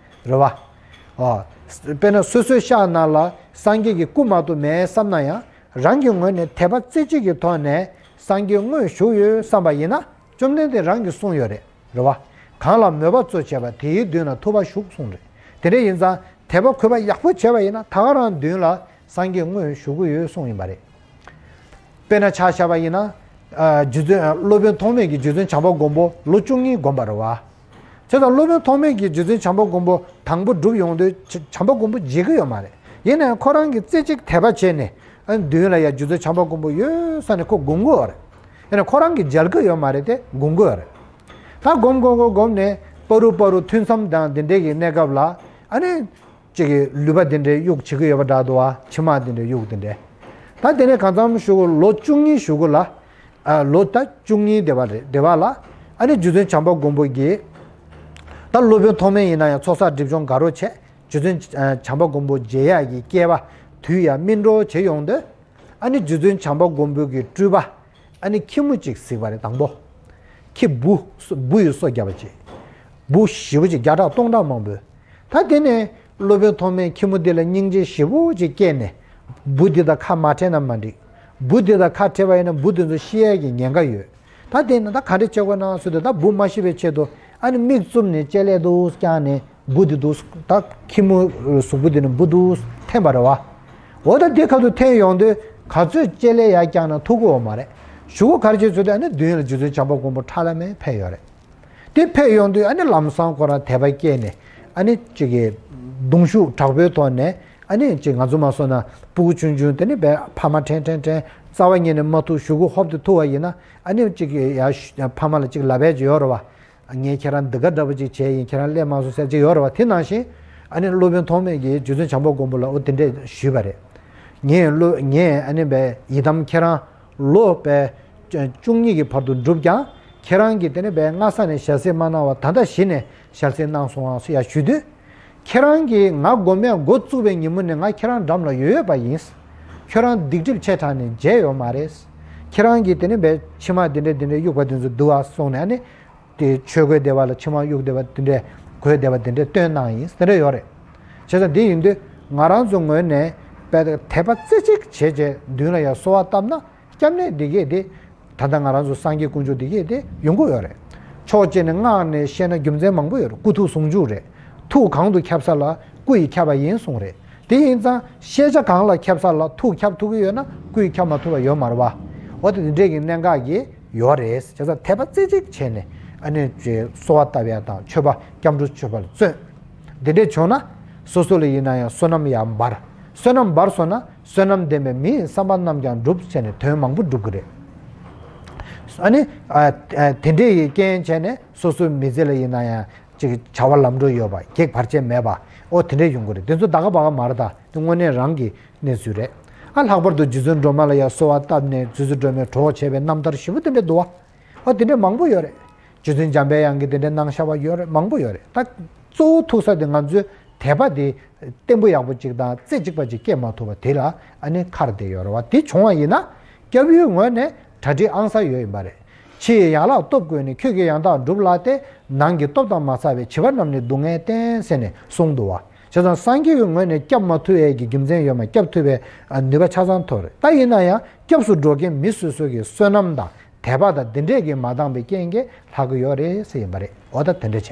རེད་བ། ཨོ། དཔེར་ན་སོ་སོའི་ཤག་ནང་ལ་སངས་རྒྱས་ཀྱི་སྐུ་མ་གཏོགས་མེད་བསམ་ན་ཡང་། རང་གི་ངོས་ནས་དད་པ་རྩེ་གཅིག་གི་ཐོག་ནས་སངས་རྒྱས་དངོས་བཞུགས་ཡོད་བསམ་པ་ཡིན་ན། བཅོམ་ལྡན་འདས་རང་གིས་གསུངས་ཡོད་རེད། རེད་བ། གང་ལ་མོས་པ་གཙོ་བྱས་པ་དེའི་མདུན་ལ་ཐུབ་པ་བཞུགས་གསུངས་རེད། དེ་འདྲ་ཡིན་ཙང་དད་པ་གུས་པ་ཡག་པོ་བྱས་པ་ཡིན་ན་ད་ག་རང་མདུན་ལ་སངས་རྒྱས་དངོས་བཞུགས་ཀྱི་ཡོད་གསུངས་ཡིན་པ་རེད། དཔེར་ན་ཆ་བཞག་པ་ཡིན་ན། ཨ། རྗེ་བཙུན་སློབ་དཔོན་ཐོགས་མེད་ཀྱིས་རྗེ་བཙུན་བྱམས་པ་མགོན་པོ་ལོ་བཅུ་གཉིས་བསྒོམས་པ་རེད་བ། བྱས་ཙང་སློབ་དཔོན་ཐོགས་མེད་ཀྱིས་རྗེ་བཙུན་བྱམས་པ་མགོན་པོ་དང་པོ་བསྒྲུབས་ཡོང་དུས་བྱ་བྱམས་པ་མགོན་པོ་མཇལ་གྱི་ཡོད་མ་རེད། ཡིན་ནའང་ཁོ་རང་གིས་རྩེ་གཅིག་དད་པ་བྱས་ནས། ཨ། མདུན་ལ་ཡ་རྗེ་བཙུན་བྱམས་པ་མགོན་པོ་ཡོད་ས་ནས་ཁོ་སྒོམ་གྱི་ཡོད་རེད། ཡིན་ནའང་ཁོ་རང་གིས་མཇལ་གྱི་ཡོད་མ་རེད་དེ་སྒོམ་གྱི་ཡོད་རེད། ད་སྒོམ་སྒོམ་སྒོམ་སྒོམ་ནས་བར་དུ་བར་དུ་ཐུན་མཚམས་དང་འདི་འདྲའི་གི་གནས་སྐབས་ལ། ཨ་ནི། གཅིག་གིས་ལུས་པ་དེ་འདྲའི་གཡུག་བྱེད་ཀྱི་ཡོད་པ་འདྲ་འདུག་བ། མཆིལ་མ་དེ་འདྲའི་གཡུག་དེ་འདྲའི། ད་དེ་ནས་གང་འཚམ་གཞུག་གུ་ལོ་བཅུ་གཉིས་གཞུག་གུ་ལ། ཨ། ལོ་ད་བཅུ་གཉིས་དེ་བ་རེད། དེ་བ་ལ། ཨ་ནི་རྗེ་བཙུན་བྱམས་པ་མགོན་པོ་གིས། ད་སློབ་དཔོན་ཐོགས་མེད་ཡིན་ན་ཡང་ཚོགས་བསགས་སྒྲིབ་སྦྱོང་དགའ་རབ་བྱས། རྗེ་བཙུན་བྱམས་པ་མགོན་པོ་མཇལ་ཡག་གི་སྐལ་བ་དུས་ཡང་སྨིན་འགྲོ་བྱེད་ཡོང་དུས། ཨ་ནི་རྗེ་བཙུན་བྱམས་པ་མགོན་པོ་གི་སྤྲུལ་པ། ཨ་ནི་ཁྱི་མོ་གཅིག་གཟིགས་པ་རེད་དང་པོ། ཁྱི་འབུ། འབུ་ཡི་སོ་བརྒྱབ་པ་ཅིག་འབུ་ཞེ་པོ་ཅིག་བརྒྱ་ཕྲག་སྟོང་ཕྲག་མང་པོས། ད་དེ་ནས་སློབ་དཔོན་ཐོགས་མེད་ཁྱི་མོ་འདི་ལ་སྙིང་རྗེ་ཞེ་པོ་ཅིག་སྐྱེས་ནས། འབུ་འདི་དང་ཁ་མ་བྲལ་ན་མ་འགྲིག་འབུ་འདི་དང་ཁ་བྲལ་བ་ཡིན་ན་འབུ་འདི་ཚོ་ཤི་ཡས་ཀྱི་ཉེན་ཁ་ཡོད། ད་དེ་ནས་ད་ག་འདྲ་བྱེད་དགོས་ན་ཟེར་དུས་ད་འབུ་མ་ཤི་བའི་ཆེད་དུ་ཨ་ནི་མིག་བཙུམ་ནས་ལྕེ་ལེ་འདུག་བཀྱགས་ནས། འབུ་དེ་འདུག་ད་ཁྱི་མོ་གཟུགས་པོ་དེ་ནི་འབུ་འདུག་འཐེན་པ་རེད་བ། འོ་ད་དེ་ཁ་ཐུག་འཐེན་ཡོང་དུས་ག་ཚོད་ལྕེ་ལེ་ཡར་བཀྱགས་ན་ཐུག་གི་ཡོད་མ་རེད། གཞུག་གུ་ག་རེ་བྱས་ཚུལ་དེ་ཨ་ནི་མདུན་ལ་རྗེ་བཙུན་བྱམས་པ་མགོན་པོ་ཁྲ་ལམ་མེ་ཕེབས་ཡོད་རེད། དེ་ཕེབས་ཡོང་དུས་ཨ་ནི་ལམ་སང་ཁོ་རང་དད་པ་སྐྱེས་ནས་ཨ་ནི་གཅིག་གི་གདུང་ཤུགས་དྲག་པོའི་ཐོག་ནས་ ཨ་ནི་ཅིག་ང་ཚོ་མ་སོང་ན་སྤུ་གུ་ཆུང་ཆུང་དེ་ནི་བས་ཕ་མ་དྲན་དྲན་དྲན་རྩ་བ་ཉིད་ནས་མ་ཐུག་གཞུག་གུ་ཧོབ་ཏེ་ཐུག་པ་ཡིན་ན། ཨ་ནི་ཅིག་ཡ་ཕ་མ་ལ་ཅིག་ལབ་ཡས་ཅིག་ཡོད་རེད་བ། ངས་ཁྱེད་རང་འདི་ག་འདྲ་པོ་ཅིག་བྱས་ཡིན། ཁྱེད་རང་སླེབས་མ་སོང་ཟེར་ཅིག་ཡོད་རེད་བ། དེ་ནང་བཞིན་ཨ་ནི་སློབ་དཔོན་ཐོགས་མེད་ཀྱིས་རྗེ་བཙུན་བྱམས་པ་མགོན་པོ་ལ་འོ་དེ་འདྲས་ཞུས་པ་རེད། ངས་སློབ་ངས་ཨ་ནི་བས་ཡི་དམ་ཁྱེད་རང་ལོ་བས་བཅུ་གཉིས་ཀྱི་བར་དུ་བསྒྲུབས་ཀྱང་། ཁྱེད་རང་གིས་དེ་ནི་བས་སྔ་ས་ནས་ཞལ་གཟིགས་མ་གནང་བ་ད་ལྟ་གཞི་ནས་ཞལ་གཟིགས་གནང་སོང་ཨ་ཟེར་ཡ་ཞུས་དུས། ཁྱེད་རང་གིས་ང་དགོན་པའི་འགོ་བཙུགས་པའི་ཉིན་མོ་ནས་ང་ཁྱེད་རང་འགྲམ་ལ་ཡོད་ཡོད་པ་ཡིན། ཁྱོད་རང་སྡིག་སྒྲིབ་ཆེ་དྲགས་ནས་མཇལ་ཡོད་མ་རེད། ཁྱེད་རང་གིས་དེ་ནི་བས་ཕྱི་མ་འདི་འདྲས་འདི་འདྲས་གཡུག་པ་དེ་ཚོ་འདུག་ཨ་སོང་ནས་ཨ་ནི། དེ་ཆོས་གོས་བདེ་བ་ལ་ཕྱི་མ་གཡུག་བདེ་བ་དེ་འདྲས་གོས་བདེ་བ་དེ་འདྲས་སྟོན་གནང་ཡིན་དེ་འདྲས་ཡོད་རེད། བྱས་ཙང་དེ་ཡིན་དུས་ང་རང་ཚོ་ངོས་ནས་དཔེ་དད་པ་རྩེ་གཅིག་བྱས་རྗེས་མདུན་ལ་ཡང་གསོལ་བ་བཏབ་ན་སྐྱབས་གནས་འདི་གས་དེ། ད་ལྟ་ང་རང་ཚོ་སངས་རྒྱས་དཀོན་མཆོག་འདི་གས་དེ་ཡོང་གི་ཡོད་རེད། ཕྱོགས་གཅིག་ནས་སྔགས་ནས་བཤད་ན་རྒྱུ་མཚན་མང་པོ་ཡོད་རེད། སྐུ་ཐུགས་ཟུང་འཇུག་རེད། ཐུགས་གང་དུ་ཁྱབ་ས་ལ་སྐུ་ཡིས་ཁྱབ་པ་ཡིན་གསུངས་རེད། དེ་ཡིན་ཙང་ཤེས་བྱ་གང་ལ་ཁྱབ་ས་ལ་ཐུགས་ཁྱབ་ཐུབ་ཀྱི་ཡོད་ན་སྐུ་ཡིས་ཁྱབ་མ་ཐུབ་པ་ཡོད་མ་རེད་བ། འོ་དེ་འདྲས་ཀྱི་གནད་འགག་གི་ཡོད་རེད། བྱས་ཙང་དད་པ་རྩེ་གཅིག་བྱས་ནས་ཨ་ནི་ཅིག་གསོལ་བ་བཏབ་ཡ་དང་མཆོད་པ་སྐྱབས་འགྲོ་མཆོད་པ་ལ་བརྩོན། འདི་འདྲས་བྱུང་ན་སོ་སོ་ལ་ཡིན་ན་ཡང་བསོད་ནམས་ཡར་འབར། བསོད་ནམས་འབར་སོང་ན་བསོད་ནམས་ལྡན་པའི་མི་ཡི་བསམ་པ་རྣམས་ཀྱང་འགྲུབ་བྱས་ནས་དོན་མང་པོ་འགྲུབ་ཀྱི་རེད། ཨ་ནི་ཨ་ཨ་དེ་འདྲས་ཡི་རྐྱེན་བྱས་ནས་སོ་སོའི་མི་ཚེ་ལ་ཡིན་ན་ཡང་ཅིག་བྱ་བ་ལམ་འགྲོ་ཡོད་པ་གེགས་བར་ཆད་མེད་པ་འོ་དེ་འདྲས་ཡོང་གི་རེད། དེ་ཚོ་ད་ག་བ་ག་མ་རེད། ད་དེ་དངོས་གནས་རང་གི་གནས་ཚུལ་རེད། ཨ་ལྷག་པར་དུ་རྗེ་བཙུན་སྒྲོལ་མ་ལ་ཡང་གསོལ་བ་བཏབ་ནས་རྗེ་བཙུན་སྒྲོལ་མའི་གྲོགས་བྱས་པའི་རྣམ་ཐར་ཞེ་པོ་དེ་འདྲས་འདུག་བ། ཨ་དེ་འདྲས་མང་པོ་ཡོད་རེད། རྗེ་བཙུན་འཇམ་པའི་དབྱངས་ཀྱིས་དེ་འདྲས་གནང་བཞག་པ་ཡོད་རེད། མང་པོ་ཡོད་རེད། ད་གཙོ་བོ་ཐུག་ས་དེ་ང་ཚོའི་དད་པ་དེ་བརྟན་པོ་ཡག་པོ་ཅིག་དང་རྩེ་གཅིག་པ་ཅིག་སྐྱེ་མ་ཐུབ་པ་དེ་ལ་ཨ་ནི་ཁར་བསྡད་ཡོད་རེད་བ། དེ་བྱུང་བ་ཡིན་ན་སྐྱབས་ཡུལ་ངོས་ནས་གྲ་སྒྲིག་ཨང་གསར་ཡོད་ཡིན་པ་རེད། ཕྱི་ཡི་ཡན་ལག་སྟོབས་བཀོད་ནས། ཁྱོད་ཀྱིས་ཡང་དག་སྒྲུབ་ལགས་ཏེ། ནང་གི་སྟོབས་དང་མ་བསྲེས་པའི། བྱིས་པ་རྣམས་ནི་སྡུག་བསྔལ་བསྟེན། ཟེར་ནས་གསུངས་འདུག་བ། བྱས་ཙང་སངས་རྒྱས་ཀྱི་ངོས་ནས་སྐྱབས་མ་ཐུབ་ཡས་ཀྱི་རྒྱུ་མཚན་ཡོད་མ། སྐྱབས་ཐུབ་པའི་ནུས་པ་ཆ་ཚང་ཐོབ་རེད། ད་ཡིན་ན་ཡང་སྐྱབས་སུ་འགྲོ་མཁན་མི་སོ་སོ་གི་བསོད་ནམས་དང་དད་པ་དང་འདི་འདྲས་ཀྱིས་མ་འདང་པའི་རྐྱེན་གྱིས་ལྷག་གི་ཡོད་རེད་ཟེར་ཡིན་པ་རེད། འོ་ད་དེ་འདྲས་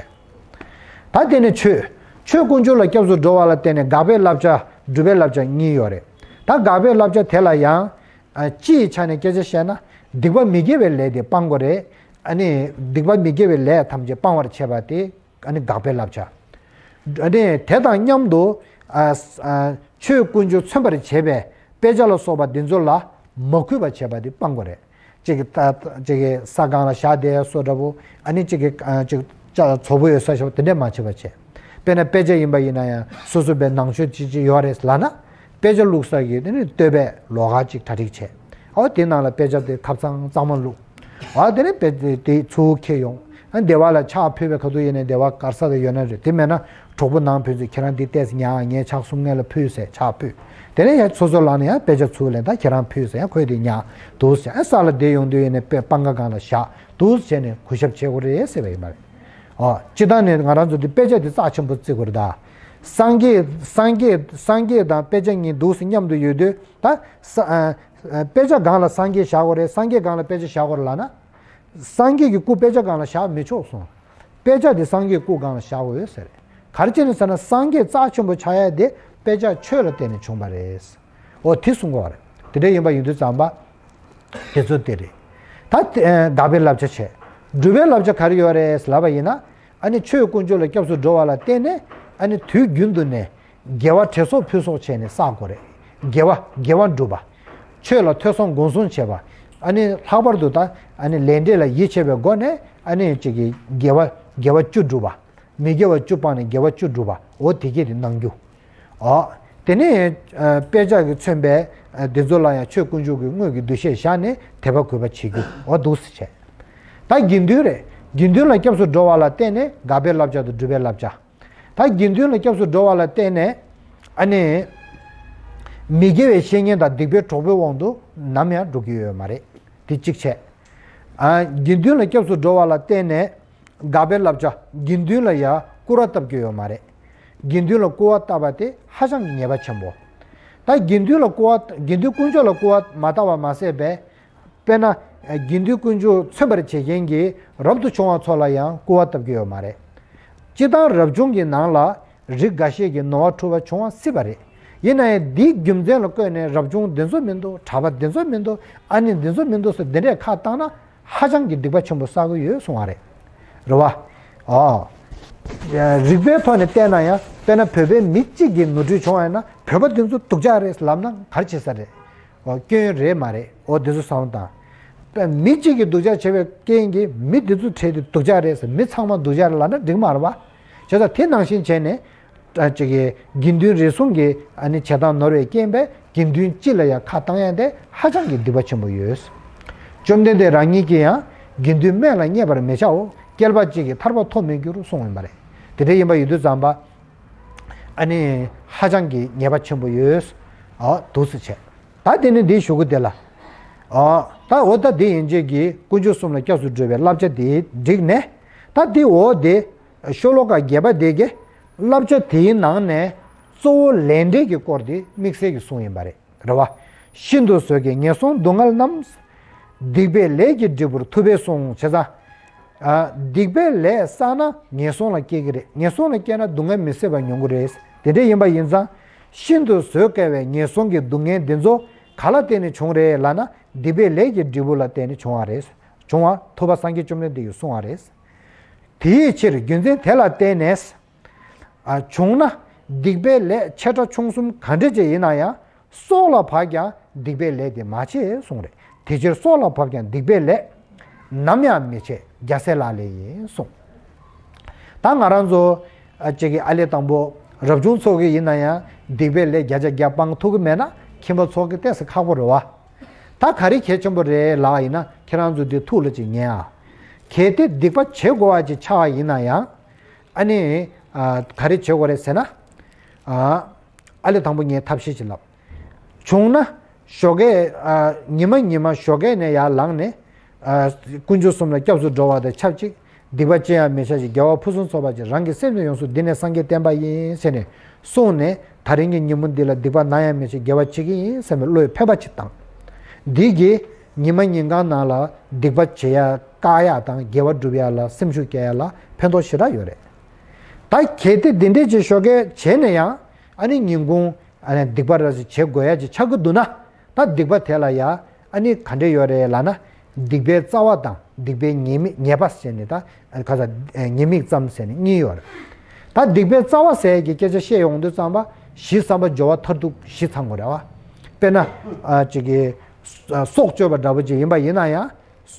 བྱས། ད་དེ་ནས་ཆོས། ཆོས་དཀོན་མཆོག་ལ་སྐྱབས་སུ་འགྲོ་བ་ལ་བརྟེན་ནས་དགག་པའི་བསླབ་བྱ་སྒྲུབ་པའི་བསླབ་བྱ་གཉིས་ཡོད་རེད། ད་དགག་པའི་བསླབ་བྱ་དེ་ལ་ཡང་། ཨ་སྤྱི་ཡི་ཆ་ནས་སྐད་ཆ་བཤད་ན། སྡིག་པ་མི་དགེ་བའི་ལས་དེ་སྤང་དགོས་རེད། ཨ་ནི་སྡིག་པ་མི་དགེ་བའི་ལས་ཐམས་ཅད་སྤང་བར་བྱེད་པ་དེ་ཨ་ནི་དགག་པའི་བསླབ་བྱ། ཨ་ནི་དེ་དང་མཉམ་དུ་ཨ་ཨ་ཆོས་དཀོན་མཆོག་མཚོན་པར་བྱེད་པའི་དཔེ་ཆ་ལ་སོགས་པ་འདི་ཚོ་ལ་མ་གུས་པ་བྱེད་པ་དེ་སྤང་དགོས་རེད། གཅིག་གིས་ད་གཅིག་གིས་ས་སྒང་ལ་བཞག་བསྡད་སོ་འདྲ་པོ། ཨ་ནི་གཅིག་གིས་ཨ་གཅིག་ཅ་བཙོག་པོ་ཡོད་ས་ཞིག་དེ་འདྲས་མ་བྱེད་པ་བྱེད། དཔེར་ན་དཔེ་ཆ་ཡིན་པ་ཡིན་ན་ཡང་སོ་སོ་པའི་ནང་ཆོས་ཅི་ཅི་ཡོད་རེད་ལབ་ན། དཔེ་ཆ་བླུགས་ས་གི་དེ་ནི་བསྟོད་པའི་ལོགས་ཀ་གཅིག་གྲ་སྒྲིག་བྱེད། ཨོ་དེ་ནང་ལ་དཔེ་ཆ་དེ་ཁབ་གཙང་གཙང་མ་བླུགས། ཨོ་དེ་ནི་དཔེ་དེ་དེ་ཚུར་འཁྱེར་ཡོང་། ཨ་བདེ་བ་ལ་ཕྱག་ཕུལ་བའི་ཁ་ཐུག་ཡིན་ནའི་བདེ་བ་གར་ས་དེ་ཡོད་ན་རེད། དེ་མེད་ན་གྲོགས་པོ་ནང་ཕན་ཚུན་ཁྱེད་རང་འདི་ལྟས་ཉར། ངས་ཕྱག་གསུམ་སྔོན་ལ་ཕུལ་ཟེར་ཕྱག་ཕུལ། དེ་ནས་ཡང་སོ་སོ་ལངས་ནས་ཡང་དཔེ་ཆ་ཚུར་ལེན། ད་ཁྱེད་རང་ཕུལ་ཟེར་ཡང་ཁོས་དེ་ཉར་འདུག་ཟེར། ཨ་ས་ལ་བསྡད་ཡོང་དུས་ཡིན་ནའི་དཔེ་སྤང་ཁ་སྒང་ལ་བཞག་འདུག་ཟེར་ནས་གུས་ཞབས་བྱེད་དགོས་རེད་ཟེར་བ་ཡིན་པ་རེད། ཨོ། སྤྱིར་བཏང་ནས་ང་རང་ཚོ་འདི་དཔེ་ཆ་འདི་རྩ་ཆེན་པོ་བརྩི་དགོས་རེད་ད། སངས་རྒྱས་སངས་རྒྱས་སངས་རྒྱས་དང་དཔེ་ཆ་གཉིས་འདུག་སེ་མཉམ་དུ་ཡོད་དུས་ད་ས་ཨ་ཨ་དཔེ་ཆ་སྒང་ལ་སངས་རྒྱས་བཞག་དགོས་རེད། སངས་རྒྱས་སྒང་ལ་དཔེ་ཆ་བཞག་དགོས་རེད་ལབ་ན། སངས་རྒྱས་ཀྱི་སྐུ་དཔེ་ཆ་སྒང་ལ་བཞག་མི་ཆོག་གསུངས། དཔེ་ཆ་འདི་སངས་རྒྱས་སྐུ་སྒང་ལ་བཞག་དགོས་ཟེར། ག་རེ་བྱས་ནས་ཟེར་ན་སངས་རྒྱས་རྩ་ཆེན་པོ་ཆགས་ཡ་དེ་དཔེ་ཆ་ཆོས་ལ་བརྟེན་ནས་བྱུང་བ་རེད། འོ་དེ་གསུང་གི་ཡོད་རེད། དེ་འདྲ་ཡིན་པ་ཡིན་དུས་ཙམ་པ། དེ་ཚོ་དེ་རེད། ད་དེ་ཨ་དགག་པའི་བསླབ་བྱ་བྱས། སྒྲུབ་པའི་བསླབ་བྱ་ག་རེ་ཡོད་རེད་ལབ་པ་ཡིན་ན། ཨ་ནི་ཆོས་དཀོན་མཆོག་ལ་སྐྱབས་སུ་འགྲོ་བ་ལ་བརྟེན་ནས་ཨ་ནི་དུས་རྒྱུན་དུ་ནས་དགེ་བ་དྲན་གསོ་ཕུན་སུམ་ཚོགས་བྱས་ནས་བསགས་དགོས་རེད། དགེ་བ་དགེ་བ་སྒྲུབ་པ། ཆོས་ལ་ཐོས་བསམ་སྒོམ་གསུམ་བྱེད་པ། ཨ་ནི་ལྷག་པར་དུ་ད་ཨ་ནི་ལས་འབྲས་ལ་ཡིད་ཆེས་པའི་སྒོ་ནས་ཨ་ནི་ཅིག་གི་དགེ་བ་དགེ་བ་བཅུ་སྒྲུབ་པ། མི་དགེ་བ་བཅུ་སྤངས་ནས་དགེ་བ་བཅུ་སྒྲུབ་པ། འོ་དེ་སྐད་དེ་གནང་རྒྱུ། ཨོ། དེ་ནས་ཨ་དཔེ་ཆ་གིས་མཚོན་པའི་ཨ་འདི་ཚོ་ལ་ཡང་ཆོས་དཀོན་མཆོག་གི་དངོས་ཀྱི་འདུ་ཤེས་བཞག་ནས་དད་པ་གུས་པ་བྱེད་རྒྱུ། ཨོ་འདུག་སེ་བྱས། ད་དགེ་འདུན་རེད། དགེ་འདུན་ལ་སྐྱབས་སུ་འགྲོ་བ་ལ་བརྟེན་ནས་དགག་པའི་བསླབ་བྱ་དང་སྒྲུབ་པའི་བསླབ་བྱ། ད་དགེ་འདུན་ལ་སྐྱབས་སུ་འགྲོ་བ་ལ་བརྟེན་ནས་ཨ་ནི་མི་དགེ་བའི་བཤེས་གཉེན་དང་སྡིག་པའི་གྲོགས་པོའི་དབང་དུ་ནམ་ཡང་འགྲོ་གི་ཡོད་མ་རེད། དེ་གཅིག་བྱས། ཨ་དགེ་འདུན་ལ་སྐྱབས་སུ་འགྲོ་བ་ལ་བརྟེན་ནས། དགག་པའི་བསླབ་བྱ། དགེ་འདུན་ལ་ཡང་སྐུར་བ་བཏབ་རྒྱུ་ཡོད་མ་རེད། དགེ་འདུན་ལ་སྐུར་བ་བཏབ་པ་དེ་ཧ་ཅང་གི་ཉེས་པ་ཆེན་པོ། ད་དགེ་འདུན་ལ་སྐུར་བ་དགེ་འདུན་དཀོན་མཆོག་ལ་སྐུར་བ་མ་བཏབ་པ་མ་ཟད་པས། དཔེར་ན། དགེ་འདུན་དཀོན་མཆོག་མཚོན་པར་བྱེད་མཁན་གྱི་རབ་ཏུ་བྱུང་བ་ཚོ་ལ་ཡང་སྐུར་བ་བཏབ་རྒྱུ་ཡོད་མ་རེད། སྤྱིར་བཏང་རབ་བྱུང་གི་ནང་ལ། རིགས་འགའ་ཤས་ཀྱི་ནོར་བ་འཁྲུལ་བ་བྱུང་བ་སྲིད་པ་རེད། ཡིན་ན་ཡང་འདིའི་རྒྱུ་མཚན་ལ་བཀོད་ནས་རབ་བྱུང་འདི་ཚོ་མི་འདུག་གྲྭ་པ་འདི་ཚོ་མི་འདུག་ཨ་ནི་འདི་ཚོ་མི་འདུག་ཟེར་འདི་འདྲས་ཁ་བཏང་ན་ཧ་ཅང་གི་སྡིག་པ་ཆེན་པོ་བསགས་ཀྱི་ཡོད་གསུང་བ་རེད། རེད་བ། ཨོ། རིག་པའི་ཐོག་ནས་བལྟས་ན་ཡང་དཔེར་ན་བོད་པའི་མི་གཅིག་གིས་ནོར་འཁྲུལ་བྱུང་བ་ཡིན་ན་བོད་པ་དེ་ཚོ་སྡུག་ཅག་རེད་ལབ་ན་ག་རེ་བྱེད་ས་རེད། ཨོ་སྐྱོན་རེད་མ་རེད། ཨོ་དེ་ཚོ་བསམ་བློ་བཏང་། དཔེ་མི་གཅིག་གིས་སྡུག་ཅག་བྱས་པའི་རྐྱེན་གྱིས་མི་དེ་ཚོ་བྲལ་ཏེ་སྡུག་ཅག་རེད་ཟེར། མི་ཚང་མ་སྡུག་ཅག་རེད་ལབ་ན་འགྲིག་མ་རེད་བ། བྱས་ཙང་དེ་ནང་བཞིན་བྱས་ནས། ཅིག་གི་དགེ་འདུན་རེ་ཟུང་གི་ཨ་ནི་བྱེད་སྟངས་ནོར་བའི་རྐྱེན་པས་དགེ་འདུན་སྤྱི་ལ་ཡང་ཁ་བཏང་ཡ་དེ་ཧ་ཅང་གི་སྡིག་པ་ཆེན་པོ་ཡོད། བཅོམ་ལྡན་འདས་རང་ཉིད་ཀྱིས་ཡང་དགེ་འདུན་སྨད་ལ་བསྙས་པར་མི་བྱའོ། བསྐལ་པ་གཅིག་གིས་ཐར་པ་ཐོབ་མི་འགྱུར་གསུངས་ཡིན་པ་རེད། དེ་འདྲ་ཡིན་པ་ཡིན་དུས་ཙམ་པ། ཨ་ནི་ཧ་ཅང་གི་ཉེས་པ་ཆེན་པོ་ཡོད། ཨོ་འདུག་སེ་བྱས། ད་དེ་ནི་འདི་ཞུ་གི་དེ་ལ། ཨོ་ད་འོ་ད་དེ་ཡན་ཆད་ཀྱིས་དཀོན་མཆོག་གསུམ་ལ་སྐྱབས་སུ་འགྲོ་བའི་བསླབ་བྱ་དེ་བསྒྲིགས་ནས། ད་དེ་འོ་དེ། ཤོ་ལོ་ཀ་བརྒྱད་པ་དེ་གའི་བསླབ་བྱ་དེའི་ནང་ནས་གཙོ་བོ་ལས་འབྲས་ཀྱི་སྐོར་དེ་དམིགས་བསལ་གྱིས་གསུངས་ཡིན་པ་རེད། རེད་བ། ཤིན་ཏུ་བཟོད་དཀའི་ངན་སོང་སྡུག་བསྔལ་རྣམས། སྡིག་པའི་ལས་ཀྱི་འབྲས་བུར་ཐུབ་པས་གསུངས། བྱས་ཙང་། ཨ། སྡིག་པའི་ལས་བསགས་ན་ངན་སོང་ལ་སྐྱེ་གི་རེད། ངན་སོང་ལ་སྐྱེས་ན་སྡུག་བསྔལ་མི་བཟད་པ་མྱོང་གི་རེད། དེ་འདྲ་ཡིན་པ་ཡིན་ཙང་། ཤིན་ཏུ་བཟོད་དཀའ་བའི་ངན་སོང་གི་སྡུག་བསྔལ་འདི་ཚོ་ག་ལ་བརྟེན་ནས་བྱུང་རེད་ལབ་ན་སྡིག་པའི་ལས་ཀྱི་འབྲས་བུ་ལ་བརྟེན་ནས་བྱུང་བ་རེད། བྱུང་བ་ཐུབ་པ་སངས་རྒྱས་བཅོམ་ལྡན་འདས་ཀྱིས་གསུངས་པ་རེད། དེའི་ཕྱིར་རྒྱུ་མཚན་དེ་ལ་བརྟེན་ནས། ཨ། བྱུང་ན་སྡིག་པའི་ལས་ཆེ་ཕྲ་ཆུང་གསུམ་ག་འདྲ་ཅིག་ཡིན་ན་ཡང་སྲོག་ལ་བབ་ཀྱང་སྡིག་པའི་ལས་དེ་མ་བྱེད་གསུངས་རེད། དེ་ཕྱིར་སྲོག་ལ་བབ་ཀྱང་སྡིག་པའི་ལས་ནམ་ཡང་མི་བྱེད་རྒྱལ་སྲས་ལག་ལེན་ཡིན་གསུངས། ད་ང་རང་ཚོ་ཨ་ཅིག་གི་ཨ་ལེ་དང་པོ་རབ་བྱུང་ཚོ་གི་ཡིན་ན་ཡང་སྡིག་པའི་ལས་བརྒྱ་ཆ་བརྒྱ་སྤང་ཐུབ་ཀྱི་མེད་ན་ཁྱིམ་པ་ཚོ་གི་ཏོག་ཙམ་ཁག་པོ་རེད་བ། ད་ག་རེ་གལ་ཆེན་པོ་རེད་ལབ་ཡིན་ན་ཁྱེད་རང་ཚོ་འདི་ཐུགས་ལ་ཅིག་ཉན་ཨ། གལ་ཏེ་སྡིག་པ་བྱེད་དགོས་པ་ཅིག་ཆགས་པ་ཡིན་ན་ཡང་། ཨ་ནི། ཨ། ག་རེ་བྱེད་དགོས་རེད་ཟེར་ན། ཨ། ཨ་ལེ་དང་པོ་ངས་ཐབས་ཤེས་ཅིག་ལབ། བྱུང་ན། ཞོགས་ཀས། ཨ། ཉི་མ་ཉི་མ་ཞོགས་ཀས་ནས་ཡར་ལངས་ནས། ཨ། དཀོན་མཆོག་གསུམ་ལ་སྐྱབས་སུ་འགྲོ་བ་དང་ཆབས་ཅིག་སྡིག་པ་ཅི་ཡང་མི་བྱ་ཞིང་དགེ་བ་ཕུན་སུམ་ཚོགས་པར་བྱེད། རང་གི་སེམས་ནི་ཡོངས་སུ་འདི་ནས་སངས་རྒྱས་བསྟན་པ་ཡིན་ཟེར་ནས་གསུངས་ནས་ད་རིང་གི་ཉིན་མོ་འདི་ལ་སྡིག་པ་ནམ་ཡང་མི་བྱེད་དགེ་བ་བྱེད་ཀྱི་ཡིན་ཟེར་བའི་བློའི་འཕེན་པ་ཅིག་བཏང་། འདི་གིས་ཉི་མ་ཉིན་གང་ནང་ལ་སྡིག་པ་བྱེད་ཡ། བཀག་ཡག་དང་དགེ་བ་སྒྲུབ་ཡག་ལ་སེམས་ཤུགས་སྐྱེད་ཡག་ལ་ཕན་ཐོགས་ཞེ་དྲག་ཡོད་རེད། ད་གལ་ཏེ་འདི་འདྲས་ཅིག་ཞོགས་ཀས་བྱས་ན་ཡང་ཨ་ནི་ཉིན་གུང་ཨ་ནི་སྡིག་པ་ར་ཅིག་བྱེད་དགོས་ཡ་ཅིག་ཆགས་ཀྱི་འདུག་ན། ད་སྡིག་པ་དེ་ལ་ཡ་ཨ་ནི་ག་འདྲས་ཡོད་རེད་ལབ་ན། སྡིག་པའི་རྩ་བ་དང་སྡིག་པའི་ཉེས་དམིགས་ཉེས་པ་ཟེར་ནས་ད་ག་ས་ཉེས་དམིགས་ཙམ་ཟེར་ནས་གཉིས་ཡོད་རེད། ད་སྡིག་པའི་རྩ་བ་ཟེར་གྱི་སྐད་ཆ་བཤད་ཡོང་དུས་ཙམ་པ་གཞི་བསམ་པ་སྦྱོར་བ་མཐར་ཐུག་བཞི་ཚང་དགོས་རེད་བ། དཔེར་ན་ཨ་ཅིག་གི་སྲོག་གཅོད་པ་འདྲ་པོ་ཅིག་ཡིན་པ་ཡིན་ན་ཡང་།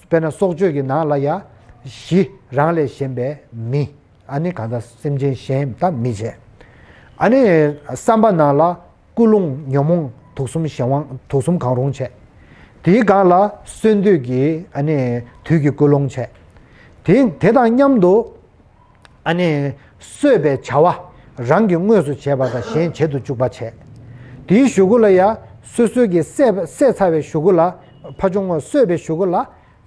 དཔེར་ན་སྲོག་གཅོད་ཀྱི་ནང་ལ་ཡ། གཞི་རང་ལས་གཞན་པའི་མི། ཨ་ནི་གང་ལྟར་སེམས་ཅན་གཞན་དག་མི་བྱེད། ཨ་ནི་བསམ་པ་ནང་ལ་ཀུན་སློང་ཉོན་མོངས་དུག་གསུམ་གཞན་དབང་དུག་གསུམ་གང་རུང་བྱེད། དེའི་སྒང་ལ་གསོན་དུས་ཀྱི་ཨ་ནི་དུས་ཀྱི་ཀུན་སློང་བྱེད། དེ་དེ་དང་མཉམ་དུ། ཨ་ནི། གསོད་པའི་བྱ་བ་རང་གིས་དངོས་སུ་བྱས་པ་དང་གཞན་བྱེད་དུ་བཅུག་པ་བྱས། དེའི་གཞུག་གུ་ལ་ཡ། སོ་སོ་གིས་བསད་བསད་ཚར་བའི་གཞུག་གུ་ལ། ཕར་ཕྱོགས་ངོས་གསོད་པའི་གཞུག་གུ་ལ།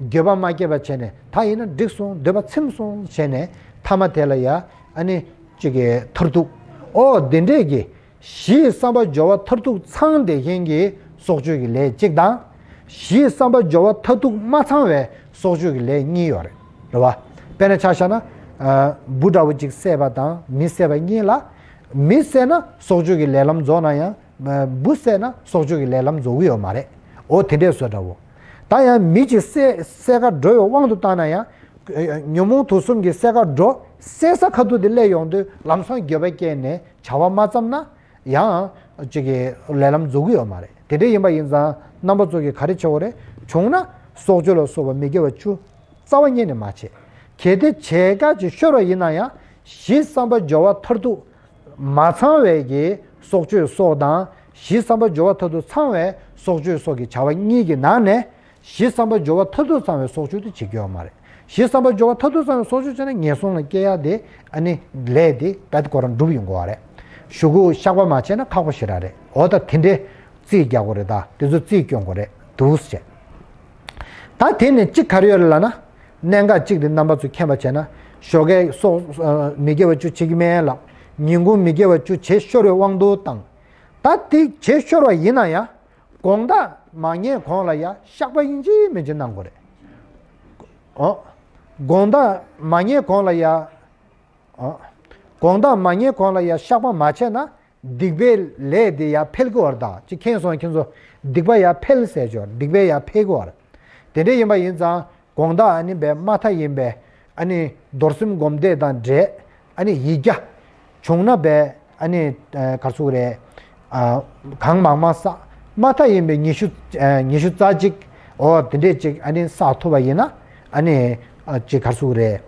འགྱོད་པ་མ་སྐྱེས་པ་བྱས་ནས་ད་ཡིན་ན་འགྲིག་སོང་འདོད་པ་ཚིམ་སོང་བྱས་ནས་མཐའ་མ་དེ་ལ་ཡ། ཨ་ནི། གཅིག་གི་མཐར་ཐུག་ཨོ་དེ་འདྲས་ཀྱི། གཞི་བསམ་པ་སྦྱོར་བ་མཐར་ཐུག་ཚང་བསྡད་མཁན་གྱི་སྲོག་གཅོད་ཀྱི་ལས་གཅིག་དང་། གཞི་བསམ་པ་སྦྱོར་བ་མཐར་ཐུག་མ་ཚང་བའི་སྲོག་གཅོད་ཀྱི་ལས་གཉིས་ཡོད་རེད། རེད་བ། དཔེར་ན་ཆ་བཞག་ན། ཨ། འབུ་འདྲ་བོ་གཅིག་བསད་པ་དང་མི་བསད་པ་གཉིས་ལ། མི་བསད་ན་སྲོག་གཅོད་ཀྱི་ལས་ལམ་རྫོགས་ན་ཡང་། འབུ་བསད་ན་སྲོག་གཅོད་ཀྱི་ལས་ལམ་རྫོགས་ཀྱི་ཡོད་མ་རེད། འོ་དེ་འདྲས་བཟོ་འདྲ་བོ། ད་ཡང་མི་གཅིག་བསད་བསད་ག་འགྲོ་བའི་དབང་དུ་བཏང་ན་ཡང་། ཉོན་མོངས་དུག་གསུམ་གྱིས་བསད་ག་འགྲོ། བསད་ས་ཁ་ཐུག་དེ་སླེབས་ཡོང་དུས་ལམ་སང་འགྱོད་པ་སྐྱེས་ནས་བྱ་བ་མ་བརྩམས་ན། ཡང་། གཅིག་གི་ལས་ལམ་འཛུགས་ཀྱི་ཡོད་མ་རེད། དེ་འདྲ་ཡིན་པ་ཡིན་ཙང་རྣམ་པ་ཚོ་གིས་ག་རེ་བྱེད་དགོས་རེད། བྱུང་ན་སྲོག་གཅོད་ལ་སོགས་པ་མི་དགེ་བ་བཅུ་རྩ་བ་ཉིད་ནས་མ་བྱེད། གལ་ཏེ་བྱེད་དགའ་ཅིག་ཤོར་བ་ཡིན་ན་ཡང་གཞི་བསམ་པ་སྦྱོར་བ་མཐར་ཐུག་མ་ཚང་བའི་གི་སྲོག་གཅོད་སོགས་དང་གཞི་བསམ་པ་སྦྱོར་བ་མཐར་ཐུག་ཚང་བའི་སྲོག་གཅོད་སོགས་ཀྱི་བྱ་བ་གཉིས་ཀྱི་ནང་ནས། གཞི་བསམ་པ་སྦྱོར་བ་མཐར་ཐུག་ཚང་བའི་སྲོག་གཅོད་དེ་བྱེད་ཀྱི་ཡོད་མ་རེད། གཞི་བསམ་པ་སྦྱོར་བ་མཐར་ཐུག་ཚང་བའི་སྲོག་གཅོད་བྱས་ན་ངན་སོང་ལ་སྐྱེ་ཡ་དེ་ཨ་ནི་ལས་དེ་རྦད་ཁོ་རང་འགྲུབ་ཡོང་དགོས་པ་རེད། གཞུག་གུ་བཤགས་པ་མ་བྱས་ན་ཁག་པོ་ཞེ་དྲག་རེད། འོ་ད་དེ་འདྲའི་རྩིས་རྒྱག་དགོས་རེད། ད་དེ་ཚོ་རྩིས་སྐྱོན་དགོས་རེད་འདུག་ཟེར། ད་དེ་ནས་གཅིག་ག་རེ་ཡོད་རེད་ལབ་ན། གནད་འགག་གཅིག་དེ་རྣམ་པ་ཚོས་མཁྱེན་པ་བྱས་ན་ཞོགས་ཀས་སྲོག་མི་དགེ་བ་བཅུ་བྱེད་ཀྱི་མེད་ལབ། ཉིན་གུང་མི་དགེ་བ་བཅུ་བྱེད་ཤོར་བའི་དབང་དུ་བཏང་། ད་དེ་བྱེད་ཤོར་བ་ཡིན་ན་ཡང་། དགོང་དག་མ་ཉལ་གོང་ལ་ཡ་བཤགས་པ་ཡིན་གཅིག་མིན་གཅིག་གནང་དགོས་རེད། ཨོ། དགོང་དག་མ་ཉལ་གོང་ལ་ཡ། ཨོ། དགོང་དག་མ་ཉལ་གོང་ལ་ཡ་བཤགས་པ་མ་བྱས་ན་སྡིག་པའི་ལས་དེ་ཡ་འཕེལ་གི་བར་ད་ཅི་མཁྱེན་སོང་ཁྱེད་ཚོ། སྡིག་པ་ཡ་འཕེལ་ཟེར་ཆོག་སྡིག་པའི་ཡ་འཕེལ་གི་བར། དེ་འདྲ་ཡིན་པ་ཡིན་ཙང་དགོང་དག་ཨ་ནི་བས་མ་མཐའ་ཡིན་པས་ཨ་ནི་རྡོར་སེམས་སྒོམ་བཟླས་དང་འབྲེལ། ཨ་ནི་ཡིག་བརྒྱ། བྱུང་ན་བས་ཨ་ནི་ག་རེ་ཟེར་དགོས་རེད། གང་མང་མང་བསགས། མ་མཐའ་ཡིན་པའི་ཉི་ཤུ་ཉི་ཤུ་རྩ་གཅིག་འོ་དེ་འདྲས་ཅིག་ཨ་ནི་བསགས་ཐུབ་པ་ཡིན་ན་ཨ་ནི་ཅིག་ག་རེ་ཟེར་དགོས་རེད།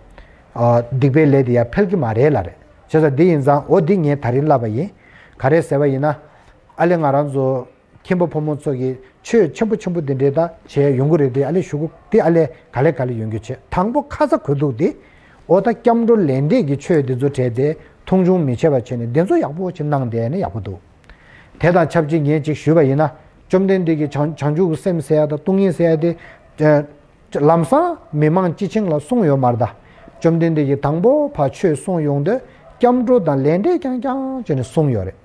སྡིག་པའི་ལས་དེ་ཡར་འཕེལ་གྱི་མ་རེད་ལབ་རེད། བྱས་ཙང་འདི་ཡིན་ཙང་འོ་འདི་ངས་ད་རིང་བསླབས་པ་ཡིན། ག་རེ་ཟེར་བ་ཡིན་ན། ཨ་ལེ་ང་རང་ཚོ་ཁྱིམ་པ་ཕོ་མོ་ཚོ་གིས་ཆོས་ཆེན་པོ་ཆེན་པོ་འདི་འདྲའི་ད་བྱས་ཡོང་གི་རེད་དེ། ཨ་ལེ་ཞུ་གུ་དེ་ཨ་ལེ་ག་ལེ་ག་ལེ་ཡོང་རྒྱུ་བྱས། དང་པོ་ཁ་ཚ་དགོས་གཏུགས་དེ། འོ་ད་སྐྱབས་འགྲོ་ལས་འབྲས་ཀྱི་ཆོས་འདི་ཚོ་བྲལ་ཏེ་མཐོང་ཆུང་མི་བྱེད་པ་བྱས་ནས་འདི་ཚོ་ཡག་པོ་ཅིག་གནང་བསྡད་ན་ཡག་པོ་འདུག་དེ་དང་ཆབས་ཅིག་ངས་ཅིག་ཞུས་པ་ཡིན་ན། བཅོམ་ལྡན་འདས་ཀྱིས་བྱང་བྱང་ཆུབ་ཀྱི་སེམས་ཟེར་ཡ་དང་སྟོང་ཉིད་ཟེར་ཡ་དེ། ལམ་སང་མི་མང་སྤྱི་བྱིངས་ལ་གསུངས་ཡོད་མ་རེད་ད། བཅོམ་ལྡན་འདས་ཀྱིས་དང་པོ་ཕར་ཆོས་གསུངས་ཡོང་དུས་སྐྱབས་འགྲོ་དང་ལས་འབྲས་རྐྱང་རྐྱང་བྱས་ནས་གསུངས་ཡོད་རེད།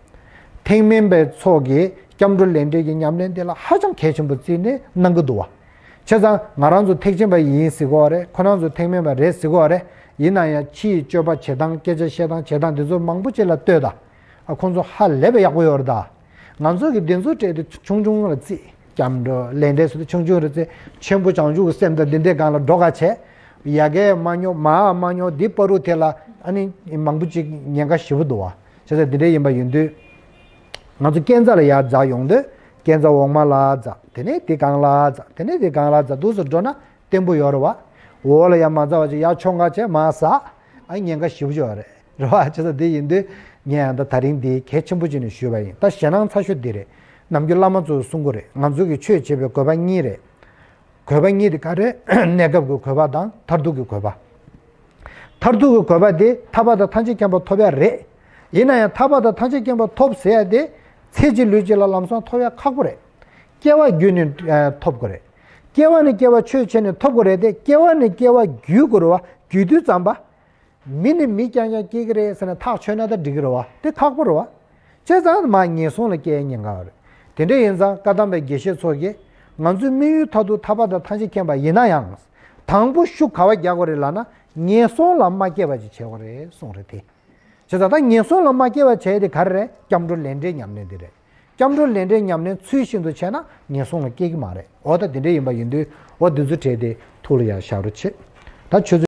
ཐེག་དམན་པའི་ཚོགས་ཀྱིས་སྐྱབས་འགྲོ་ལས་འབྲས་ཀྱི་ཉམས་ལེན་དེ་ལ་ཧ་ཅང་གལ་ཆེན་པོ་བརྩིས་ནས་གནང་གི་འདུག་བ། བྱས་ཙང་ང་རང་ཚོ་ཐེག་ཆེན་པ་ཡིན་ཟེར་གྱི་ཡོད་རེད། ཁོ་རང་ཚོ་ཐེག་དམན་པ་རེད་ཟེར་གྱི་ཡོད་རེད། ཡིན་ན་ཡང་ཕྱིའི་སྤྱོད་པ་བྱེད་སྟངས་སྐད་ཆ་བཤད་སྟངས་བྱེད་སྟངས་འདི་ཚོ་མང་པོ་ཅིག་ལ་ལྟོས་ད། ཨ་ཁོང་ཚོ་ཧ་ལས་པའི་ཡག་པོ་ཡོད་རེད་ད། ང་ཚོ་གི་འདི་ཚོ་སྤྲད་དེ་ཆུང་ཆུང་ལ་བརྩིས། སྐྱབས་འགྲོ་ལས་འབྲས་ཟེར་དུས་ཆུང་ཆུང་ལ་བརྩིས། ཆེན་པོ་བྱང་ཆུབ་ཀྱི་སེམས་དང་འདི་འདྲའི་སྒང་ལ་འགྲོ་ག་བྱས། ཡ་གིའི་མ་ཉོ་མའི་མ་ཉོ་འདི་བར་དུ་དེ་ལ་ཨ་ནི་མང་པོ་ཅིག་ཉེན་ཁ་ཞེ་པོ་འདུག་བ། བྱས་ཙང་འདི་འདྲ་ཡིན་པ་ཡིན་དུས། ང་ཚོ་རྐྱེན་རྩ་ལ་ཡར་འཛེགས་ཡོང་དུས་རྐྱེན་རྩ་འོག་མ་ལ་འཛེགས། དེ་ནས་འདི་སྒང་ལ་འཛེགས། དེ་ནས་འདི་སྒང་ལ་འཛེགས། འདུག་སེ་འགྲོ་ན་བརྟན་པོ་ཡོད་རེད་བ། འོག་ལ་ཡར་མ་འཛེགས་པ་བྱས་ཡར་མཆོང་ག་བྱས་མར་ཟགས། ཨ་ཉེན་ཁ་ཞེ་པོ་ཅིག་ཡོད་རེད། རེད་བ། བྱས་ཙང་འདི་ཡིན་དུས་ངས་ཡང་ད་ད་རིང་འདི་གལ་ཆེན་པོ་བྱས་ནས་ཞུས་པ་ཡིན། ད་ཞེད་སྣང་ཚ་ཤོས་འདི་རེད། ནམ་རྒྱུན་བླ་མ་ཚོས་གསུང་གི་རེད། ང་ཚོ་གི་ཆོས་བྱེད་པའི་དགོས་པ་གཉིས་རེད། དགོས་པ་གཉིས་དེ་ག་རེ། གནས་སྐབས་ཀྱི་དགོས་པ་དང་མཐར་ཐུག་གི་དགོས་པ། མཐར་ཐུག་གི་དགོས་པ་དེ་ཐར་པ་དང་ཐམས་ཅད་མཁྱེན་པ་ཐོབ་ཡ་རེད། ཡིན་ན་ཡང་ཐར་པ་དང་ཐམས་ཅད་མཁྱེན་པ་ཐོབ་ཟེར་ཡ་དེ་ཚེ་གཅིག་ལུས་གཅིག་ལ་ལམ་སང་ཐོབ་ཡ་ཁག་པོ་རེད། སྐྱེ་བ་བརྒྱུད་ནས་ཨ་ཐོབ་དགོས་རེད། སྐྱེ་བ་ནས་སྐྱེ་བ་ཆོས་བྱས་ནས་ཐོབ་དགོས་རེད་དེ། སྐྱེ་བ་ནས་སྐྱེ་བ་བརྒྱུད་དགོས་རེད་བ། བརྒྱུད་དུས་ཙམ་པ། མི་ནས་མི་རྐྱང་རྐྱང་སྐྱེ་གི་རེད་ཟེར་ནས་ཐག་ཆོད་ན་ད་འགྲིག་གི་རེད་བ། དེ་ཁག་པོ་རེད་བ། བྱས་ཙང་མར་ངན་སོང་ལ་སྐྱེ་ཉེན་ཁ་རེད། དེ་འདྲ་ཡིན་ཙང་བཀའ་གདམས་པའི་དགེ་བཤེས་ཚོ་གིས་ང་ཚོའི་དམིགས་ཡུལ་མཐར་ཐུག་ཐར་པ་དང་ཐམས་ཅད་མཁྱེན་པ་ཡིན་ན་ཡང་། དང་པོ་ཤུགས་ག་བ་རྒྱག་དགོས་རེད་ལབ་ན། ངན་སོང་ལ་མ་སྐྱེ་བ་ཅིག་བྱེད་དགོས་རེད་གསུངས་རེད་དེ། བྱས་ཙང་ད་ངན་སོང་ལ་མ་སྐྱེ་བ་བྱས་དེ་ག་རེ་རེད། སྐྱབས་འགྲོ་ལས་འབྲས་ཉམས་ལེན་དེ་རེད། སྐྱབས་འགྲོ་ལས་འབྲས་ཉམས་ལེན་ཚུལ་བཞིན་དུ་བྱས་ན་ངན་སོང་ལ་སྐྱེ་གི་མ་རེད། འོ་ད་དེ་འདྲ་ཡིན་པ་ཡིན་དུས་འོ་འདི་ཚོ་བྲལ་ཏེ་ཐུགས་ལ་ཡར་བཞག་རོགས་བྱེད། ད་ཆུ་ཚོད་